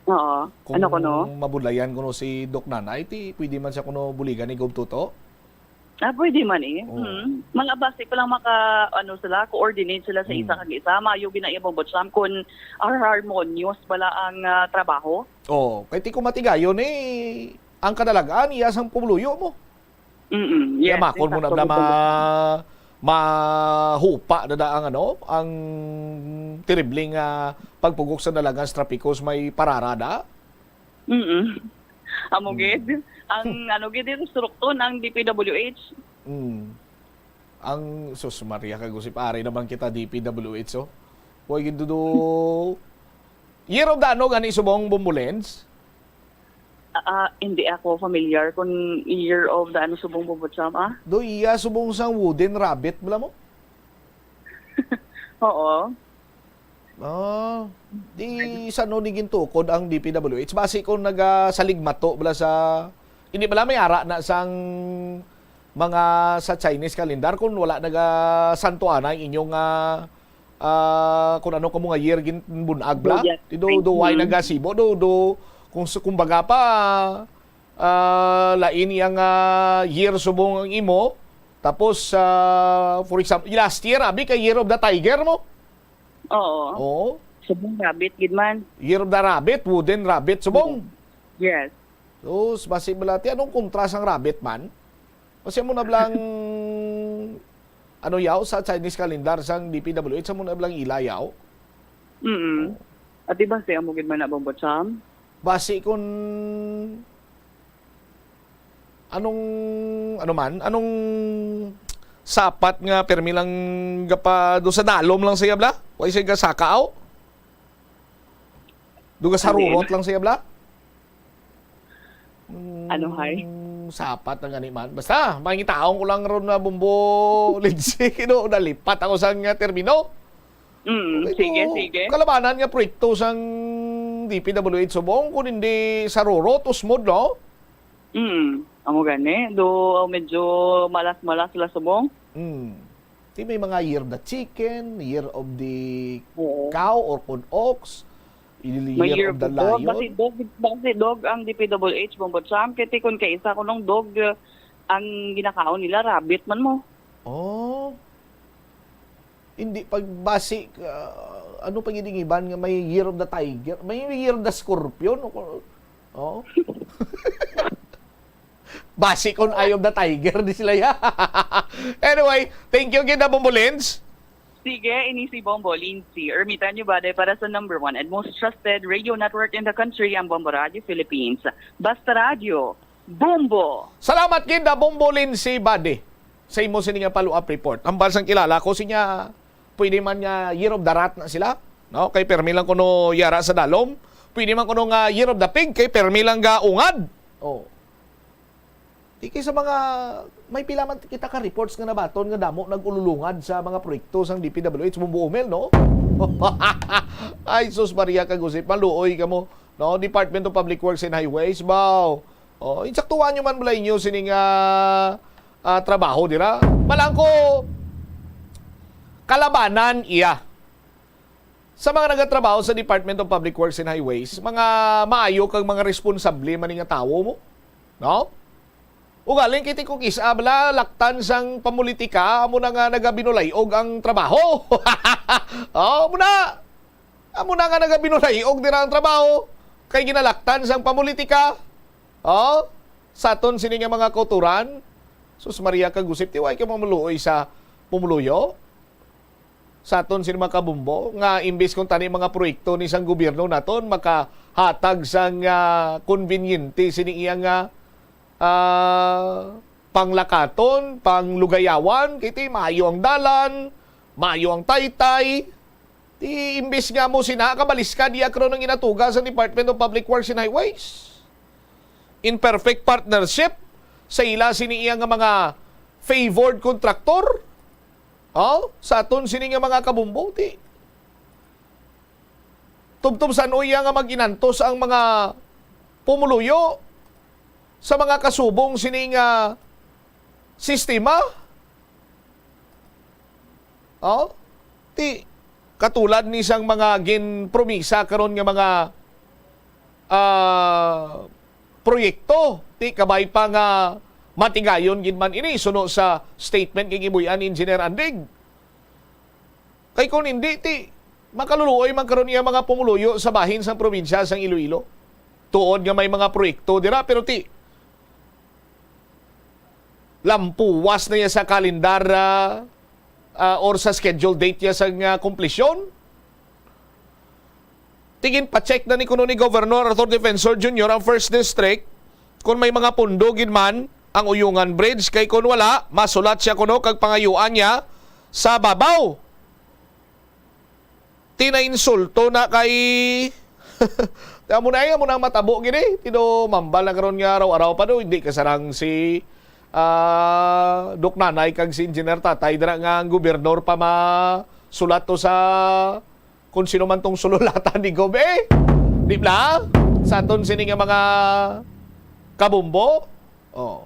Oo. Kung Ano kuno? mabudlayan kuno si Doc Nanay, ti pwede man siya kuno buligan ni Gov Toto? Ah, pwede man eh. Oo. Hmm. Malabas, eh, palang maka, ano sila, coordinate sila sa isa Hmm. kag isa. Mayo gina iya, Bombot Sam, kung har-, harmonious bala ang, ah, trabaho. Oo. Kay ti kung matigayon eh, ang kadalagan, iya sang pumuluyo mo. Mm-mm. Kaya Yes, makon mo na sakto, bala ma-, Bombot Sam. mahupa na da ang, ano, ang terribleng, ah, pagpugok sa dalagan sa trapiko sa may pararada. Mm-mm. Amo Mm. gid. Ang ano gid, instrukton ang D P W H. Mm. Ang, sus Maria, kag usip ari naman kita D P W H, oh. Way gid do. Year of the ano gani subong, Bumbulens? Ah, ah, hindi ako familiar kung year of the ano subong, Bumbot Sam, ah. Do iya subong sang wooden rabbit, bala mo? Oo. Ah, di sano ni gintukod ang D P W H? Basi kung nagasaligmato bala sa, hindi bala may ara na sang mga sa Chinese calendar kung wala nagasantuanay inyong, ah, ah, kung ano kamo nga year gin-, bunag bala? Zodiac Di do, sign. do why Mm. nagasibo? Do, do, kung su-, kumbaga pa, ah, lain yang, ah, year subong ang imo. Tapos, ah, for example, last year, abi kay Year of the Tiger mo? Oo. Oo. Subong rabbit gid man. Year of the Rabbit, wooden rabbit, subong. Yes. So, s-, basi bala, ti anong kontra sang rabbit man? Kasi mo na blang, ano yaw, sa Chinese calendar, sang D P W H, sa mo na blang ila yaw? Mm-mm. Oh. At di ba siya mo gid man na, Bombot Sam? Basi kun anong, ano man, anong sapat nga permi lang gapa do sa dalom lang siya bla? Way siya gasaka aw? Do Ano gasarurot yun? lang siya bla? Ano, hay? Mm, sapat na gani man. Basta, mangitaon ko lang ron na Bombo Lindsay, no? Nalipat ako sa nga termino. Mm, Ito, sige, sige. kalabanan nga proyekto sang D P W H subong, kung hindi sarurot, usmod, no? Mm, amo gani. Do, medyo malas-malas sila subong. Mm. Di may mga Year of the Chicken, Year of the Oo. Cow or kung ox, May Year Year of of the the Dog. Lion. Basi dog, basi dog ang D P W H, Bombot Sam. Kaya ti kun kaisa kunong dog, uh, ang ginakaon nila, rabbit man mo. Oh. Hindi pagbasi, ah, ano pa gid ang iban nga may Year of the Tiger? May Year of the Scorpion? O, oh. Basi kon Eye of the Tiger di sila ya. Anyway, thank you gid, Bombo Linz. Sige, ini si Bombo Lindsay. Ermitan niyo ba para sa number one and most trusted radio network in the country, ang Bombo Radio Philippines. Basta Radio, Bombo! Salamat gid, Bombo Lindsay Bade, sa imo sini nga follow-up report. Ang bansang kilala ko sinya, pwede man nga Year of the Rat na sila, no? Kay permi lang kuno yara sa dalom. Pwede man kuno nga Year of the Pig, kay permi lang ga ungad. Oh. Di kay sa mga, may pila man kita ka reports nga nabaton nga damo nag-ululungad sa mga proyekto sang D P W H, Bombo Umel, no? Ay, sus, Maria kag Jose, maluoy kamo, no? Department of Public Works and Highways, baw. Oh, insaktuan nyo man bala inyo sining, ah, ah, trabaho dira. Malangko, kalabanan iya. Sa mga nagatrabaho sa Department of Public Works and Highways, mga maayo kag mga responsable man ni nga tawo mo, no? Ugaling kiti ko kis-a bala laktan sang pamulitika, amo na nga nagabinulay-og ang trabaho. Oh, amo na. Amo na nga nagabinulay-og dira ang trabaho kay ginalaktan sang pamulitika. Oh, sa aton sini nga mga kauturan, sus Maria kag Josep, ti way ka maluoy sa pumuluyo? Sa aton sini mga kabumbo nga imbis kung tani mga proyekto ni sang gobyerno naton makahatag sang, ah, konbinyente sini iya nga, ah, panglakaton, panglugayawan, kay ti maayo ang dalan, maayo ang taytay. Ti imbis nga mo sina kabaliskad iya karon ang ginatuga sa Department of Public Works and Highways. In perfect partnership sa ila sini iya nga mga favored contractor. Oh, sa aton sini nga mga kabumbo, ti tubtob san-o iya nga mag-inantos ang mga pumuluyo sa mga kasubong sini nga sistema? Oh, ti katulad ni sang mga ginpromisa karon nga mga, ah, proyekto, ti kabay pa nga matigayon gid man ini suno sa statement kay gibuy-an ni Engineer Andig. Kay kung hindi, ti makaluluoy man karon iya mga pumuluyo sa bahin sang probinsya sang Iloilo. Tuod nga may mga proyekto dira, pero ti lampuwas na iya sa kalendar, ah, ah, or sa schedule date niya sa nga komplisyon. Ti ginpa-check na ni kuno ni Governor Arthur Defensor Junior ang First District kung may mga pundo gid man ang Uyungan Bridge, kay kung wala, masulat siya kuno kag pangayuan niya sa babaw. Ti nainsulto na kay, amo na, amo na ang matabo gid eh. Ti do mambal na karon nga araw-araw pa do, hindi kasarang si, ah, Doc Nanay kag si Engineer Tatay dira nga ang gobernador pa masulat to sa kung sino man tong sululatan ni Gob, eh. Di ba? Sa aton sini nga mga kabumbo. Oh.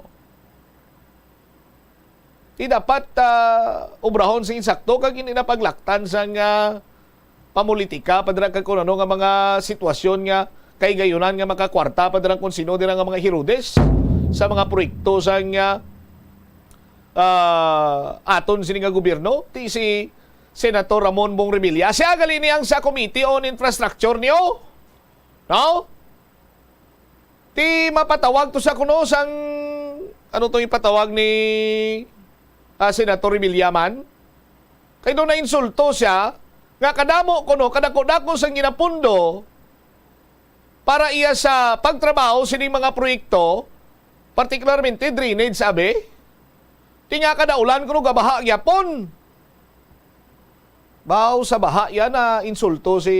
Ti dapat, ah, obrahon sing insakto kag hindi na paglaktan sang, ah, pamulitika pa dira kag kun ano nga mga sitwasyon nga kay gayunan nga makakwarta pa dira kung sino dira nga mga Herodes sa mga proyekto sang, ah, ah, aton sini nga gobyerno. Ti si Senator Ramon Bong Revilla, siya gali ni ang sa Committee on Infrastructure niyo, no? Ti mapatawag to sa kuno sang, ano to ipatawag ni, ah, Senator Revilla man? Kay do nainsulto siya nga kadamo kuno, kadako-dako sang ginapundo para iya sa pagtrabaho sining mga proyekto, partikularmente drainage, abi. Ti nga kada ulan kuno gabaha gyapon. Baw sa baha yan na insulto si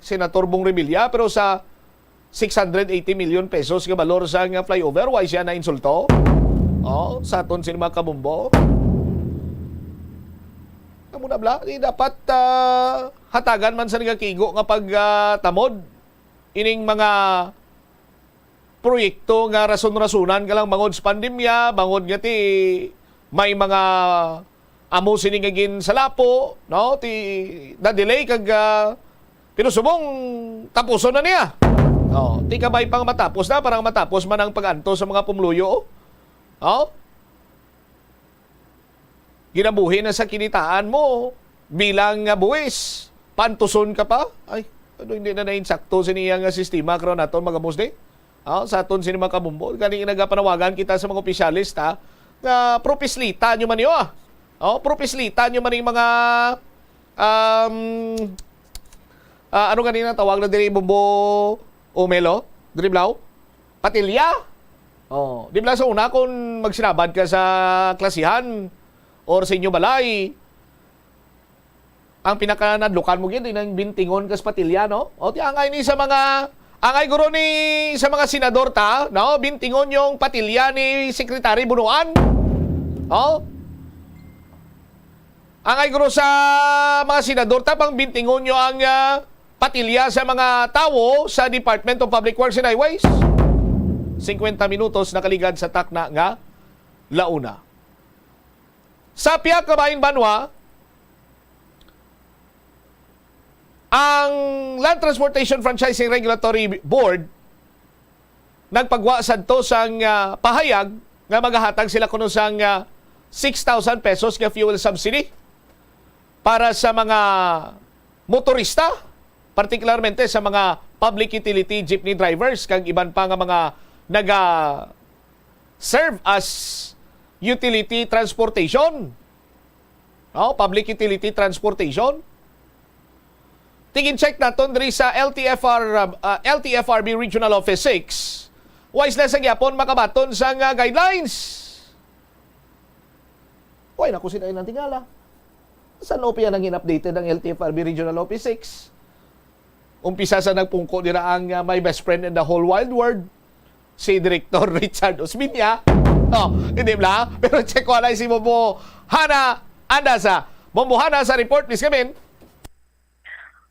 Senator Bong Revilla, pero sa six hundred eighty million pesos nga balor sa nga flyover, why siya na insulto? Oh, sa aton sini mga kabumbo. Amo na bala, di dapat, ah, hatagan man sa nagakigo nga pag, ah, tamod ining mga proyekto nga rason-rasonan ka lang bangod sa pandemya, bangod nga ti may mga amo sini nga ginsalapo, no? Ti na-delay kag, ah, pero subong tapuson na niya. Oh, ti kabay pang matapos na, parang matapos man ang pag-antos sa mga pumuluyo, oh. Oh? Ginabuhi na sa kinitaan mo, bilang nga buwis, pantuson ka pa? Ay, ano, hindi na nainsakto sini nga sistema karon naton, mga boss, di? Ah, sa aton sini, mga kabombo, gani nagapanawagan kita sa mga opisyalis, ta, nga propislita nyo man niyo, ah. Oh, propislita nyo man yung mga, um, ah, ano gani na tawag na diri, Bombo Umelo? Diri, Blau? Patilya? Oh, di ba sa una, kung magsinabad ka sa klasihan or sa inyo balay, ang pinakanadlukan mo gid, nang bintingon kas patilya, no? O, ti angay ni sa mga, angay guro ni sa mga senador ta, no? Bintingon yung patilya ni Secretary Bunuan. Oh? Angay guro sa mga senador ta, pang bintingon nyo ang, ah, patilya sa mga tawo sa Department of Public Works and Highways. Singkwenta minutos nakaligad sa takna nga launa. Sa pihak nga bahin banwa, ang Land Transportation Franchising Regulatory Board nagpagwa sadto sang, ah, pahayag nga magahatag sila kuno sang, ah, six thousand pesos nga fuel subsidy para sa mga motorista, partikularmente sa mga public utility jeepney drivers kag iban pa nga mga naga-serve as utility transportation. Oh, public utility transportation. Tingin check naton diri sa L T F R, uh, uh, L T F R B Regional Office six. Wais na sa gyapon makabaton sa nga guidelines. Why na ko sila ilang tingala? San opiya nang in-updated ang L T F R B Regional Office six? Umpisa sa nagpungko dira ang, uh, my best friend in the whole wide world, si Director Richard Osmeña. Oh, hindi bla? Pero check ko alay si Bombo Hana Andasa. Bombo Hana sa report, please come in.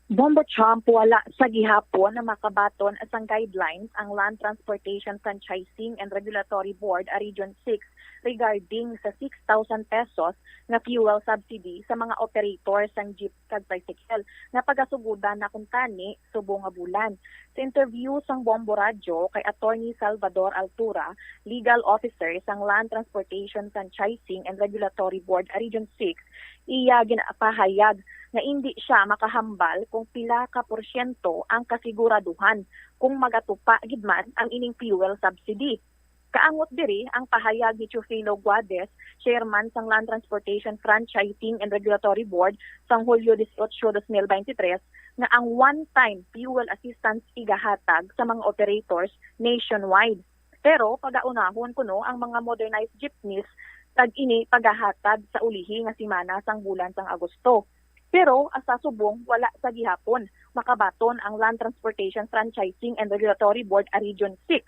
Bombo Trump, wala sa gihapon na makabaton sang guidelines ang Land Transportation Franchising and Regulatory Board a Region six regarding sa six thousand pesos nga fuel subsidy sa mga operator sang jeep kag tricycle nga pagasugodan na kuntani subong nga bulan. Sa interview sang Bombo Radyo kay Attorney Salvador Altura, Legal Officer sang Land Transportation Franchising and Regulatory Board a Region six, iya ginapahayag nga indi sia makahambal kung pila ka porsyento ang kasiguraduhan kung magatupa gid man ang ining fuel subsidy. Kaangot diri ang pahayag ni Teofilo Guades, chairman sang Land Transportation Franchising and Regulatory Board, sang Hulyo dieciocho, dos mil veintitrés, nga ang one-time fuel assistance igahatag sa mga operators nationwide. Pero pagaunahon kuno ang mga modernized jeepneys kag ini pagahatag sa ulihi nga semana sang bulan sang Agosto. Pero sa subong, wala sa gihapon makabaton ang Land Transportation Franchising and Regulatory Board a Region six.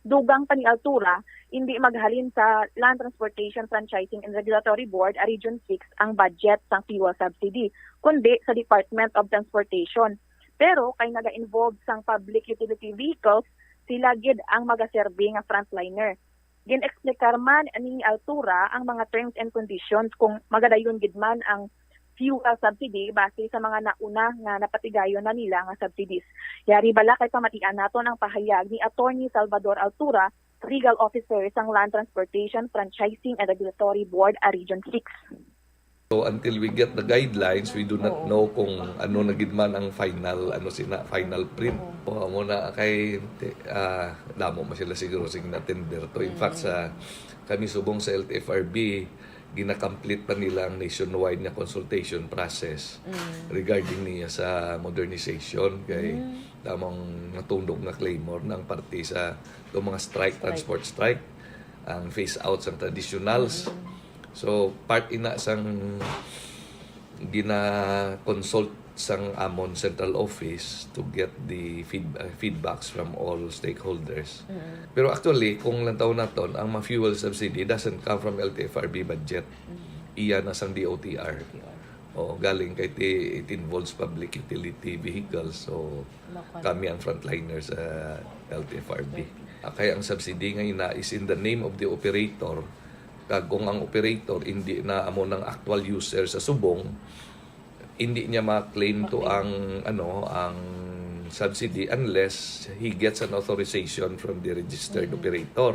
Dugang pa ni Altura, indi maghalin sa Land Transportation Franchising and Regulatory Board a Region six ang budget sang fuel subsidy, kundi sa Department of Transportation. Pero kay naga-involve sang public utility vehicles, sila gid ang magaserbi nga frontliner. Gin-explicar man ni Altura ang mga terms and conditions kung magadayon gid man ang fuel subsidy base sa mga nauna nga napatigayon na nila nga subsidies. Yari bala kay pamatian naton ang pahayag ni Attorney Salvador Altura, Legal Officer sang Land Transportation Franchising and Regulatory Board a Region six. So, until we get the guidelines, we do not Oo. know kung ano na gid man ang final, ano sina, final print. Oo. O, amo na kay, ah, damo man sila siguro sing na-tender to. In fact, Mm. sa, kami subong sa L T F R B, ginakamplete pa nila ang nationwide nga consultation process Mm. regarding niya sa modernization. Kay Mm. tamang natundog nga claymore na ang parte sa itong mga strike, Strike. transport strike, ang phase out sang traditionals. Mm. So, part ina sang gina-consult sang amon central office to get the feed-, uh, feedbacks from all stakeholders. Mm. Pero actually, kung lantaw naton, ang mga fuel subsidy doesn't come from L T F R B budget. Mm. Iya na sang D O T R. D O T R. O, galing kay ti-, it involves public utility vehicles. So, Makuha. kami ang frontliner sa L T F R B. Ah, kay ang subsidy nga ina is in the name of the operator. Kag kung ang operator hindi na amo nang actual user sa subong, hindi niya ma-claim to Okay. ang, ano, ang subsidy unless he gets an authorization from the registered Mm. operator.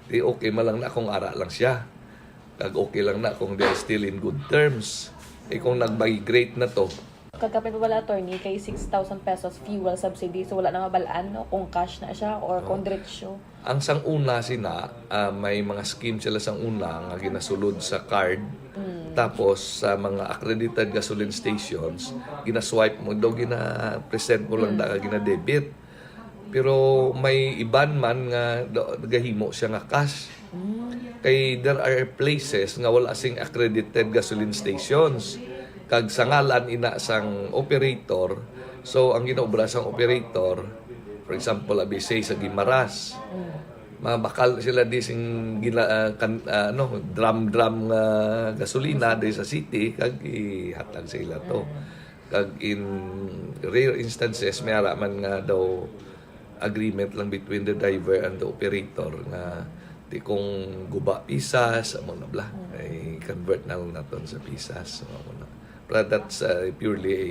Di okay man lang na kung ara lang siya. Kag okay lang na kung they are still in good terms. Eh, kung nag-migrate na to. Kagapit pa wala, attorney, kay six thousand pesos fuel subsidy, so wala na mabal-an, no, kung cash na siya or kung diretsyo. Ang sanguna sina, ah, may mga scheme sila sanguna nga ginasulod sa card. Tapos sa mga accredited gasoline stations, gina-swipe mo daw, gina-present mo lang da, gina-debit. Pero may iban man nga do- gahimo siya nga cash. Kay there are places nga wala sing accredited gasoline stations. Kag sa ngalan ina sang operator, so ang ginaobra sang operator, for example, abi say sa Guimaras, mabakal sila di sing gina, ah, kan, ah, ano, drum-drum nga gasolina di sa city, kag ihatag sa ila to. Kag in rare instances, may ara man nga daw agreement lang between the driver and the operator nga di kung guba pisas, amo na bla, ay convert na lang naton sa pisas, amo na. But that's uh, purely a,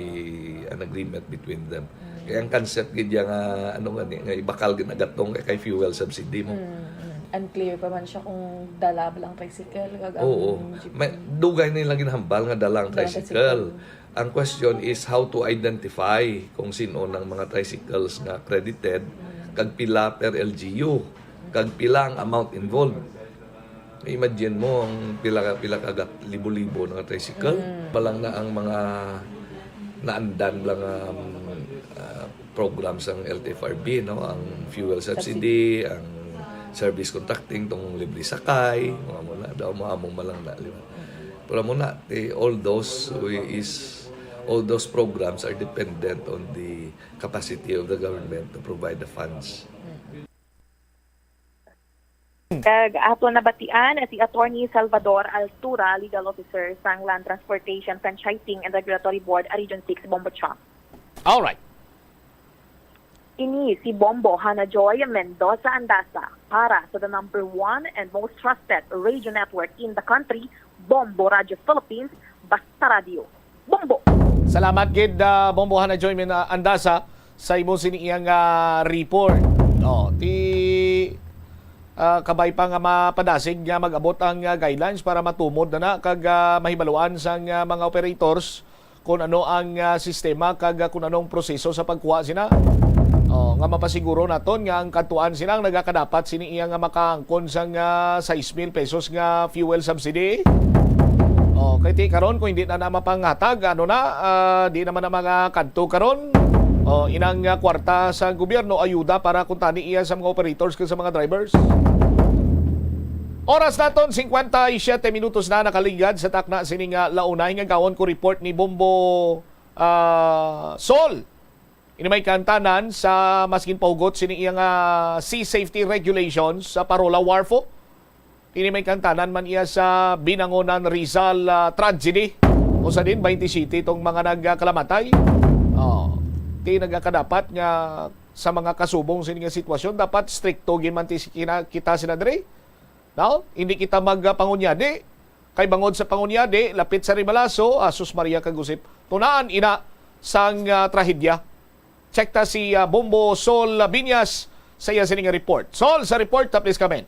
an agreement between them. Kaya ang concept gid ya nga, ano nga ni, nga ibakal gid agatong kay fuel subsidy mo. Mm, mm. Unclear pa man siya kung dala ba lang tricycle kag ang Oo. jeep. May, dugay nila ginhambal nga dala ang Dala tricycle. Ang question is how to identify kung sino ng mga tricycles nga accredited, kag pila per L G U, kag pila ang amount involved. Imagine mo ang pila ka, pila ka gat-, libo-libo nga tricycle. Malang na ang mga naandan lang um, uh, programs ang L T F R B, no, ang fuel subsidy, ang service contracting, tong libre sakay, mga muna daw mo among malang na, di ba? Pero muna, eh, all those we- is all those programs are dependent on the capacity of the government to provide the funds. Kag ato nabatian si Attorney Salvador Altura, Legal Officer sang Land Transportation, Franchising and Regulatory Board, Region six, Bombo Chong. Alright. Ini si Bombo Hana Joy Mendoza Andaza para sa the number one and most trusted radio network in the country, Bombo Radio Philippines, Basta Radio. Bombo! Salamat gid, ah, Bombo Hana Joy Mendoza, sa imo sini iyang ah, report. Oh, ti ah, kabay pa nga mapadasig nga mag-abot ang ah, guidelines para matumod na na kag ah, mahibaluan sang ah, mga operators kung ano ang ah, sistema kag ah, kung anong proseso sa pagkuha sina. Oh, nga mapasiguro naton nga ang kadtuan sina ang nagakadapat sini iya nga makaangkon sang ah, sais mil pesos nga fuel subsidy. Oh, kay ti karon kung hindi na na mapanghatag, ano na, ah, di naman na mga kadto karon. Oh, inang ah, kwarta sa gobyerno ayuda para kuntani iya sa mga operators kag sa mga drivers. Oras naton, cincuenta y siete minutos na nakaligad sa takna sini nga launay nga gawon ko report ni Bombo ah, Sol. Ini may kantanan sa mas ginpahugot sini iya nga sea safety regulations sa Parola Wharf. Ini may kantanan man iya sa Binangonan Rizal ah, tragedy. Usa din, twenty-seven tong mga nagkalamatay. Oh, ti nagakadapat nga sa mga kasubong sini nga sitwasyon dapat strikto gid man ti si- kina- kita sila diri. No? Hindi kita magpangunyadi. Kay bangod sa pangunyadi, lapit sa rimalaso, Asus Maria kag Josep, tunaan ina sang ah, trahedya. Check ta si ah, Bombo Sol Binyas sa iya sini nga report. Sol, sa report, ta please comment.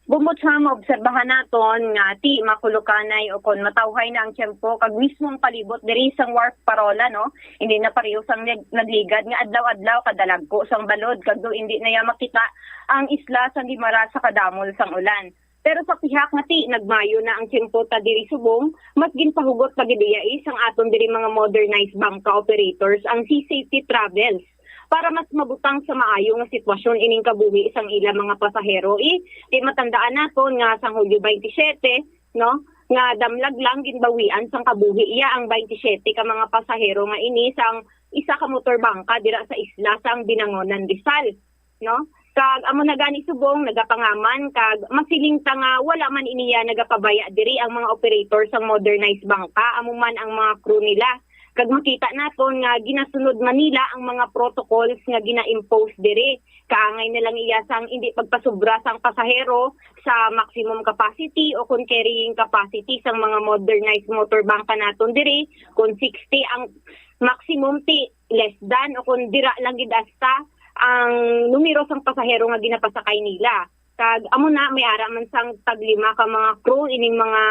Bumot sa maobserbahan naton nga ti makulukanay o kon matawhay na ang tiyempo kag mismo ang palibot diri sang Wharf Parola, no? Hindi na pareho sang nag- nagligad nga adlaw-adlaw kadalagko sang balod kag do hindi na ya makita ang isla sang Guimaras sa kadamol sang ulan. Pero sa pihak nga ti nagmayo na ang tiyempo ta diri subong, mas ginpahugot pa gid iya sang aton diri mga modernized bangka operators ang Sea Safety Travels para mas mabutang sa maayo nga sitwasyon ining kabuhi sang ila mga pasahero. I, ti matandaan naton nga sang Hulyo twenty-seven, no, nga damlag lang ginbawian sang kabuhi iya ang twenty-seven ka mga pasahero nga ini sang isa ka motor bangka dira sa isla sang Binangonan, Rizal, no? Kag amo na gani subong nagapangaman kag masiling ta nga wala man iniya nagapabaya diri ang mga operator sang modernized bangka, amo man ang mga crew nila. Kag makita naton nga ginasunod man nila ang mga protocols nga gina-impose diri. Kaangay na lang iya sang indi pagpasobra sang pasahero sa maximum capacity o kon carrying capacity sang mga modernized motor bangka naton diri. Kon sixty ang maximum, ti less than o kon dira lang gid hasta ang numero sang pasahero nga ginapasakay nila. Kag amo na, may ara man sang taglima ka mga crew ining mga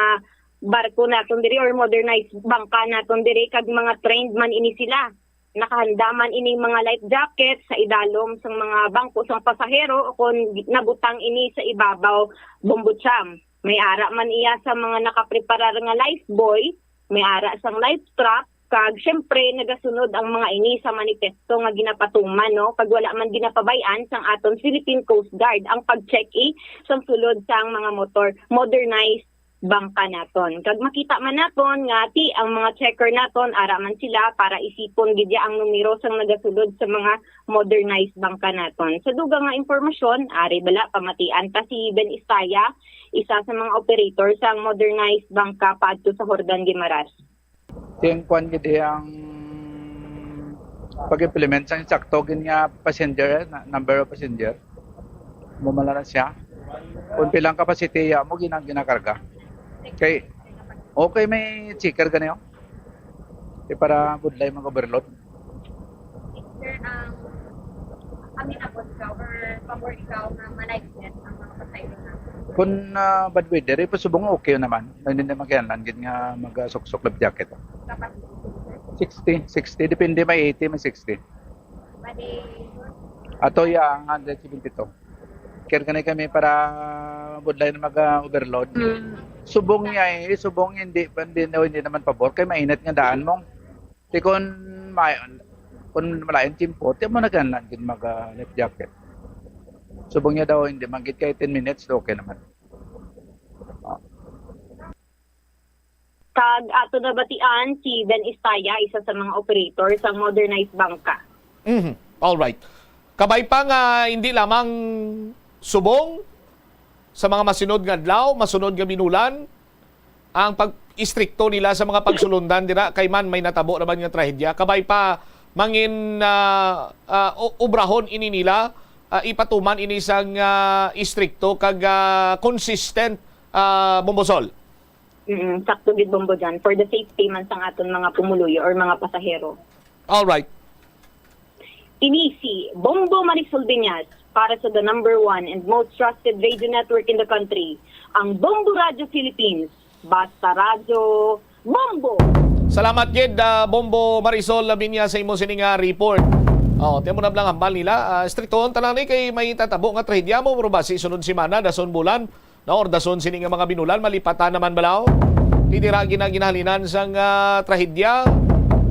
barko naton diri or modernized bangka naton diri, kag mga trained man ini sila. Nakahanda man ining mga life jacket sa idalom sang mga bangko sang pasahero, kon nabutang ini sa ibabaw, Bombo Cham. May ara man iya sa mga nakapreparar nga life buoy, may ara sang life strap, kag siyempre nagasunod ang mga ini sa manifesto nga ginapatuman, no? Kag wala man ginapabay-an sang aton Philippine Coast Guard ang pag-check-i sang sulod sang mga motor, modernized bangka naton. Kag makita man naton nga ti ang mga checker naton, ara man sila para isipon gid ya ang numero sang nagasulod sa mga modernized bangka naton. Sa dugang nga impormasyon, ari bala pamatian ta si Ben Istaya, isa sa mga operator sang modernized bangka paadto sa Jordan Guimaras. Ting kwan gid ang pag-implement sang insakto gid nga passenger, na, number of passenger. Mumala na siya. Kung pilang capacity ya mo ginang ginakarga. Kay, okay, may checker gani, oh. Kay para budlay mag-overload. Sir, ang aminabot ka or pabor ikaw nga ma-life vest ang mga pasahero na? Kung, ah, bad weather, eh, pasubong okay naman. Hindi naman kailangan gid nga magasuksok life jacket. Kapag sixty, sixty. Depende, may eighty, may sixty. Bali, ato ya ang hundred seventy-two. Care gani kami para budlay na mag-overload. Mm. Subong niya eh, subong hindi, hindi, hindi naman pabor kay mainit nga daan mo. Ti kon may, kon malain timpo, ti mo na gid mag, ah, life jacket. Subong niya daw, hindi man gid kay ten minutes, okay naman. Kag ato nabatian si Ben Istaya, isa sa mga operator sa modernized bangka. Mhm. All right. Kabay pa nga hindi lamang subong sa mga masunod nga adlaw, masunod nga binulan, ang pag-istrikto nila sa mga pagsulundan dira kay man may natabo naman nga trahedya. Kabay pa mangin, ah, ah, o-, obrahon ini nila, ah, ipatuman ini sang, ah, istrikto kag, ah, consistent, ah, Bombosol. Mm, sakto gid, Bombo Jan, for the safety man sang aton mga pumuluyo or mga pasahero. All right. Ini si Bombo Marisol Binyas para sa the number one and most trusted radio network in the country, ang Bombo Radio Philippines. Basta Radyo, Bombo! Salamat gid, ah, Bombo Marisol Labinya, sa imo sini nga report. Oh, tiyan mo na lang hambal nila. Ah, estriktohon tanan ni kay may tatabo nga trahedya mo, pero basi sunod semana, dason bulan, no, or dason sini nga mga binulan, malipatan naman balaw. Ti dira gina-, ginahalinan sang, ah, trahedya.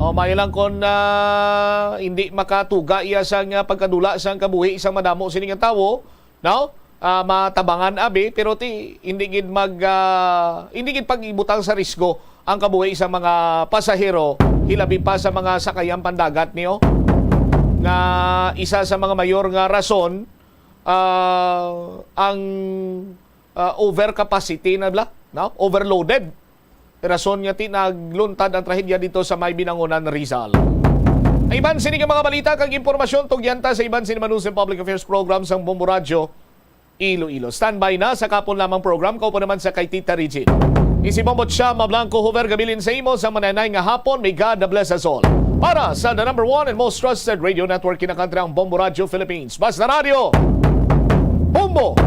O, may lang kon, ah, hindi makatuga iya sang, ah, pagkadula sang kabuhi sang madamo sini nga tawo, no? Ah, matabangan abi, pero ti hindi gid mag, ah, hindi gid pag-ibutang sa risgo ang kabuhi sa mga pasahero, hilabi pa sa mga sakayan pandagat niyo, nga isa sa mga mayor nga rason, ah, ang, ah, overcapacity na bla, no? Overloaded. Rason nga ti nagluntad ang trahedya dito sa may Binangonan, Rizal. Iban sini nga mga balita kag impormasyon, tugyan ta sa iban sini Manusa Public Affairs Program sang Bombo Radyo Iloilo. Standby na sa kapon lamang program, kaupo naman sa kay Tita Regine. Isi Bombo Chama Blanco Hover gabilin sa imo sa mananay nga hapon. May God bless us all. Para sa the number one and most trusted radio network in the country, ang Bombo Radyo Philippines. Basta Radyo, Bombo!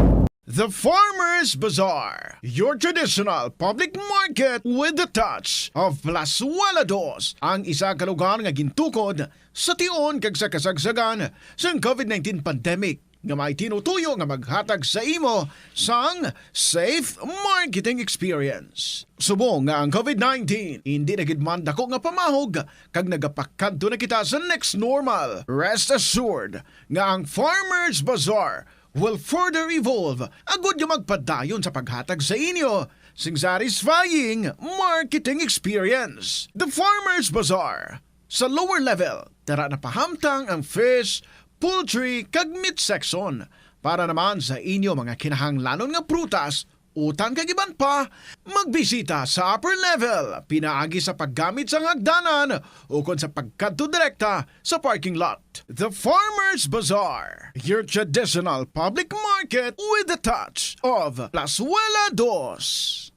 The Farmers Bazaar, your traditional public market with the touch of Plazuela Dos, ang isa ka lugar nga gintukod sa tion kag sa kasagsagan sang COVID nineteen pandemic, nga may tinutuyo nga maghatag sa imo sang safe marketing experience. Subong nga ang COVID nineteen hindi na gid man dako nga pamahog kag nagapakadto na kita sa next normal, rest assured nga ang Farmers Bazaar will further evolve agud nga magpadayon sa paghatag sa inyo sing satisfying marketing experience. The Farmers Bazaar. Sa lower level, dara na pahamtang ang fish, poultry, kag meat section. Para naman sa inyo mga kinahanglanon nga prutas, utan kag iban pa, magbisita sa upper level pinaagi sa paggamit sang hagdanan ukon sa pagkadto direkta sa parking lot. The Farmers Bazaar, your traditional public market with the touch of Plazuela Dos.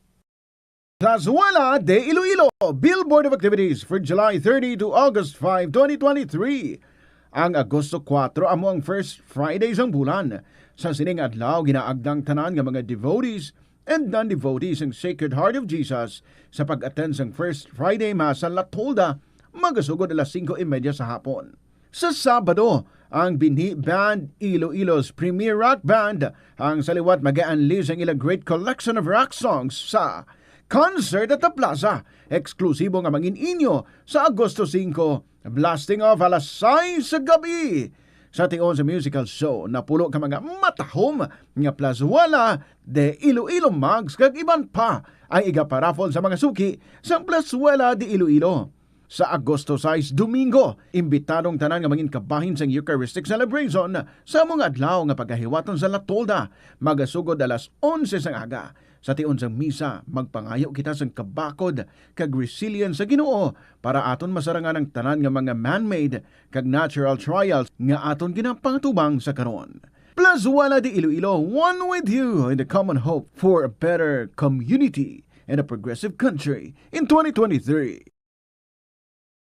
Plazuela de Iloilo, Billboard of Activities for July thirty to August five, twenty twenty-three. Ang Agosto kuwatro amo ang first Friday sang bulan. Sa sining adlaw, ginaagda ang tanan nga mga devotees and non-devotees sang Sacred Heart of Jesus sa pag-attend sang First Friday Mass sa La Tolda, magasugod alas singko y media sa hapon. Sa Sabado, ang binhi band, Iloilo's premier rock band, ang sa liwat mag-unleash ang ilang great collection of rock songs sa Concert at the Plaza, eksklusibo nga mangin-inyo sa Agosto singko, blasting off alas sais sa gabi. Sa tion sa musical show, napulo ka mga matahom nga Plazuela de Iloilo mugs kag iban pa ang igaparaffle sa mga suki sang Plazuela de Iloilo. Sa Agosto sais, Domingo, imbitado ang tanan nga mangin kabahin sang Eucharistic Celebration sa amo nga adlaw nga pagahiwaton sa La Tolda, magasugod alas onse sang aga. Sa tion sang misa, magpangayo kita sang kabakod kag resilience sa Ginoo para aton masarangan ang tanan nga mga man-made kag natural trials nga aton ginapangatubang sa karon. Plazuela de Iloilo, one with you in the common hope for a better community and a progressive country in twenty twenty-three.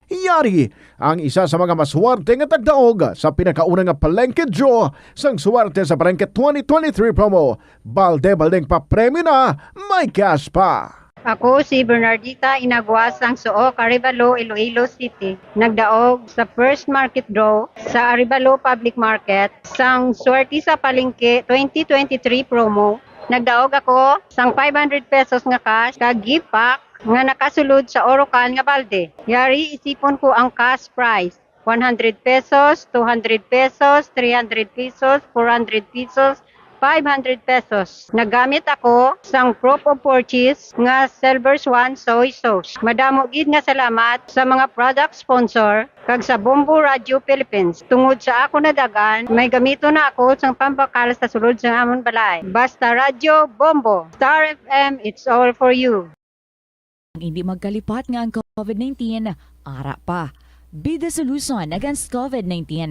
Yari ang isa sa mga maswerte nga tagdaog sa pinakauna nga Palengke Draw sang Swerte sa Palengke twenty twenty-three promo. Balde-baldeng papremyo na, may cash pa! Ako si Bernardita Inagua sang Suok, Arevalo, Iloilo City. Nagdaog sa first market draw sa Arevalo Public Market sang Swerte sa Palengke twenty twenty-three promo. Nagdaog ako sang five hundred pesos nga cash kag gift pack nga nakasulod sa orokan nga balde. Yari isipon ko ang cash prize, one hundred pesos, two hundred pesos, three hundred pesos, four hundred pesos, five hundred pesos. Nagamit ako sang proof of purchase nga Silver Swan soy sauce. Madamo gid nga salamat sa mga product sponsor kag sa Bombo Radio Philippines. Tungod sa ako nadag-an, may gamiton na ako sang pambakal sa sulod sang amon balay. Basta Radyo Bombo, Star F M, it's all for you. Ang hindi magkalipat nga ang COVID nineteen, ara pa. Be the solution against COVID nineteen.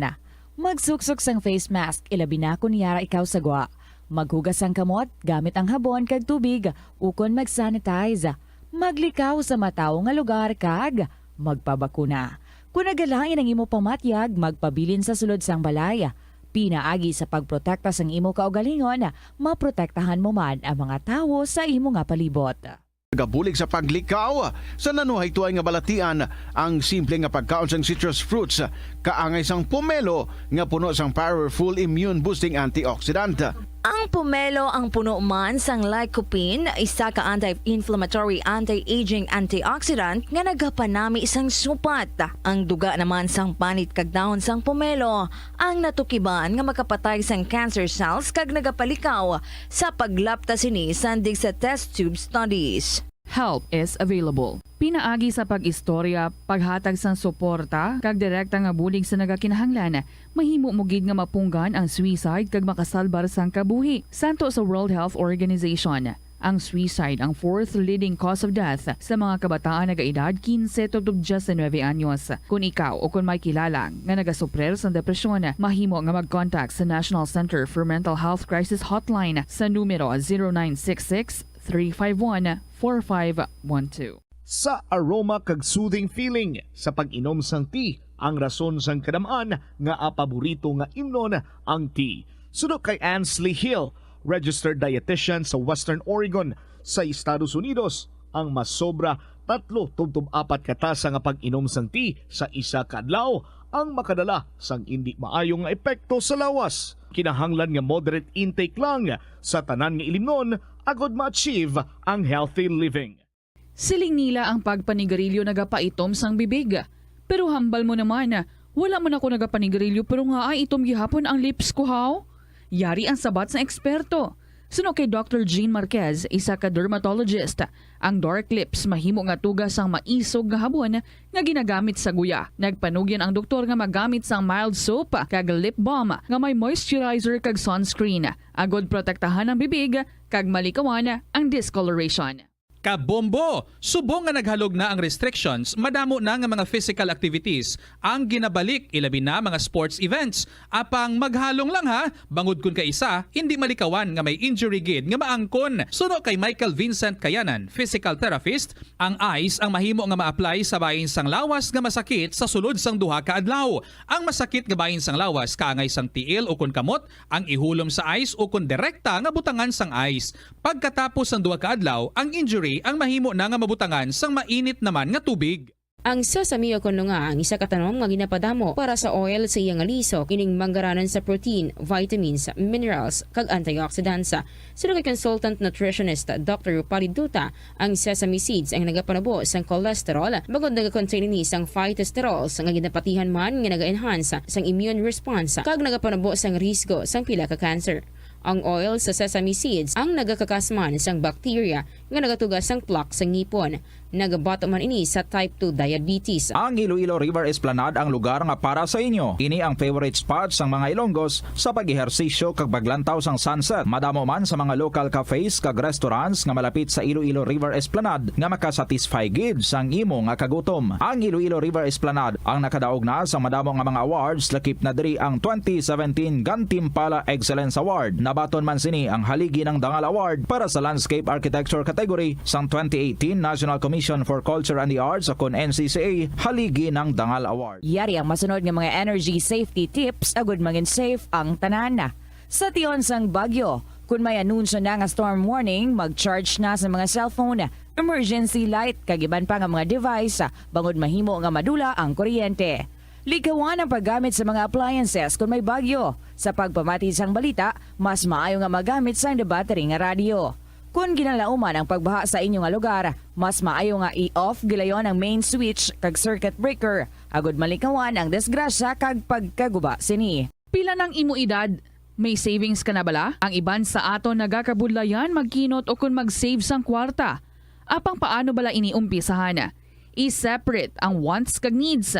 Magsuksok sang face mask, ilabi na kon yara ikaw sa gwa. Maghugas sang kamot gamit ang habon kag tubig, ukon mag-sanitize. Maglikaw sa matawo nga lugar kag magpabakuna. Kon nagalain ang imo pamatyag, magpabilin sa sulod sang balay. Pinaagi sa pagprotekta sang imo kaugalingon, maprotektahan mo man ang mga tawo sa imo nga palibot. Nagabulig sa paglikaw sa nanuhay tuay nga balatian ang simple nga pagkaon sang citrus fruits, kaangay sang pomelo nga puno sang powerful immune-boosting antioxidant. Ang pomelo ang puno man sang lycopene, isa ka anti-inflammatory, anti-aging antioxidant nga nagapanami sang supat. Ang duga naman sang panit kag dahon sang pomelo ang natukiban nga makapatay sang cancer cells kag nagapalikaw sa paglapta sini sandig sa test tube studies. Help is available. Pinaagi sa pag-istorya, paghatag sang suporta, kag direkta nga bulig sa nagakinahanglan, mahimo mo gid nga mapunggan ang suicide kag makasalbar sang kabuhi. Santo sa World Health Organization, ang suicide ang fourth leading cause of death sa mga kabataan nagaedad quince tubtob diecinuebe anyos. Kon ikaw o kon may kilala nga nagasuprir sang depresyon, mahimo nga mag-contact sa National Center for Mental Health Crisis Hotline sa numero zero nine six six, three five one, four five one two. Sa aroma kag soothing feeling sa pag-inom sang tea ang rason sang kadam-an nga paborito nga imnon ang tea. Suno kay Ansley Hill, registered dietitian sa Western Oregon sa Estados Unidos, ang masobra tatlo tubtob apat ka tasa nga pag-inom sang tea sa isa ka adlaw ang makadala sang indi maayo nga epekto sa lawas. Kinahanglan nga moderate intake lang sa tanan nga ilimnon agod ma-achieve ang healthy living. Siling nila ang pagpanigarilyo nagapaitom sang bibig. Pero hambal mo naman, wala man ako nagapanigarilyo pero nga ay itom gihapon ang lips ko, haw? Yari ang sabat sang eksperto. Suno kay Doctor Jean Marquez, isa ka dermatologist, ang dark lips mahimo nga tuga sang maisog nga habon nga ginagamit sa guya. Nagpanugyan ang doktor nga magamit sang mild soap kag lip balm nga may moisturizer kag sunscreen, agod protektahan ang bibig kag malikawan ang discoloration. Kabombo! Subong nga naghalog na ang restrictions, madamo na nga mga physical activities ang ginabalik, ilabi na mga sports events. Apang maghalong lang ha, bangod kun kaisa, hindi malikawan nga may injury gid nga maangkon. Suno kay Michael Vincent Kayanan, physical therapist, ang ice ang mahimo nga ma-apply sa bahin sang lawas nga masakit sa sulod sang duha ka adlaw. Ang masakit nga bahin sang lawas kaangay sang tiil o kon kamot ang ihulom sa ice o kon direkta nga butangan sang ice. Pagkatapos sang duha ka adlaw, ang injury ang mahimo na nga mabutangan sang mainit naman nga tubig. Ang sesame o kon nga ang isa ka tanom nga ginapadamo para sa oil sa iya nga lisok, ining manggaranan sa protein, vitamins, minerals, kag antioxidants. Suno kay consultant nutritionist Doctor Rupali Duta, ang sesame seeds ang nagapanubo sang cholesterol, bangod nagakontain ini sang phytosterols nga ginapatihan man nga naga-enhance sang immune response kag nagapanubo sang risgo sang pila ka cancer. Ang oil sa sesame seeds ang nagakakasman sang bacteria nga nagatuga sang plaque sa ngipon. Nagabato man ini sa type two diabetes. Ang Iloilo River Esplanade ang lugar nga para sa inyo. Ini ang favorite spot sang mga Ilonggos sa pag-ehersisyo kag paglantaw sang sunset. Madamo man sa mga local cafes kag restaurants nga malapit sa Iloilo River Esplanade nga makasatisfy gid sang imo nga kagutom. Ang Iloilo River Esplanade ang nakadaog na sa madamo nga mga awards, lakip na diri ang twenty seventeen Gantimpala Excellence Award. Nabaton man sini ang Haligi ng Dangal Award para sa Landscape Architecture category sang twenty eighteen National Commission for Culture and the Arts, o kon N C C A, Haligi ng Dangal Award. Yari ang masunod nga mga energy safety tips agud mangin safe ang tanan. Sa tion sang bagyo, kun may anunsyo na nga storm warning, mag-charge na sa mga cellphone, emergency light, kag iban pa nga mga device, bangod mahimo nga madula ang kuryente. Likawan ang paggamit sa mga appliances kun may bagyo. Sa pagpamati sang balita, mas maayo nga magamit sang battery nga radyo. Kun ginalauman ang pagbaha sa inyo nga lugar, mas maayo nga i-off gilayon ang main switch kag circuit breaker, agud malikawan ang disgrasya kag pagkaguba sini. Pila nang imo edad? May savings ka na bala? Ang iban sa aton nagakabudlayan magkinot o kon mag-save sang kwarta. Apang paano bala ini umpisahan? I-separate ang wants kag needs.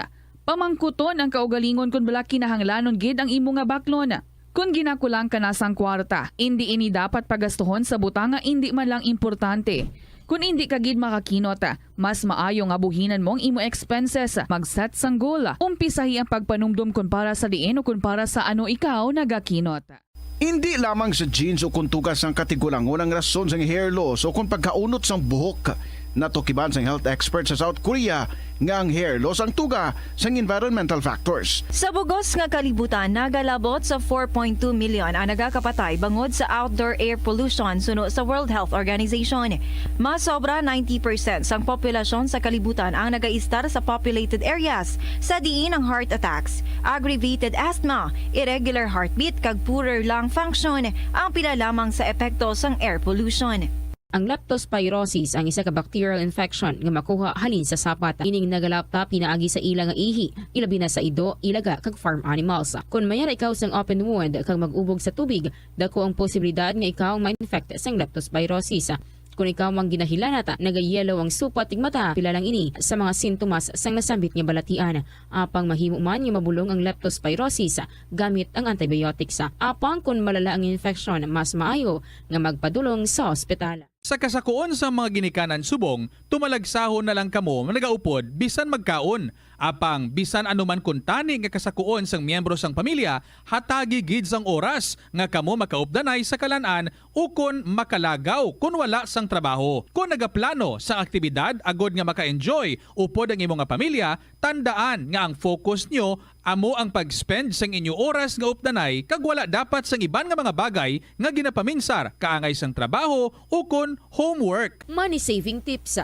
Pamangkuton ang kaugalingon kon bala kinahanglanon gid ang imo nga baklon. Kon ginakulang ka na sang kwarta, indi ini dapat pagastuhon sa butang nga indi man lang importante. Kon indi ka gid makakinot, mas maayo nga buhinan mo ang imo expenses. Mag-set sang goal. Umpisahi ang pagpanumdom kon para sa diin o kon para sa ano ikaw nagakinot. Indi lamang sa genes o kon tuga sang katigulangon ang rason sang hair loss o kon pagkaunot sang buhok. Natukiban sang health expert sa South Korea nga ang hair loss ang tuga sang environmental factors. Sa bugos nga kalibutan, nagalabot sa four point two million ang nagakapatay bangod sa outdoor air pollution, suno sa World Health Organization. Mas sobra ninety percent sang populasyon sa kalibutan ang nagaistar sa populated areas, sa diin ang heart attacks, aggravated asthma, irregular heartbeat, kag poorer lung function ang pila lamang sa epekto sang air pollution. Ang leptospirosis ang isa ka bacterial infection nga makuha halin sa sapat. Ining nagalapta pinaagi sa ila nga ihi, ilabi na sa ido, ilaga, kag farm animals. Kon mayara ikaw sang open wound kag mag-ubog sa tubig, dako ang posibilidad nga ikaw ma-infect sang leptospirosis. Kon ikaw ang ginahilanat, nagayelo ang supat tig mata, pila lang ini sa mga sintomas sang nasambit nga balatian. Apang mahimo man nga mabulong ang leptospirosis gamit ang antibiotics. Apang kon malala ang infeksyon, mas maayo nga magpadulong sa ospital. Sa kasakuon sang mga ginikanan subong, tumalagsahon na lang kamo nga nagaupod bisan magkaon. Apang bisan ano man kuntani nga kasakuon sang miyembro sang pamilya, hatagi gid sang oras nga kamo makaupdanay sa kalan-an ukon makalagaw kon wala sang trabaho. Kon nagaplano sang aktibidad agod nga maka-enjoy upod ang imo nga pamilya, tandaan nga ang focus nyo amo ang pag-spend sang inyo oras nga updanay kag wala dapat sang iban nga mga bagay nga ginapaminsar kaangay sang trabaho ukon homework. Money saving tips.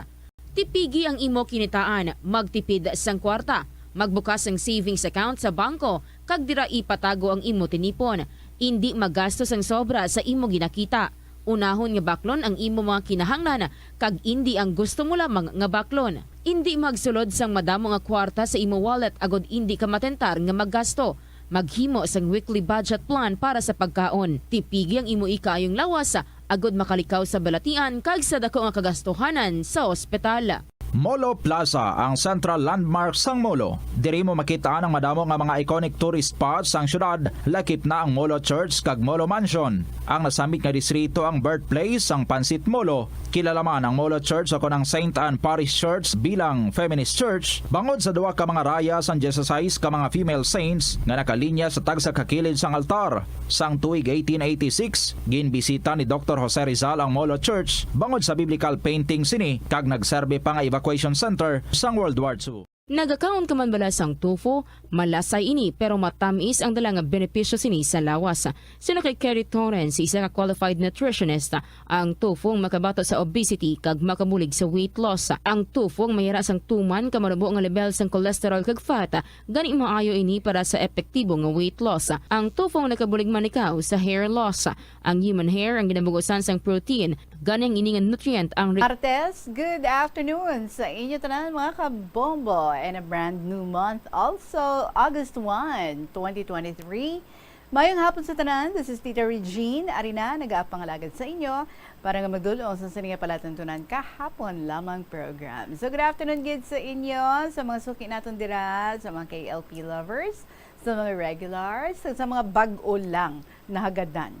Tipigi ang imo kinitaan, magtipid sang kwarta, magbukas sang savings account sa bangko, kag dira ipatago ang imo tinipon. Indi magasto sang sobra sa imo ginakita. Unahon nga baklon ang imo mga kinahanglan kag indi ang gusto mo lamang nga baklon. Indi magsulod sang madamo nga kwarta sa imo wallet agod indi ka matentar nga maggasto. Maghimo sang weekly budget plan para sa pagkaon. Tipigi ang imo ikaayong lawas agod makalikaw sa balatian kag sa dako nga kagastuhanan sa ospital. Molo Plaza, ang central landmark sang Molo. Diri mo makit-an ang madamo nga mga iconic tourist spots sang syudad, lakip na ang Molo Church kag Molo Mansion. Ang nasambit nga distrito ang birthplace sang Pansit Molo. Kilala man ang Molo Church o kon ang Saint Anne Parish Church bilang feminist church bangod sa duha ka mga raya sang dieciséis ka mga female saints nga nakalinya sa tagsa ka kilid sang altar. Sang tuig eighteen eighty-six, ginbisita ni Doktor Jose Rizal ang Molo Church bangod sa biblical painting sini kag nagserbi pa nga evacuation center sang World War Two. Nagakaon ka man bala sang tofu? Malasay ini, pero matamis ang dala nga benepisyo sini sa lawas. Suno kay Kerry Torrens, isa ka qualified nutritionist, ang tofu ang makabato sa obesity kag makabulig sa weight loss. Ang tofu ang mayara sang tuman ka manubo nga level sang cholesterol kag fat, gani maayo ini para sa epektibo nga weight loss. Ang tofu ang nakabulig man ikaw sa hair loss. Ang human hair ang ginabugusan sang protein, gani ang ini nga nutrient ang re- Martes, good afternoon sa inyo tanan, mga kabombo, and a brand new month also, August one, twenty twenty-three. Mayong hapon sa tanan, this is Tita Regine. Ari na, nagaapangalagad sa inyo para nga madul-ong sa sini nga palatuntunan kahapon lamang program. So, good afternoon gid sa inyo, sa mga suki naton dira, sa mga K L P lovers, sa mga regulars, sa, sa mga bag-o lang nahagadan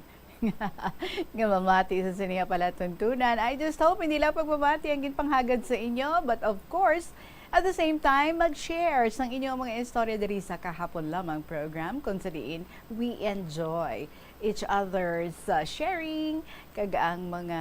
nga mamati sa sini nga palatuntunan. I just hope hindi lang pagmamati ang ginpanghagad sa inyo, but of course, at the same time, mag-share sang inyong mga istorya diri sa kahapon lamang program, kung sa diin we enjoy each other's, uh, sharing, kag ang mga,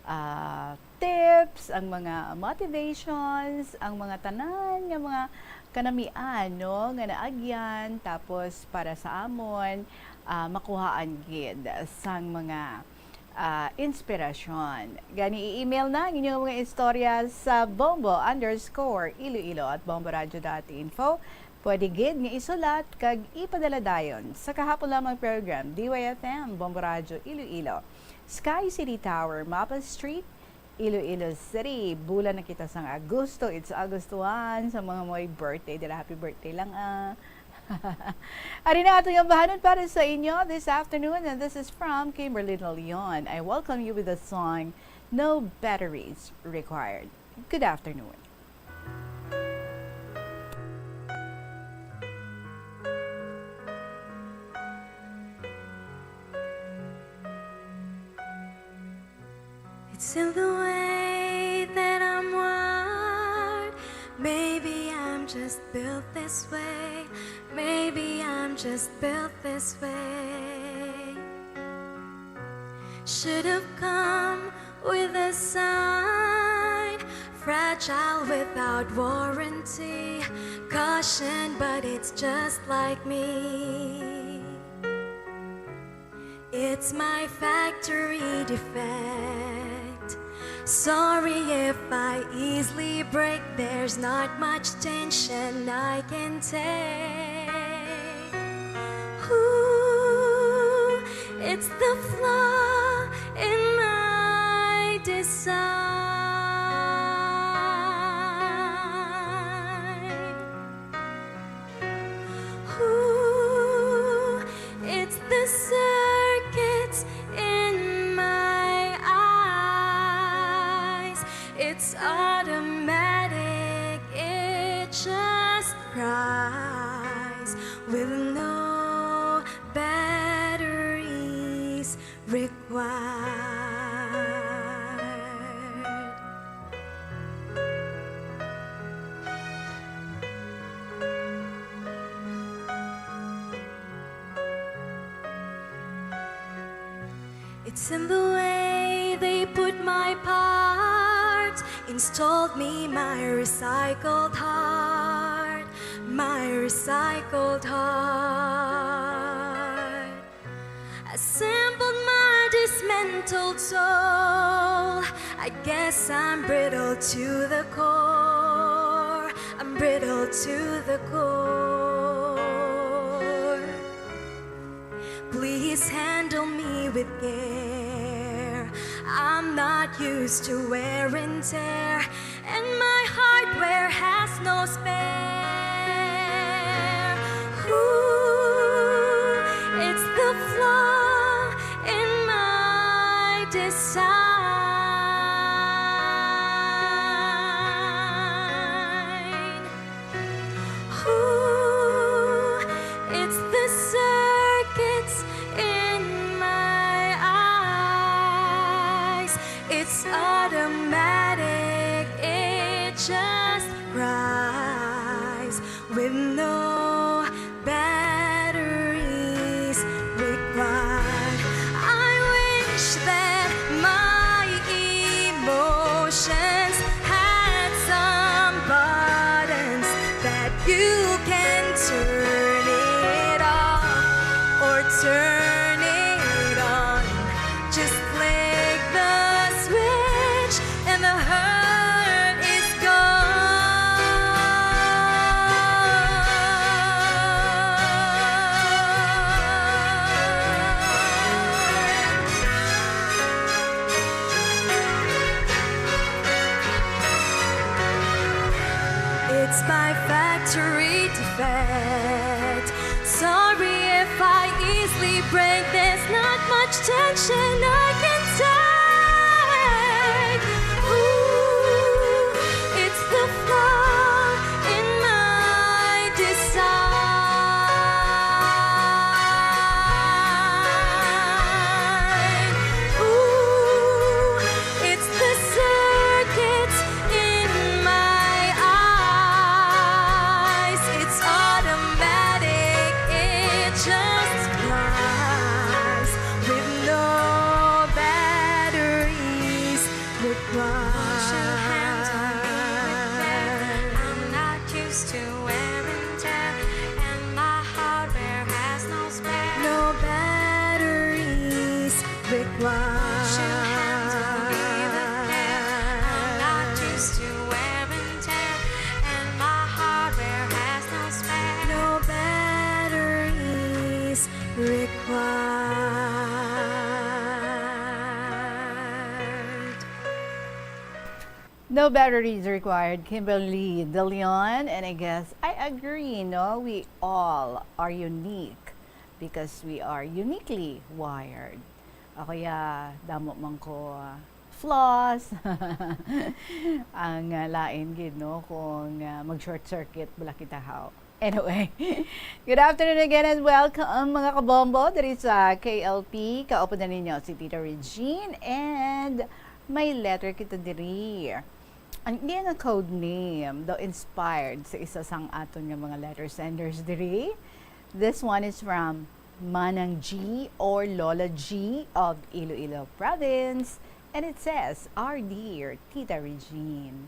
uh, tips, ang mga motivations, ang mga tanan nga mga kanamian, no, nga naagyan, tapos para sa amon, ah, makuhaan gid sang mga, ah, inspirasyon. Gani, i-email na ang inyong mga istorya sa bombo underscore iloilo at bomboradio dot info. Pwede gid nga isulat kag ipadala dayon sa kahapon lamang program, D Y F M, Bombo Radio Iloilo, Sky City Tower, Mapa Street, Iloilo City. Bulan na kita sang Agosto. It's August one. Sa mga may birthday dira, happy birthday lang, ah. Ari na ato yung bahanon para sa inyo this afternoon, and this is from Kimberly De Leon. I welcome you with the song No Batteries Required. Good afternoon. It's in the way that I'm wired. Maybe I'm just built this way. Maybe I'm just built this way. Should have come with a sign. Fragile without warranty. Caution, but it's just like me. It's my factory defect. Sorry if I easily break. There's not much tension I can take. Ooh, it's the flaw in my design. Ooh, it's the circuits in my eyes. It's automatic, it just cries with no batteries required. It's in the way they put my parts, installed me my recycled heart, my recycled heart. Assembled my dismantled soul. I guess I'm brittle to the core. I'm brittle to the core. Please handle me with care. I'm not used to wear and tear, and my hardware has no spare. Ooh, it's the flaw in my design. Turn it on. Just flick the switch and the hurt is gone. It's my factory defect. Sorry if I easily break. There's not much tension I can take. Ooh, it's the flaw in my design. Ooh, it's the circuits in my eyes. It's automatic, it just flies with no batteries required. Push your hands on me with that. I'm not used to wear and tear, and my hardware has no spare. No batteries required. Push your hands on me with that. I'm not used to wear and tear, and my hardware has no spare. No batteries required. No batteries required, Kimberly De Leon. And I guess I agree, no? We all are unique because we are uniquely wired. O kaya, damo man ko, ah, flaws. Ang, ah, lain gid, no? Kung, ah, mag-short circuit bala kita, how? Anyway, good afternoon again and welcome, mga kabombo, diri sa K L P. Kaupo na ninyo si Tita Regine and may letter kita diri. Ang iya nga code name daw inspired sa isa sang aton nga mga letter senders diri. This one is from Manang G or Lola G of Iloilo Province, and it says, "Our dear Tita Regine."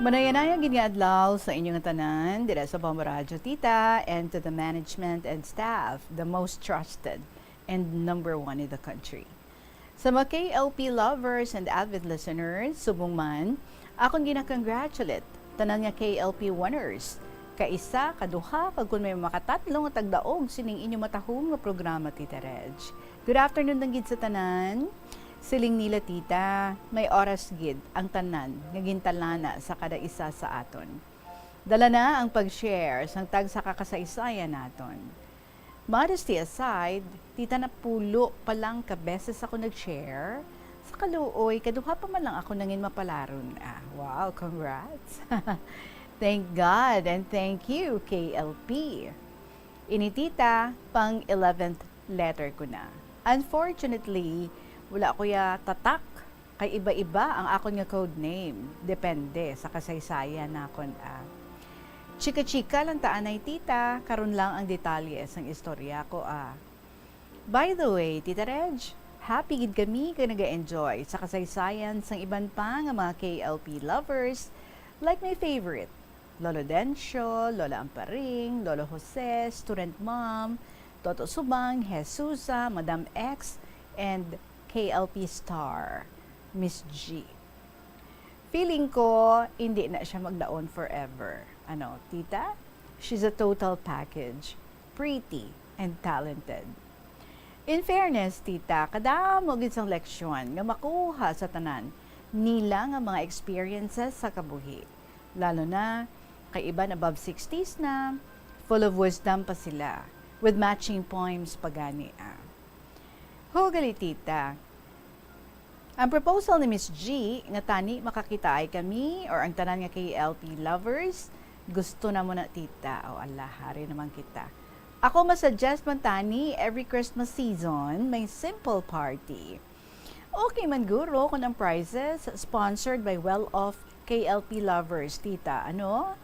Manayanaya gid nga adlaw sa inyo nga tanan, dira sa Bombo Radyo, Tita, and to the management and staff, the most trusted and number one in the country. Sa mga K L P lovers and avid listeners, subong man, akon gina-congratulate tanan nga K L P winners. Kaisa, kaduha, kag kon may makatatlo nga tagdaog sining inyo matahom nga programa, Tita Reg. Good afternoon lang gid sa tanan. Siling nila, Tita, may oras gid ang tanan nga gintalana sa kada isa sa aton. Dala na ang pag-share sang tagsa ka kasaysayan naton. Modesty aside, Tita, napulo pa lang ka beses ako nag-share. Sa kaluoy, kaduha pa man lang ako nangin mapalaron. Ah, wow, congrats! Thank God and thank you, K L P. Ini, Tita, pang eleventh letter ko na. Unfortunately, wala ko ya tatak. Kay iba-iba ang akon nga code name, depende sa kasaysayan nakon, ah. Chika-chika lang ta anay, Tita, karon lang ang detalye sang istorya ko, ah. By the way, Tita Reg, happy gid kami kag naga-enjoy sa kasaysayan sang iban pa nga mga K L P lovers, like my favorite, Lolo Dencio, Lola Amparing, Lolo Jose, Student Mom, Toto Subang, Jesusa, Madam X, and K L P star, Miss G. Feeling ko, hindi na siya magdaon forever. Ano, tita? She's a total package. Pretty and talented. In fairness, tita, kadamo gid sang leksyon nga makuha sa tanan nila nga mga experiences sa kabuhi. Lalo na, kay iban above sixties na, full of wisdom pa sila, with matching poems pa gani, ah. Ho, gali, tita. Ang proposal ni Miss G nga tani makakitaay kami or ang tanan nga K L P lovers, gusto namo na, tita. O, ala, hari naman kita. Ako masuggest man tani, every Christmas season, may simple party. Okay man guro kung ang prizes sponsored by well-off K L P lovers, tita, ano?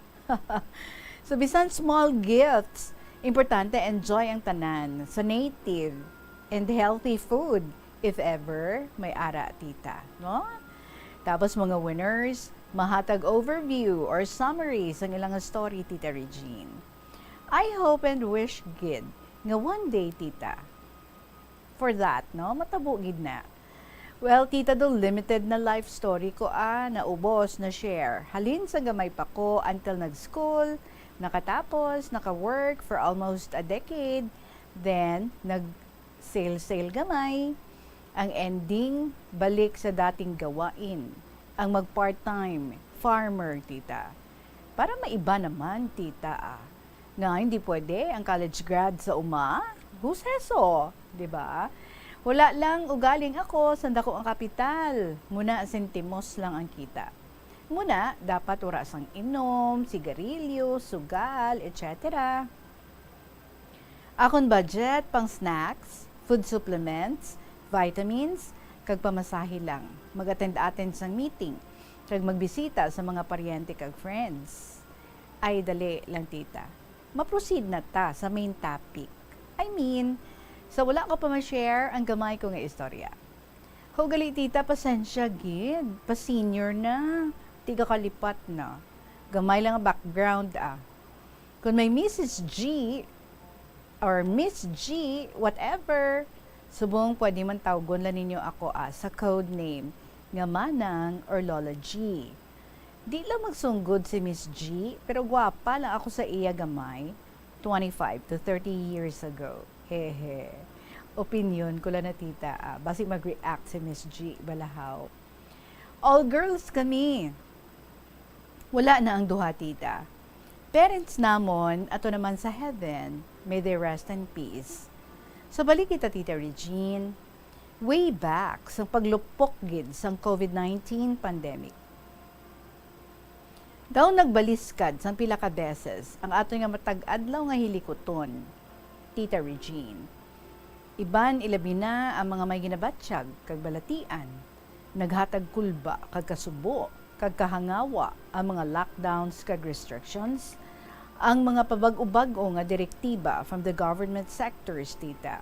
So, bisan small gifts, importante enjoy ang tanan sa native and healthy food, if ever may ara, tita, no? Tapos, mga winners, mahatag overview or summary sa ilang story, Tita Regine. I hope and wish gid nga one day, tita, for that, no? Matabo gid na. Well, tita, do limited na life story ko, ah, naubos, na share. Halin sa gamay pa ko until nag-school, nakatapos, naka-work for almost a decade, then nag-sale-sale gamay. Ang ending, balik sa dating gawain, ang mag-part-time farmer, tita. Para maiba naman, tita, ah. Nga hindi pwede ang college grad sa uma? Who's heso, di ba? Wala lang ugaling ako sa dako ang kapital. Muna, sentimos lang ang kita. Muna, dapat wala sang inom, sigarilyo, sugal, et cetera. Akon budget pang snacks, food supplements, vitamins, kag pamasahe lang. Mag-attend-attend sang meeting, kag magbisita sa mga paryente kag friends. Ay, dali lang, tita. Ma-proceed na ta sa main topic. I mean, sa wala ko pa ma-share ang gamay ko nga istorya. Ho, gali, tita, pasensya gid. Pa-senior na. Tigakalipat na. Gamay lang ang background, ah. Kung may Missus G or Miss G, whatever, subong pwede man tawgon lang ninyo ako, ah, sa code name nga Manang or Lola G. Di lang magsunggod si Miss G, pero gwapa lang ako sa iya gamay, twenty-five to thirty years ago. Hehe. Opinyon ko lang na, tita, ah. Basi mag-react si Miss G, balahaw. All girls kami. Wala na ang duha, tita. Parents namon ato naman sa heaven. May they rest in peace. So, balik kita, Tita Regine. Way back, sa paglupok gid sang covid nineteen pandemic. Daw nagbaliskad sang pila ka beses ang aton nga matag-adlaw nga hilikuton, Tita Regine. Iban, ilabi na ang mga may ginabatyag kag balatian, naghatag kulba kag kasubo kag kahangawa ang mga lockdowns kag restrictions, ang mga pabag-o-bag-o nga direktiba from the government sectors, tita.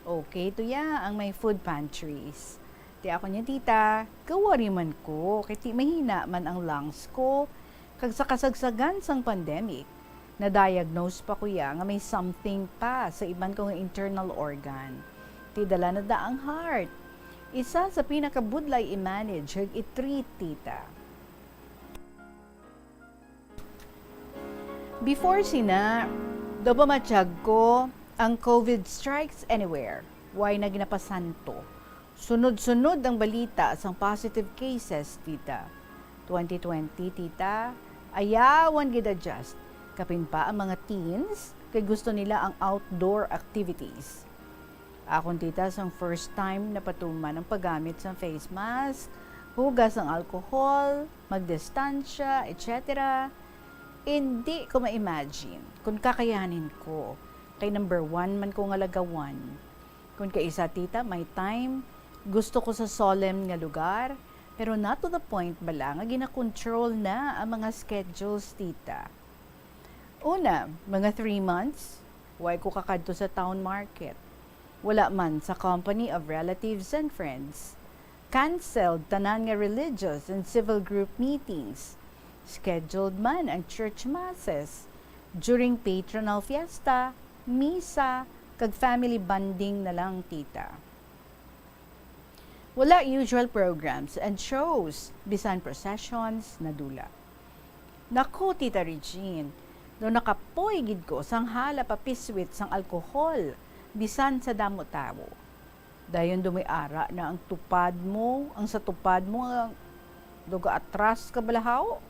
Okay, tuya ang may food pantries. Ti ako niya, tita, kawari man ko, kay ti mahina man ang lungs ko. Kag sa kasagsagan sang pandemic, na-diagnose pa ko ya nga may something pa sa iban ko nga internal organ. Ti dala na da ang heart. Isa sa pinakabudlay i-manage kag i-treat, tita. Before sina, daw pamatyag ko, ang covid strikes anywhere. Why na ginapasanto? Sunod-sunod ang balita sang positive cases, tita. Twenty twenty, tita, ayawan gid adjust. Kapin pa ang mga teens, kay gusto nila ang outdoor activities. Akon, tita, sang first time napatuman ang paggamit sang face mask, hugas ang alcohol, magdistansya, et cetera. Indi ko ma-imagine kung kakayanin ko, kay number one man ko nga lagawan. Kung kaisa, tita, may time, gusto ko sa solemn nga lugar, pero not to the point bala nga gina-control na ang mga schedules, tita. Una, mga three months, way ko kakadto sa town market. Wala man sa company of relatives and friends. Canceled tanan nga religious and civil group meetings. Scheduled man ang church masses. During patronal fiesta, misa, kag family bonding na lang, tita. Wala usual programs and shows, bisan processions, nadula. Naku, Tita Regine, no nakapoy gid ko sang hala papiswit sang alkohol, bisan sa damo tawo. Dayon do may ara na ang tupad mo, ang sa tupad mo nga do gaatras ka balahaw.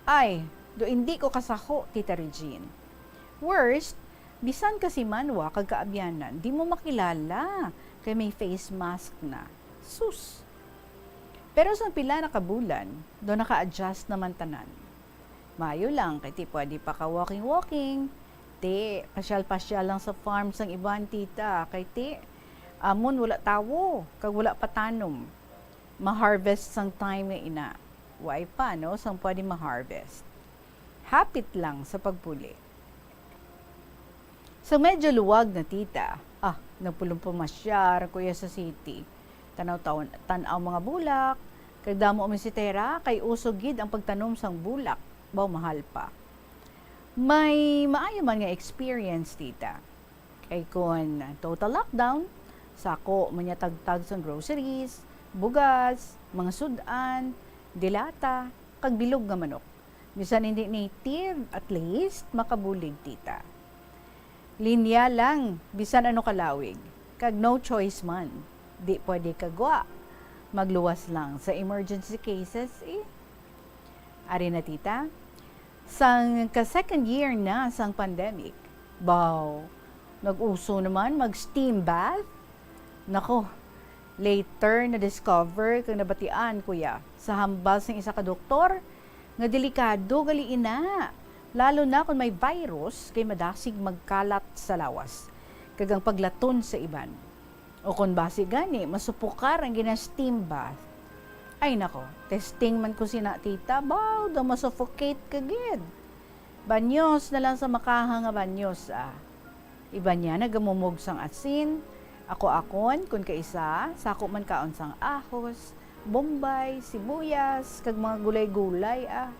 Ay, do indi ko kasaho, Tita Regine. Worst, bisan ka si manwa kag kaabyanan, di mo makilala kay may face mask na. Sus! Pero sa pila na ka bulan, do naka-adjust naman tanan. Maayo lang kay ti pwede pa ka walking-walking, Ti, pasyal-pasyal lang sa farm sang iban, tita. Kay ti, amon wala tawo, kag wala pa tanom. Ma-harvest sang time nga ina. Way pa, no? Sang pwede ma-harvest. Hapit lang sa pagpuli. Sa medyo luwag na, tita, ah, nagpulong-pumasyar kuya sa city. Tanaw taon, tan-aw mga bulak, kag damo ang misitera, kay uso gid ang pagtanom sang bulak, baw mahal pa. May maayo man nga experience, tita. Kay kun total lockdown, sako man niya tagtag sang groceries, bugas, mga sud-an, dilata, kag bilog nga manok. Bisan hindi native, at least makabulig, tita. Linya lang, bisan ano kalawig, kag no choice man. Di pwede kagwa. Magluwas lang sa emergency cases, eh. Ari na, tita. Sang ka second year na sang pandemic, baw, nag-uso naman mag-steam bath. Nako, later na-discover kag nabatian, kuya, sa hambal sang isa ka doktor, nga delikado gali ina, lalo na kon may virus kay madasig magkalat sa lawas kag ang paglaton sa iban. O kon basi gani, masupokar ang gina-steam bath. Ay nako, testing man ko sina, tita, baw daw masuffocate ka gid. Banyos na lang sa makaha nga banyos, ah. Iban niya nagamumog sang asin, ako akon, kun kaisa, sako man kaon sang ahos, bombay, sibuyas, kag mga gulay-gulay, ah.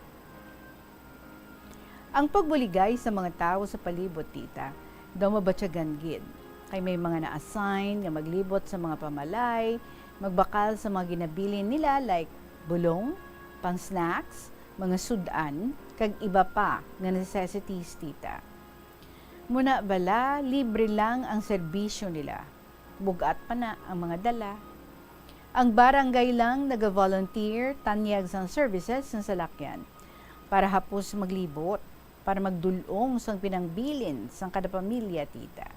Ang pagbuligay sa mga tawo sa palibot, tita, daw mabatyagan gid, kay may mga na-assign nga maglibot sa mga pamalay, magbakal sa mga ginabilin nila like bulong, pang-snacks, mga sud-an, kag iba pa nga necessities, tita. Muna bala, libre lang ang serbisyo nila. Bug-at pa na ang mga dala. Ang barangay lang naga-volunteer tanyag sang services sang salakyan para hapos maglibot, para magdul-ong sang pinangbilin sang kada pamilya, tita.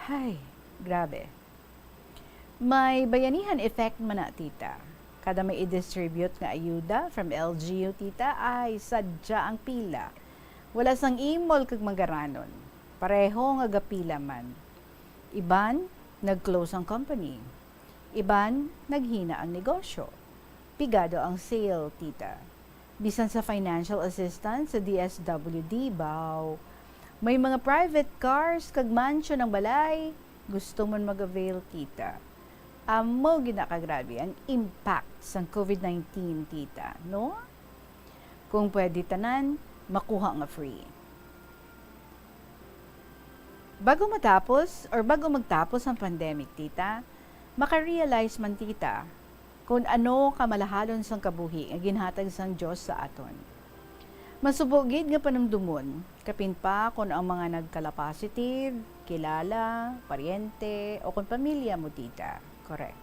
Hay, grabe. May bayanihan effect man na, tita. Kada may i-distribute nga ayuda from L G U, tita, ay sadya ang pila. Wala sang imol kag manggaranon. Pareho nga gapila man. Iban, nag-close ang company. Iban, naghina ang negosyo. Pigado ang sale, tita. Bisan sa financial assistance sa D S W D, baw. May mga private cars kag mansion ang balay, gusto man mag-avail, tita. Amo gid na kagrabe ang impact sang COVID nineteen, tita, no? Kung pwede tanan, makuha nga free. Bago matapos or bago magtapos ang pandemic, tita, maka-realize man, tita, kung ano kamalahalon sang kabuhi nga ginhatag sang Dios sa aton. Masubo gid nga panumdumon, kapin pa kon ang mga nagkala-positive, kilala, paryente, o kon pamilya mo, tita. Correct.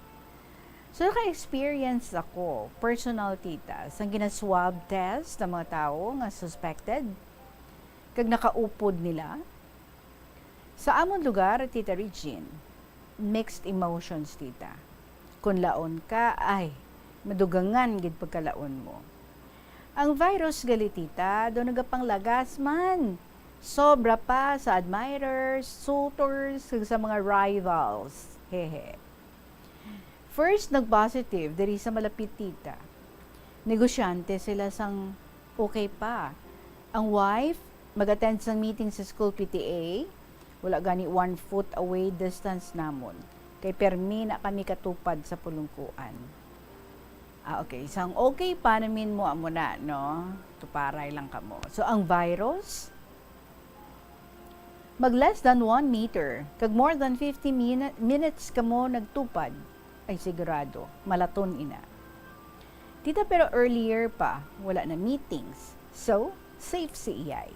So, naka-experience ako, personal, tita, sang gina-swab test ang mga tawo nga suspected kag nakaupod nila. Sa amon lugar, Tita Regine, mixed emotions, tita. Kon laon ka, ay, madugangan gid pagkalaon mo. Ang virus gali, tita, daw nagapanglagas man. Sobra pa sa admirers, suitors, kag sa mga rivals. Hehe. First, nag-positive diri sa malapit, tita. Negosyante sila sang okay pa. Ang wife, mag-attend sang meeting sa school P T A. Wala gani one foot away distance namon. Kay permi na kami katupad sa pulungkuan. Ah, okay. Sang okay pa namin mo amo na, no? Tuparay lang kamo. So, ang virus, mag less than one meter, kag more than fifty mini-, minutes kamo nagtupad, ay sigurado, malaton ina. Tita, pero earlier pa, wala na meetings. So, safe si iyay.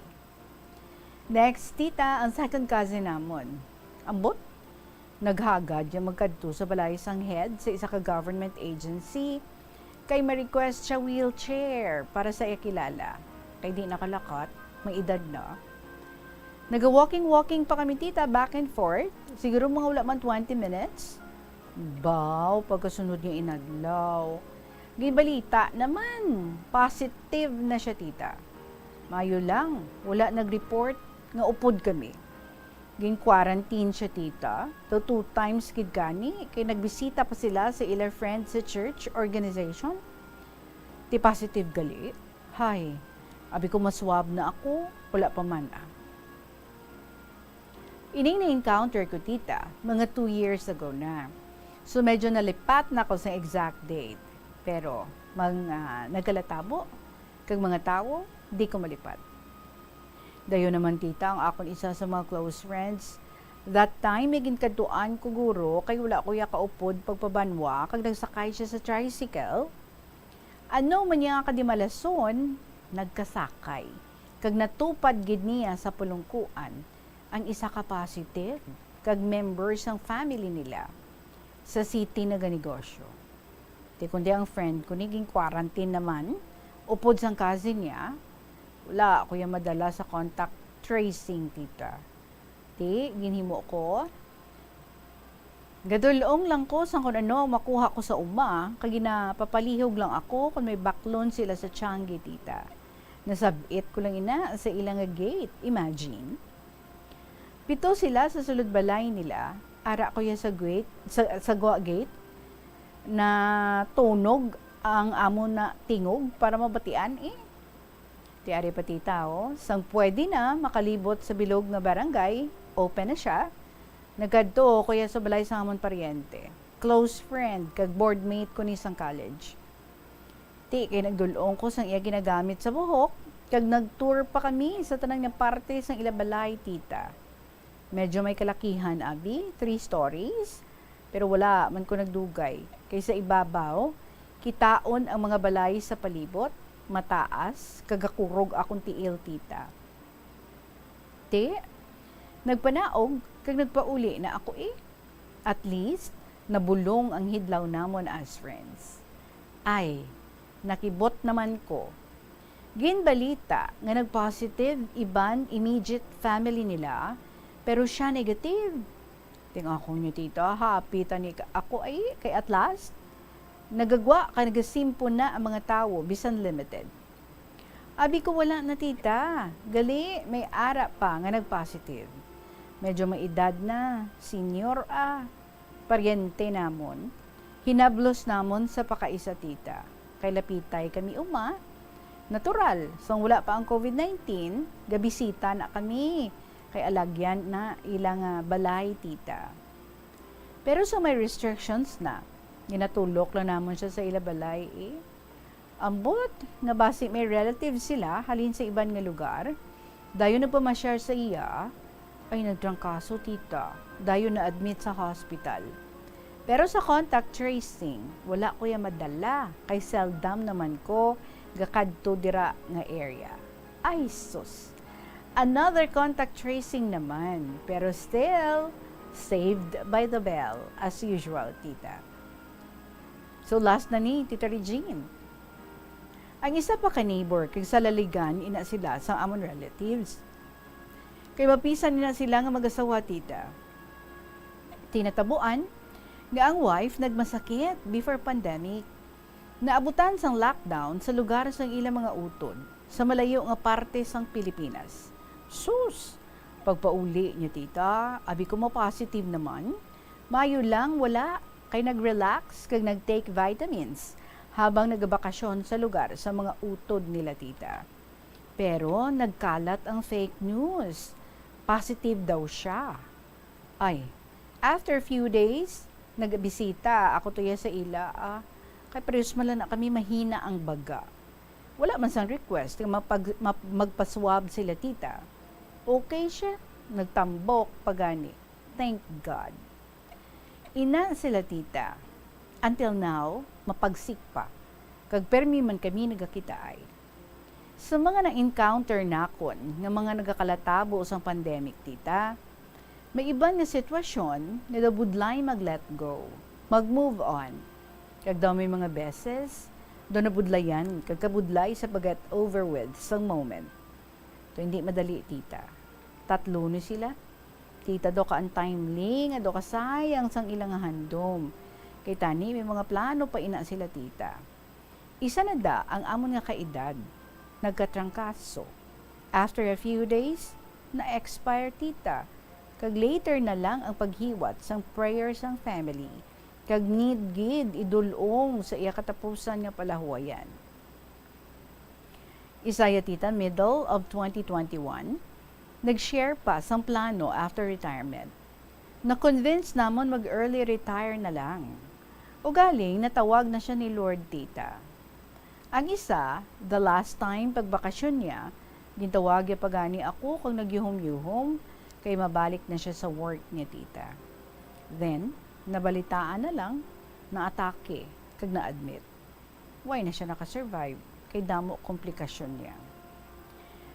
Next, tita, ang second cousin namon. Ambot, naghagad niya magkadto sa balay sang head sa isa ka government agency kay ma-request siya wheelchair para sa iya kilala. Kay di nakalakat, may edad na. Naga-walking-walking pa kami, tita, back and forth. Siguro mga wala man twenty minutes. Baw, pagkasunod nga inadlaw, ginbalita naman, positive na siya, tita. Mayo lang, wala nag-report nga upod kami. Gin-quarantine siya, tita, daw two times gid gani, kay nagbisita pa sila sa ila friend sa church organization. Ti positive gali. Hay, abi ko maswab na ako, wala pa man, ah. Ining na-encounter ko, tita, mga two years ago na. So, medyo nalipat na ko sa exact date. Pero, mga nagkalatabo, kag mga tawo, di ko malipat. Dayon naman, tita, ang akon isa sa mga close friends. That time, may ginkadtuan ko, guro, kay wala ko iya kaupod pagpabanwa, kag nagsakay siya sa tricycle. Ano man niya nga kadimalason, nagkasakay, kag natupad gid niya sa pulungkuan ang isa ka positive kag member sang family nila sa city naganegosyo. Ti kundi ang friend ko ni gin-quarantine naman, upod sang cousin niya, wala ko iya madala sa contact tracing, tita. Ti, ginhimo ko, gadul-ong lang ko sang kun ano ang makuha ko sa uma, kag ginapapalihog lang ako kon may baklon sila sa tiangge, tita. Nasab-it ko lang ina sa ila nga gate. Imagine. Pito sila sa sulod balay nila. Ara ko iya sa gate, sa, sa gwa gate, natunog ang amo na tingog para mabatian, eh. Ti ari pa, tita, oh, sang pwede na makalibot sa bilog nga barangay, open na sia. Nagkadto ko iya sa balay sang amon paryente, close friend, kag boardmate ko ni sang college. Ti kay nagdul-ong ko sang iya ginagamit sa buhok, kag nag-tour pa kami sa tanan nga parte sang ila balay, tita. Medyo may kalakihan, abi, three stories, pero wala man ko nagdugay, kay sa ibabaw, kitaon ang mga balay sa palibot, mataas, kag gakurog akon tiil, tita. Ti, nagpanaog kag nagpauli na ako, eh. At least, nabulong ang hidlaw namon as friends. Ay, nakibot naman ko. Ginbalita nga nag-positive iban immediate family nila, pero siya negative. Ting ako niyo, tita, happy tani ka-, ako ay kay at last, nagagwa kag nagasimpon na ang mga tawo, bisan limited. Abi ko, wala na, tita. Gali, may ara pa nga nag-positive. Medyo may edad na, senior, ah. Paryente namon, hinablos namon sa pakaisa, tita, kay lapitay kami uma. Natural, sang wala pa ang covid nineteen, gabisita na kami, kay alagyan na ila nga balay, tita. Pero sa may restrictions na, ginatulok lang namon siya sa ila balay, eh. Ambot nga basi may relatives sila halin sa iban nga lugar, dayon nagpamasyar sa iya, ay nagtrangkaso, tita. Dayon na-admit sa hospital. Pero sa contact tracing, wala ko iya madala, kay seldom naman ko gakadto dira nga area. Ay, sus! Another contact tracing naman, pero still, saved by the bell, as usual, tita. So, last na ni, Tita Regine. Ang isa pa ka neighbor, kag sa laligan, ina sila sang amon relatives. Kay mapisan ina sila nga mag-asawa, tita. Ti natabuan nga ang wife nagmasakit before pandemic. Naabutan sang lockdown sa lugar sang ilang mga utod, sa malayo nga parte sang Pilipinas. Sus! Pagpauli niya, tita, abi ko ma-positive naman. Maayo lang wala, kay nag-relax kag nag-take vitamins habang nagabakasyon sa lugar sa mga utod nila, tita. Pero nagkalat ang fake news. Positive daw siya. Ay, after few days, nagbisita ako tuya sa ila, ah, kay parehas man lang na kami mahina ang baga. Wala man sang request nga mapag-, map-, magpa-swab sila, tita. Okay siya, nagtambok pa gani. Thank God. Ina sila, tita. Until now, mapagsik pa. Kag permi man kami nagakitaay. Sa mga na-encounter nakon nga mga nagakalatabo sang pandemic, tita, may iban nga sitwasyon nga daw budlay mag-let go, mag-move on. Kag daw may mga beses, daw nabudlayan kag kabudlay sa pag-get over with sang moment. To hindi madali, tita. Tatlo ni sila. Tita, daw ka-untimely, nga daw kasayang sang ila nga handom. Kay tani, may mga plano pa ina sila, tita. Isa na da ang amon nga kaedad, nagkatrangkaso. After a few days, na-expire, tita, kag later na lang ang paghiwat sang prayer sang family, kag need gid idul-ong sa iya katapusan nga palahuwayan. Isaiah, tita, middle of twenty twenty-one, nag-share pa sang plano after retirement. Na-convince namon mag-early retire na lang. Ugaling natawag na siya ni Lord, tita. Ang isa, the last time pagbakasyon niya, gintawag niya pa gani ako kag nagyuhom-yuhom kay mabalik na siya sa work niya, tita. Then, nabalitaan na lang, naatake kag na-admit. Why na siya nakasurvive? Kay damo komplikasyon niya.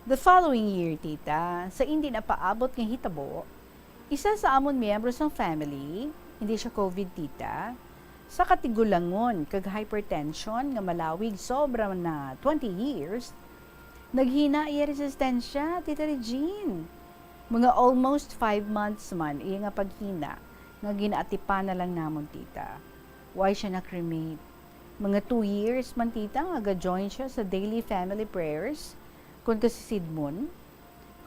The following year, tita, sa indi na paabot nga hitabo, isa sa amon miyembro sang family, hindi siya COVID, tita, sa katigulangon kag hypertension nga malawig sobra na twenty years, naghina iya resistensya, Tita Regine. Mga almost five months man iya nga paghina nga ginaatipan na lang namon, tita. Why siya na-cremate? Mga two years man, tita, nga ga-join siya sa daily family prayers kon kasisidmon.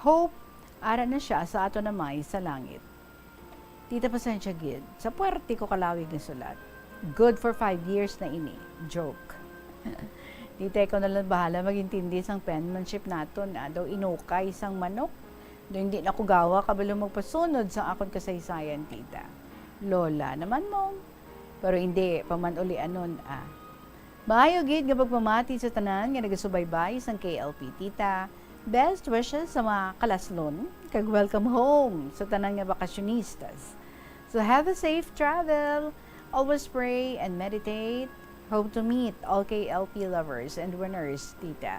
Hope, ara na siya sa aton Amay sa langit. Tita, pasensya gid sa puwerte ko kalawig nga sulat. Good for five years na ini. Joke. Tita, ikaw na lang bahala magintindi sang penmanship naton, ah. Daw inukay sang manok. Daw hindi na ko gawa kabalo magpasunod sang akon kasaysayan, tita. Lola naman mo. Pero hindi pa man ulianon, ah. Maayo gid nga pagpamati sa tanan nga nagasubaybay sang K L P, tita. Best wishes sa mga kalaslon, kag welcome home sa tanan nga bakasyonistas. So have a safe travel. Always pray and meditate. Hope to meet all K L P lovers and winners, tita.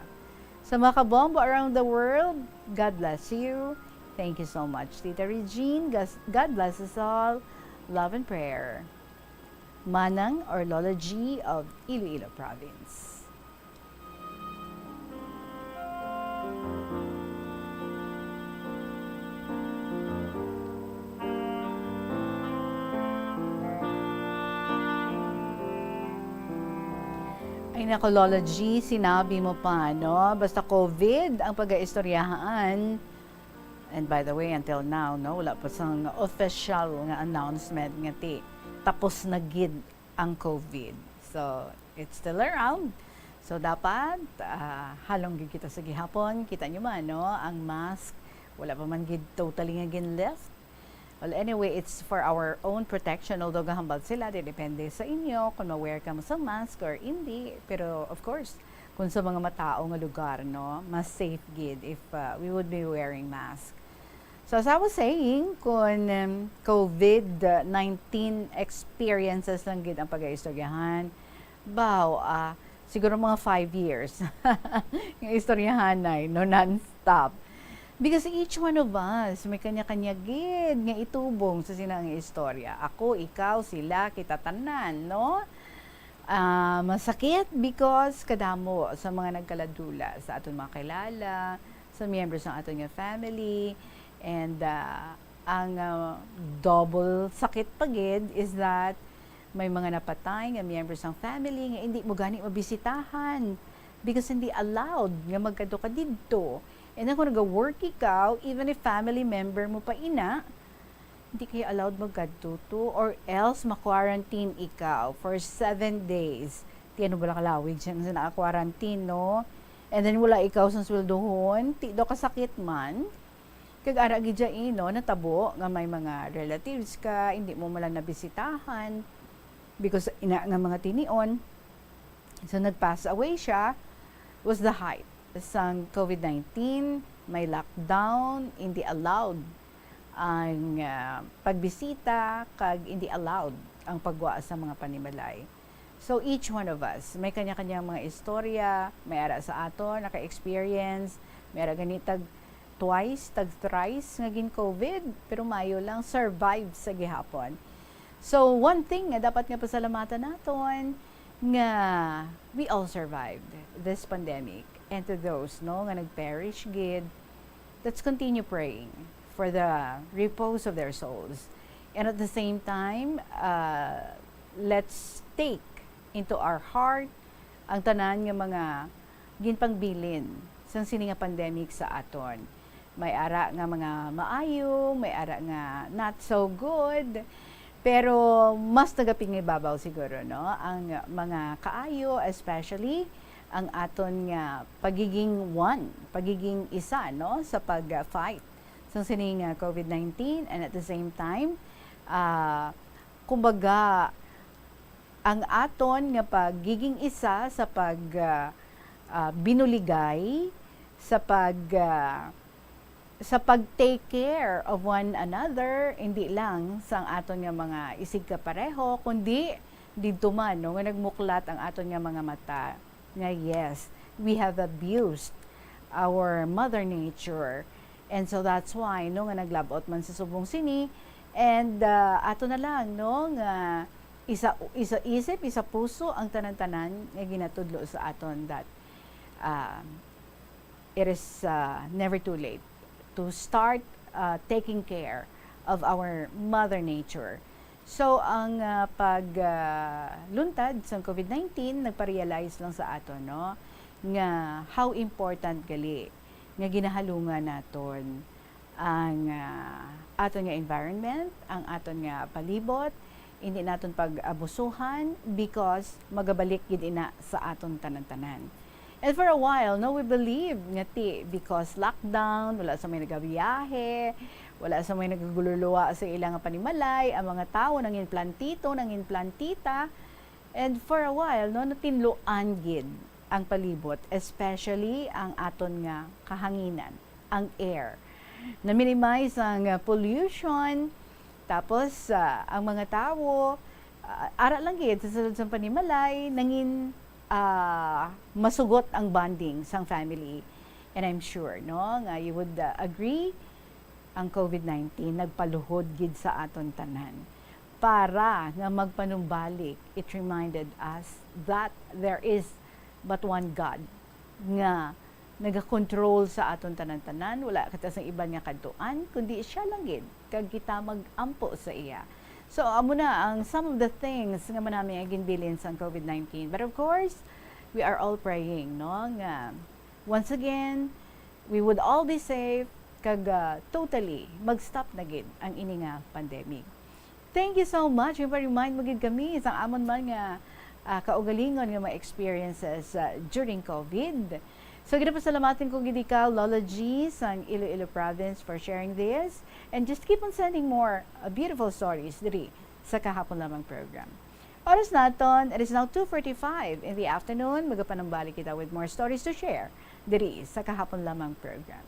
Sa mga kabombo around the world, God bless you. Thank you so much, Tita Regine. Gas-, God bless us all. Love and prayer. Manang or Lola G of Iloilo Province. Ay nako, Lola G, sinabi mo pa, no? Basta COVID ang pag-aistoryahan. And by the way, until now, no, wala pa sang official nga announcement nga ti tapos na gid ang COVID. So, it's still around. So, dapat, ah, halong gid kita sa gihapon. Kita nyo man, no? Ang mask, wala pa man gid totally nga gin-lift. Well, anyway, it's for our own protection. Although gahambal sila, di depende sa inyo kung ma-wear ka mo sa mask or hindi. Pero, of course, kung sa mga matao nga lugar, no, mas safe gid if, ah, we would be wearing mask. So, as I was saying, kung, um, COVID nineteen experiences lang gid ang pag-aistoryahan, baw, ah, siguro mga five years nga istoryahanay, no, non-stop. Because each one of us, may kanya-kanya gid nga itubong sa sina nga istorya. Ako, ikaw, sila, kita tanan, no? Ah, masakit because kadamo sa mga nagkaladula sa aton mga kilala, sa miyembro sa aton nga family, and, ah, ang, ah, double sakit pa gid is that may mga napatay nga miyembro sang family nga indi mo gani mabisitahan because hindi allowed nga magkadto ka didto. And then kung naga-work ikaw, even if family member mo pa ina, hindi kayo allowed magkadto to, or else ma-quarantine ikaw for seven days. Ti ano bala kalawig siya nga naka-quarantine, no? And then wala ikaw sang sweldohon, ti daw kasakit man. Kag ara gid dya, eh, no, natabo nga may mga relatives ka, hindi mo man lang nabisitahan because ina nga mga tinion. So, nag-pass away siya, was the height sang COVID nineteen, may lockdown, hindi allowed ang, ah, pagbisita, kag hindi allowed ang pagwa sa mga panimalay. So, each one of us, may kanya-kanyang mga istorya, may ara sa aton, naka-experience, may ara gani tag twice, tag thrice nga gin-COVID, pero mayo lang, survive sa gihapon. So, one thing nga dapat nga pasalamatan naton, nga we all survived this pandemic. And to those, no, nga nag-perish gid, let's continue praying for the repose of their souls. And at the same time, uh, let's take into our heart ang tanan nga mga ginpangbilin sang sini nga pandemic sa aton. May ara nga mga maayo, may ara nga not so good. Pero mas nagapangibabaw siguro, no, ang mga kaayo, especially ang aton nga pagiging one, pagiging isa, no, sa pag-fight sa sining, ah, COVID nineteen, and at the same time, ah, kumbaga, ang aton nga pagiging isa sa pag, ah, ah, binuligay, sa pag, ah, sa pag-take care of one another, hindi lang sa aton nga mga isigkapareho, kundi didto man, no, nga nagmuklat ang aton nga mga mata nga, yes, we have abused our Mother Nature. And so that's why, no, nga naglabot man sa subong sini. And, ah, ato na lang, no, nga isa, isa isip, isa puso ang tanan-tanan nga ginatudlo sa aton that, ah, it is, ah, never too late to start, ah, taking care of our Mother Nature. So, ang, ah, pag, ah, luntad sang COVID nineteen nagpa-realize lang sa aton, no, nga how important gali nga ginahalungan naton ang, ah, aton nga environment, ang aton nga palibot, hindi naton pag-abusuhan because magabalik gid ina sa aton tanan-tanan. And for a while, no, we believe nga ti because lockdown, wala sa may nagabiyahe, wala sa may nagagululuwa sa ilang panimalay, ang mga tawo nangin plantito, nangin plantita. And for a while, no, natinluan gid ang palibot, especially ang aton nga kahanginan, ang air. Na-minimize ang, ah, pollution, tapos, ah, ang mga tawo, ah, ara lang gid sa sulod sang panimalay, nangin, ah, masugot ang bonding sang family. And I'm sure, no, nga you would, ah, agree, ang COVID nineteen nagpaluhod gid sa aton tanan para nga magpanumbalik. It reminded us that there is but one God nga nagakontrol sa aton tanan-tanan. Wala kita sang iban nga kadtuan, kundi siya lang gid, kag kita mag-ampo sa iya. So, amo na ang some of the things nga manami ang ginbilin sang COVID nineteen. But of course, we are all praying, no, nga once again, we would all be safe, kag, ah, totally mag-stop na gid ang ini nga pandemic. Thank you so much. Yung pa-remind mo gid kami sa amon man nga, ah, kaugalingon nga mga experiences, ah, during COVID. So, ginapasalamatan ko gid ikaw, Lola G, sang Iloilo Province, for sharing this. And just keep on sending more, ah, beautiful stories diri sa Kahapon Lamang program. Oras naton, it is now two forty-five in the afternoon. Magapanumbalik kita with more stories to share diri sa Kahapon Lamang program.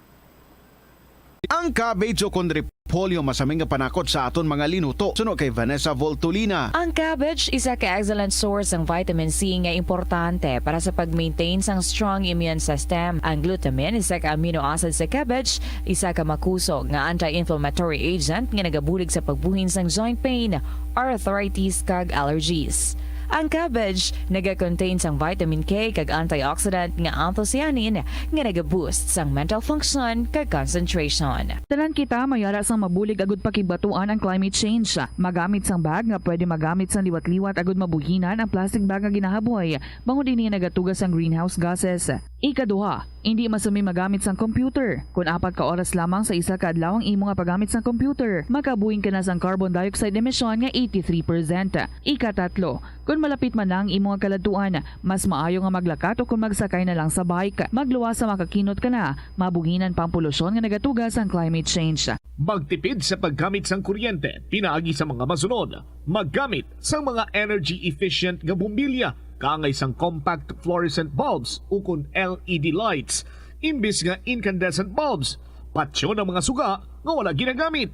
Ang cabbage ukon repolyo masami nga panakot sa aton mga linuto. Suno kay Vanessa Voltolina. Ang cabbage isa ka excellent source sang vitamin C nga importante para sa pag-maintain sang strong immune system. Ang glutamine, isa ka amino acid sa cabbage, isa ka makusog nga anti-inflammatory agent nga nagabulig sa pagbuhin sang joint pain, arthritis, kag allergies. Ang cabbage naga-contain sang vitamin K kag antioxidant nga anthocyanin nga naga-boost sang mental function kag concentration. Tanan kita may ara sang mabulig agud pakigbatuan ang climate change. Magamit sang bag nga pwede magamit sang liwat-liwat agud mabuhinan ang plastic bag nga ginahaboy, bangod ini nagatuga sang greenhouse gases. Ikaduha, indi masami magamit sang computer. Kon apat ka oras lamang sa isa ka adlaw ang imo nga paggamit sang computer, makabuhin ka na sang carbon dioxide emission nga eighty-three percent. Ikatatlo, kon malapit man na ang imo nga kaladtuan, mas maayo nga maglakat o kon magsakay na lang sa bike. Magluwas sa makakinot ka na, mabuhinan pa ang polusyon nga nagatuga sang climate change. Magtipid sa paggamit sang kuryente pinaagi sa mga masunod. Maggamit sang mga energy efficient nga bombilya, kaangay sang compact fluorescent bulbs ukon L E D lights, imbis nga incandescent bulbs. Patyon ang mga suga nga wala ginagamit.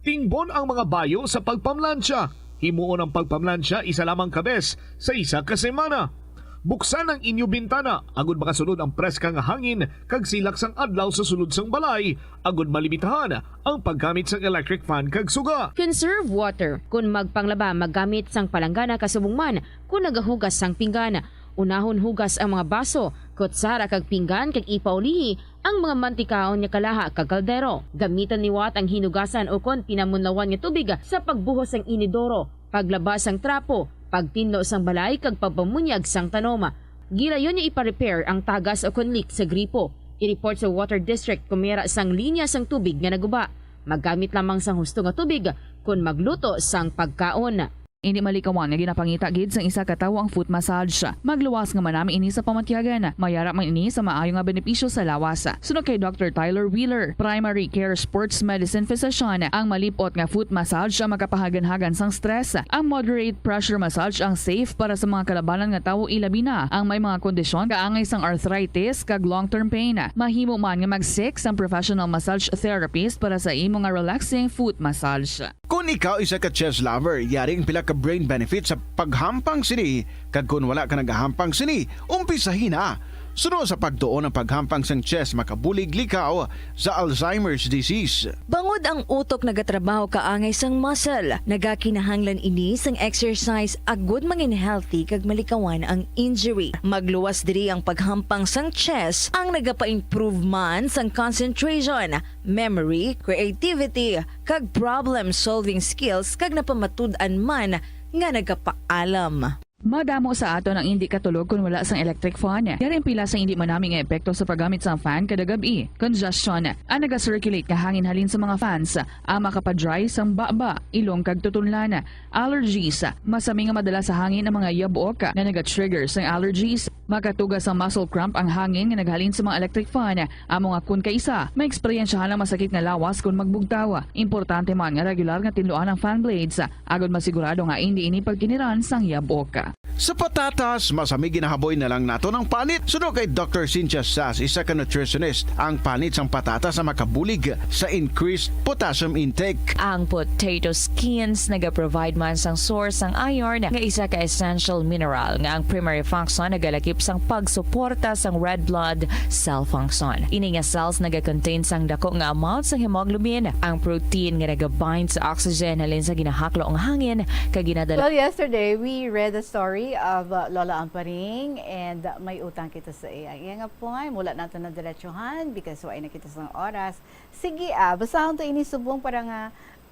Tingbon ang mga bayo sa pagpamlansya. Himuon ang pagpamlansya isa lamang ka bes sa isa ka semana. Buksan ang inyo bintana agud makasulod ang preska nga hangin kag silak sang adlaw sa sulod sang balay, agud malimitahan ang paggamit sang electric fan kag suga. Conserve water. Kon magpanglaba, maggamit sang palanggana kasubong man kon nagahugas sang pinggan. Unahon hugas ang mga baso, kutsara kag pinggan kag ipaulihi ang mga mantikaon nga kalaha kag kaldero. Gamiton liwat ang hinugasan ukon pinamunlawan nga tubig sa pagbuhos sang inidoro, paglaba sang trapo, pagtinlo sang balay kag pagpamunyag sang tanom. Gilayon nga ipa-repair ang tagas ukon leak sa gripo. I-report sa water district kon may ara sang linya sang tubig nga naguba. Maggamit lamang sang husto nga tubig kon magluto sang pagkaon. Indi malikawan nga ginapangita gid sang isa ka tawo ang foot massage. Magluwas nga manami ini sa pamatyagan. May ara man ini sa maayo nga benepisyo sa lawas. Suno kay Doctor Tyler Wheeler, primary care sports medicine physician, ang malip-ot nga foot massage ang makapahaganhagan sang stress. Ang moderate pressure massage ang safe para sa mga kalabanan nga tawo, ilabi na ang may mga kondisyon kaangay sang arthritis kag long-term pain. Mahimo man nga mag-seek sang professional massage therapist para sa imo nga relaxing foot massage. Kon ikaw isa ka chess lover, yari ang pila ka brain benefits sa paghampang sini, kag kon wala ka nagahampang sini, umpisahi na. Suno sa pagtuon, ang paghampang sang chess makabulig likaw sa Alzheimer's disease. Bangod ang utok nagatrabaho kaangay sang muscle, nagakinahanglan ini sang exercise agud mangin healthy kag malikawan ang injury. Magluwas diri ang paghampang sang chess, ang nagapa-improve man sang concentration, memory, creativity, kag problem-solving skills, kag napamatud-an man nga nagapaalam. Madamo sa aton ang indi katulog kon wala sang electric fan. Yari ang pila sa indi manami nga epekto sa paggamit sang fan kada gab-i. Congestion, ang naga-circulate nga hangin halin sa mga fans, ang makapa-dry sang baba, ilong kag tutunlan. Allergies, masami nga madala sa hangin ang mga yabok nga naga-trigger sang allergies. Makatuga sang muscle cramp ang hangin nga naghalin sa mga electric fan. Amo nga kon kaisa, maeksperiensyahan ang masakit nga lawas kon magbugtaw. Importante man nga regular nga tinluan ang fan blades, agod masigurado nga indi ini pagkiniran sang yabok. Sa patatas, masami ginahaboy na lang naton ang panit. Suno kay Doctor Cynthia Sass, isa ka nutritionist, ang panit sang patatas ang makabulig sa increased potassium intake. Ang potato skins nagaprovide man sang source sang iron, nga isa ka essential mineral nga ang primary function nagalakip sang pagsuporta sang red blood cell function. Ini nga cells nagacontain sang dako nga amount sang hemoglobin, ang protein nga nagabind sa oxygen halin sa ginahaklo nga hangin kag ginadala. Well, yesterday we read the story of, uh, Lola Amparing, and may utang kita sa iya. Iya nga po nga, wala nato na diretsuhan because wala na kita sa oras. Sige, ah, basahon to ini subong para nga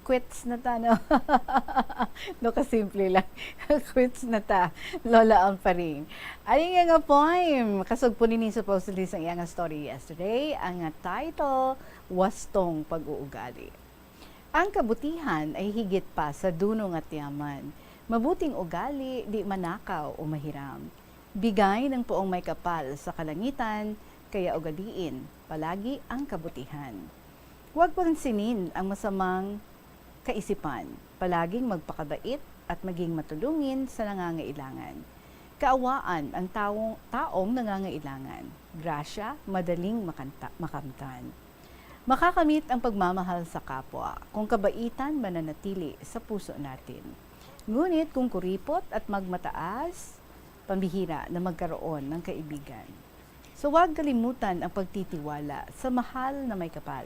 quits na ta, no? No, kasimple lang. Quits na ta, Lola Amparing. Ano nga nga poem? Kasugpo nini supposedly sa iya nga story yesterday. Ang nga title, Wastong Pag-uugali. Ang kabutihan ay higit pa sa duno nga tiyaman. Mabuting ugali, di manakaw o mahiram. Bigay ng poong may kapal sa kalangitan, kaya ugaliin palagi ang kabutihan. Huwag pansinin ang masamang kaisipan. Palaging magpakabait at maging matulungin sa nangangailangan. Kaawaan ang taong, taong nangangailangan. Grasya, madaling makanta-, makamtan. Makakamit ang pagmamahal sa kapwa kung kabaitan mananatili sa puso natin. Ngunit kung kuripot at magmataas, pambihira na magkaroon ng kaibigan. So, huwag kalimutan ang pagtitiwala sa mahal na may kapal.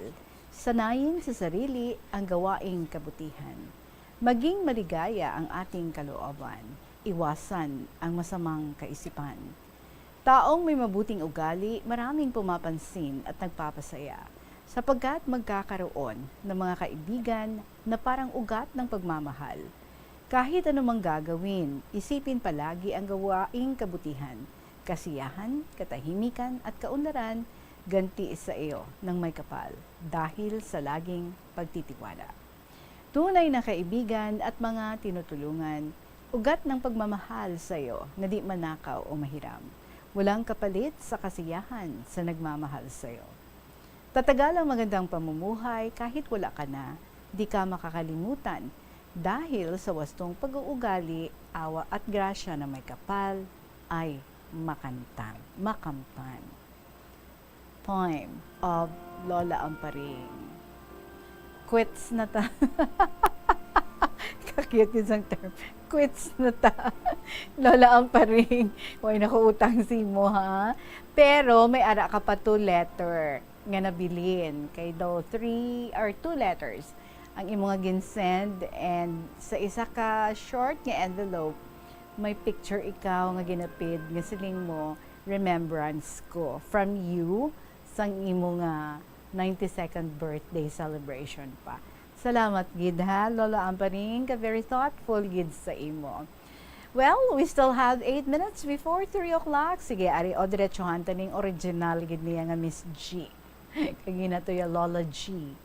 Sanayin sa sarili ang gawaing kabutihan. Maging maligaya ang ating kalooban. Iwasan ang masamang kaisipan. Taong may mabuting ugali, maraming pumapansin at nagpapasaya, sapagkat magkakaroon ng mga kaibigan na parang ugat ng pagmamahal. Kahit anumang gagawin, isipin palagi ang gawaing kabutihan, kasiyahan, katahimikan, at kaunlaran, ganti sa iyo ng may kapal dahil sa laging pagtitiwala. Tunay na kaibigan at mga tinutulungan, ugat ng pagmamahal sa iyo na di manakaw o mahiram. Walang kapalit sa kasiyahan sa nagmamahal sa iyo. Tatagal ang magandang pamumuhay kahit wala ka na, di ka makakalimutan dahil sa wastong pag-uugali, awa at grasya na may kapal ay makamtan, makamtan. Poem of Lola Amparing. Quits na ta. Ka-cute yun sang term. Quits na ta. Lola Amparing, way na ko utang sa imo, ha? Pero may ara ka pa two letter nga nabilin. Kay daw three or two letters ang imo nga ginsend, and sa isa ka short nga envelope, may picture ikaw nga ginapid nga siling mo, "Remembrance ko." From you, sang imo nga ninety-second birthday celebration pa. Salamat gid, ha, Lola Amparing, ka very thoughtful gid sa imo. Well, we still have eight minutes before three o'clock. Sige, ari, o, diretsuhan ta ning original gid niya nga Miss G. Kag ina to ya Lola G.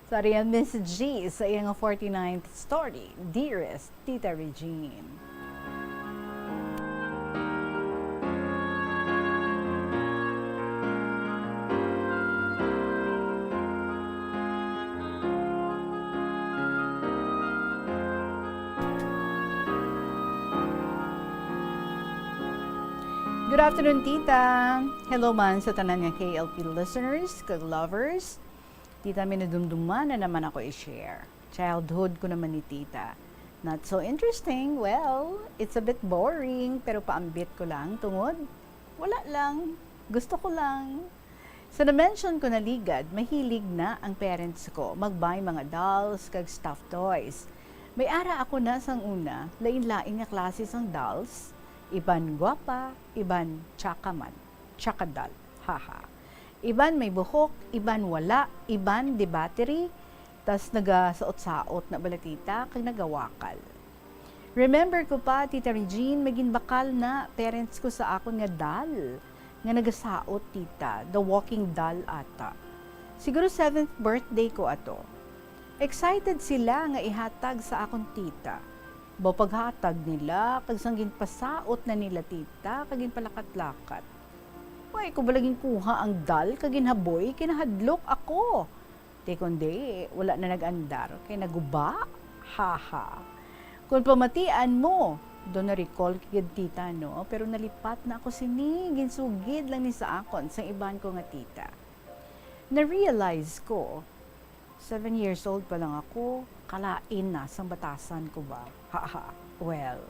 So, ari ang Miss G sa iya nga forty-ninth story, Dearest Tita Regine. Good afternoon, Tita. Hello man sa tanan nga K L P listeners kag lovers. Tita, may nadumduman na naman ako i-share. Childhood ko naman ni Tita. Not so interesting. Well, it's a bit boring, pero paambit ko lang tungod wala lang. Gusto ko lang. Sa na-mention ko na ligad, mahilig na ang parents ko mag-buy mga dolls kag stuffed toys. May ara ako na sang una, lain-lain nga klase sang dolls, iban gwapa, iban tsaka man, tsaka doll. Haha. Iban may buhok, iban wala, iban di battery, tas nagasaot-saot na bala, Tita, kag nagawakal. Remember ko pa, Tita Regine, may ginbakal na parents ko sa akon nga doll nga nagasaot, Tita, the walking doll ata. Siguro seventh birthday ko ato. Excited sila nga ihatag sa akon tita. Ba, paghatag nila, kag sang ginpasaot na nila, Tita, kag ginpalakat-lakat. Wa ko bala ginkuha ang doll kag ginhaboy, kay nahadlok ako. Ti kundi, wala na nag-andar, kay naguba. Haha. Kung pamatian mo, do na-recall gid, Tita, no? Pero nalipat na ako sini, ginsugid lang ni sa akon sang iban ko nga tita. Na-realize ko, seven years old pa lang ako, kalain na sang batasan ko ba? Haha. Well,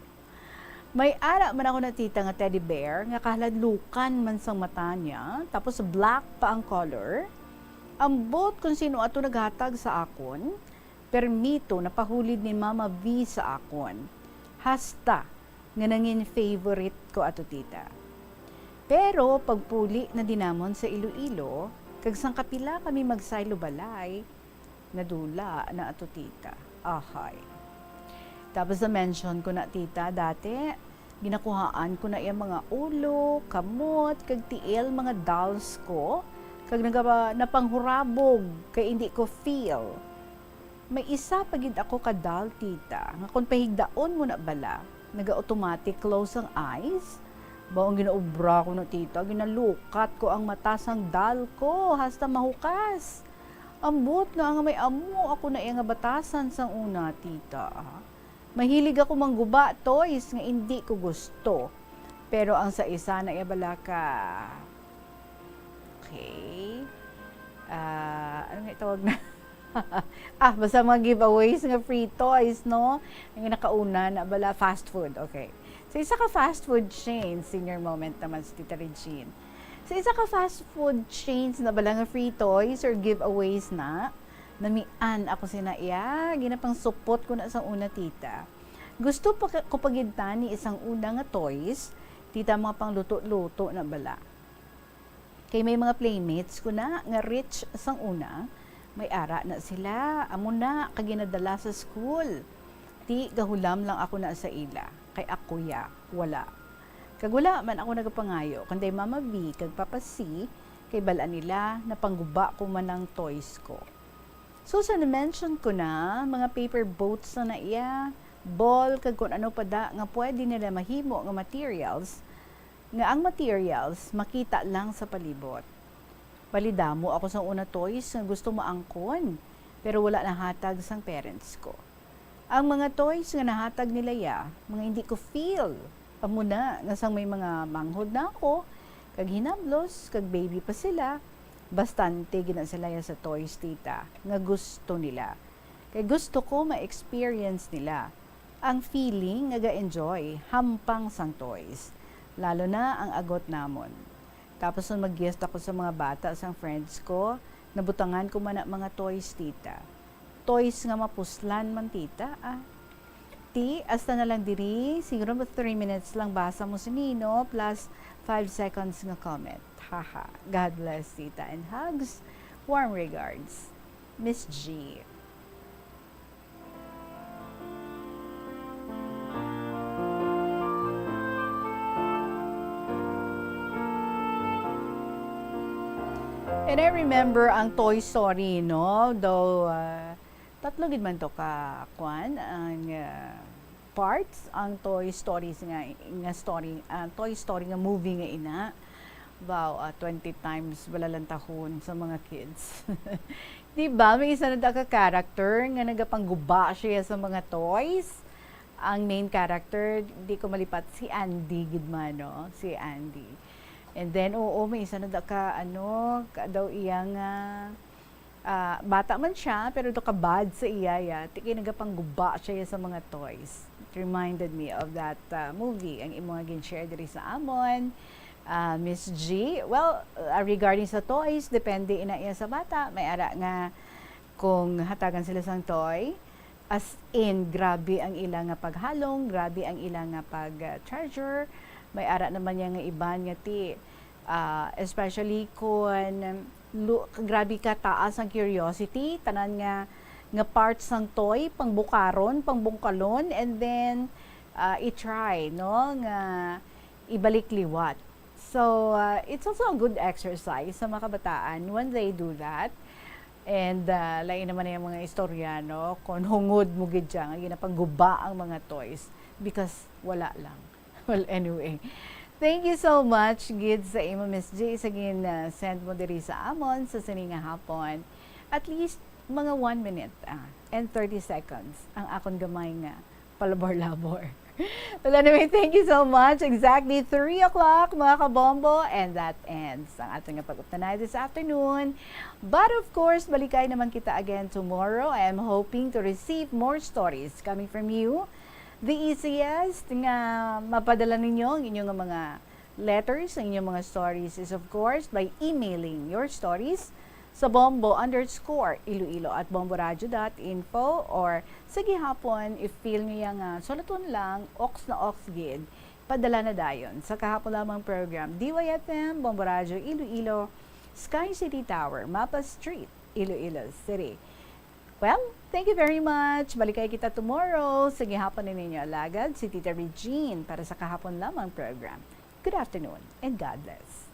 may ara man ako na tita nga teddy bear nga kahadlukan man sang mata niya, tapos black pa ang color. Ambot kung sino ato naghatag sa akon, permi to napahulid ni Mama V sa akon. Hasta nga nangin favorite ko ato, Tita. Pero pagpuli na din namon sa Iloilo, kag sang kapila kami magsaylo balay, nadula na ato, Tita. Ahay. Tapos na-mention ko na, Tita, dati, ginakuhaan ko na iya mga ulo, kamot, kag tiil, mga dolls ko, kag naga-, napanghurabog kay indi ko feel. May isa pa gid ako ka doll, Tita, nga kon pahigdaon mo na bala, naga-automatic close ang eyes. Ba, ang ginaobra ko na, Tita, ginalukat ko ang mata sang doll ko hasta mahukas. Ambot nga nga may amo ako na iya nga batasan sang una, Tita, ah. Mahilig ako mangguba toys nga indi ko gusto. Pero ang sa isa na iya bala ka, okay. Ah, ano nga itawag na? Ah, basta mga giveaways nga free toys, no? Ang nakauna na bala, fast food. Okay. Sa isa ka fast food chain, senior moment naman si Tita Regine. Sa isa ka fast food chains na bala nga free toys or giveaways na, namian ako sina iya, ginapangsupot ko na sa una, Tita. Gusto pa ka-, ko pa gid tani isang una nga toys, Tita, mga pangluto-luto na bala. Kay may mga playmates ko na nga rich sang una, may ara na sila, amo na, kag ginadala sa school. Ti, gahulam lang ako na sa ila, kay ako ya, wala. Kag wala man ako nagapangayo, kanday Mama V kag Papa C, kay bal-an nila, napangguba ko man ang toys ko. So, sa na-mention ko na, mga paper boats na na iya, ball, kag kun ano pa da nga pwede nila mahimo nga materials, nga ang materials makita lang sa palibot. Bali, damo ako sang una toys nga gusto maangkon, pero wala nahatag sang parents ko. Ang mga toys nga nahatag nila ya, mga hindi ko feel. Amo na nga sang may mga manghod na ako, kag hinablos, kag baby pa sila, bastante gid na sila ya sa toys, Tita, nga gusto nila. Kay gusto ko ma-experience nila ang feeling nga ga-enjoy hampang sang toys, lalo na ang agot namon. Tapos nung mag-gift ako sa mga bata sang friends ko, nabutangan ko man ang mga toys, Tita. Toys nga mapuslan man, Tita, ah. Ti, hasta na lang diri, siguro mga three minutes lang basa mo sini, no? Plus five seconds nga comment. Haha. God bless, Tita, and hugs. Warm regards, Miss G. And I remember ang Toy Story, no? Though, ah, tatlo gid man to ka, kwan, ang, ah, parts ang Toy Stories nga, nga story, ah, Toy Story nga movie nga ina. Wow, ah, twenty times bala lang tahon sa mga kids. Di ba? May isa na da ka character nga nagapangguba siya sa mga toys. Ang main character, di ko malipat, si Andy gid man, no? Si Andy. And then, oo, may isa na da ka, ano, ka daw iya nga, ah, bata man siya, pero do ka bad sa iya, ya. Ti kay nagapangguba siya sa mga toys. It reminded me of that, ah, movie, ang imo nga gin-share diri sa amon, ah, Miss G. Well, ah, regarding sa toys, depende ina iya sa bata. May ara nga kung hatagan sila sang toy, as in, grabe ang ila nga paghalong, grabe ang ila nga pag, ah, treasure. May ara naman niya nga iban nga ti, ah, especially kun lu-, grabe ka taas ang curiosity, tanan nga, nga parts sang toy, pangbukaron, pangbungkalon, and then, ah, i-try, no, nga ibalik liwat. So, ah, it's also a good exercise sa mga kabataan when they do that. And, ah, lain naman na yung mga istorya, no, kung hungod mo gid siya, nga ginapangguba ang mga toys because wala lang. Well, anyway. Thank you so much, gid sa imo, Miss G, sa gin, ah, send mo diri sa amon sa sini nga hapon. At least, mga one minute, ah, and thirty seconds ang akon gamay nga palabor-labor. Well, anyway, thank you so much. Exactly three o'clock, mga kabombo, and that ends ang aton nga pag-uptanay this afternoon. But of course, balikay naman kita again tomorrow. I am hoping to receive more stories coming from you. The easiest nga mapadala ninyo ang inyong mga letters, ang inyong mga stories is, of course, by emailing your stories sa bombo underscore iloilo at bomboradio dot info, or sa gihapon, if feel niya nga sulaton lang, oks na oks gid, padala na dayon sa kahapon lamang program, D Y F M, Bombo Radio Iloilo, Sky City Tower, Mapa Street, Iloilo City. Well, thank you very much. Balikay kita tomorrow. Sa gihapon ni ninyo alagad, si Tita Regine para sa kahapon lamang program. Good afternoon and God bless.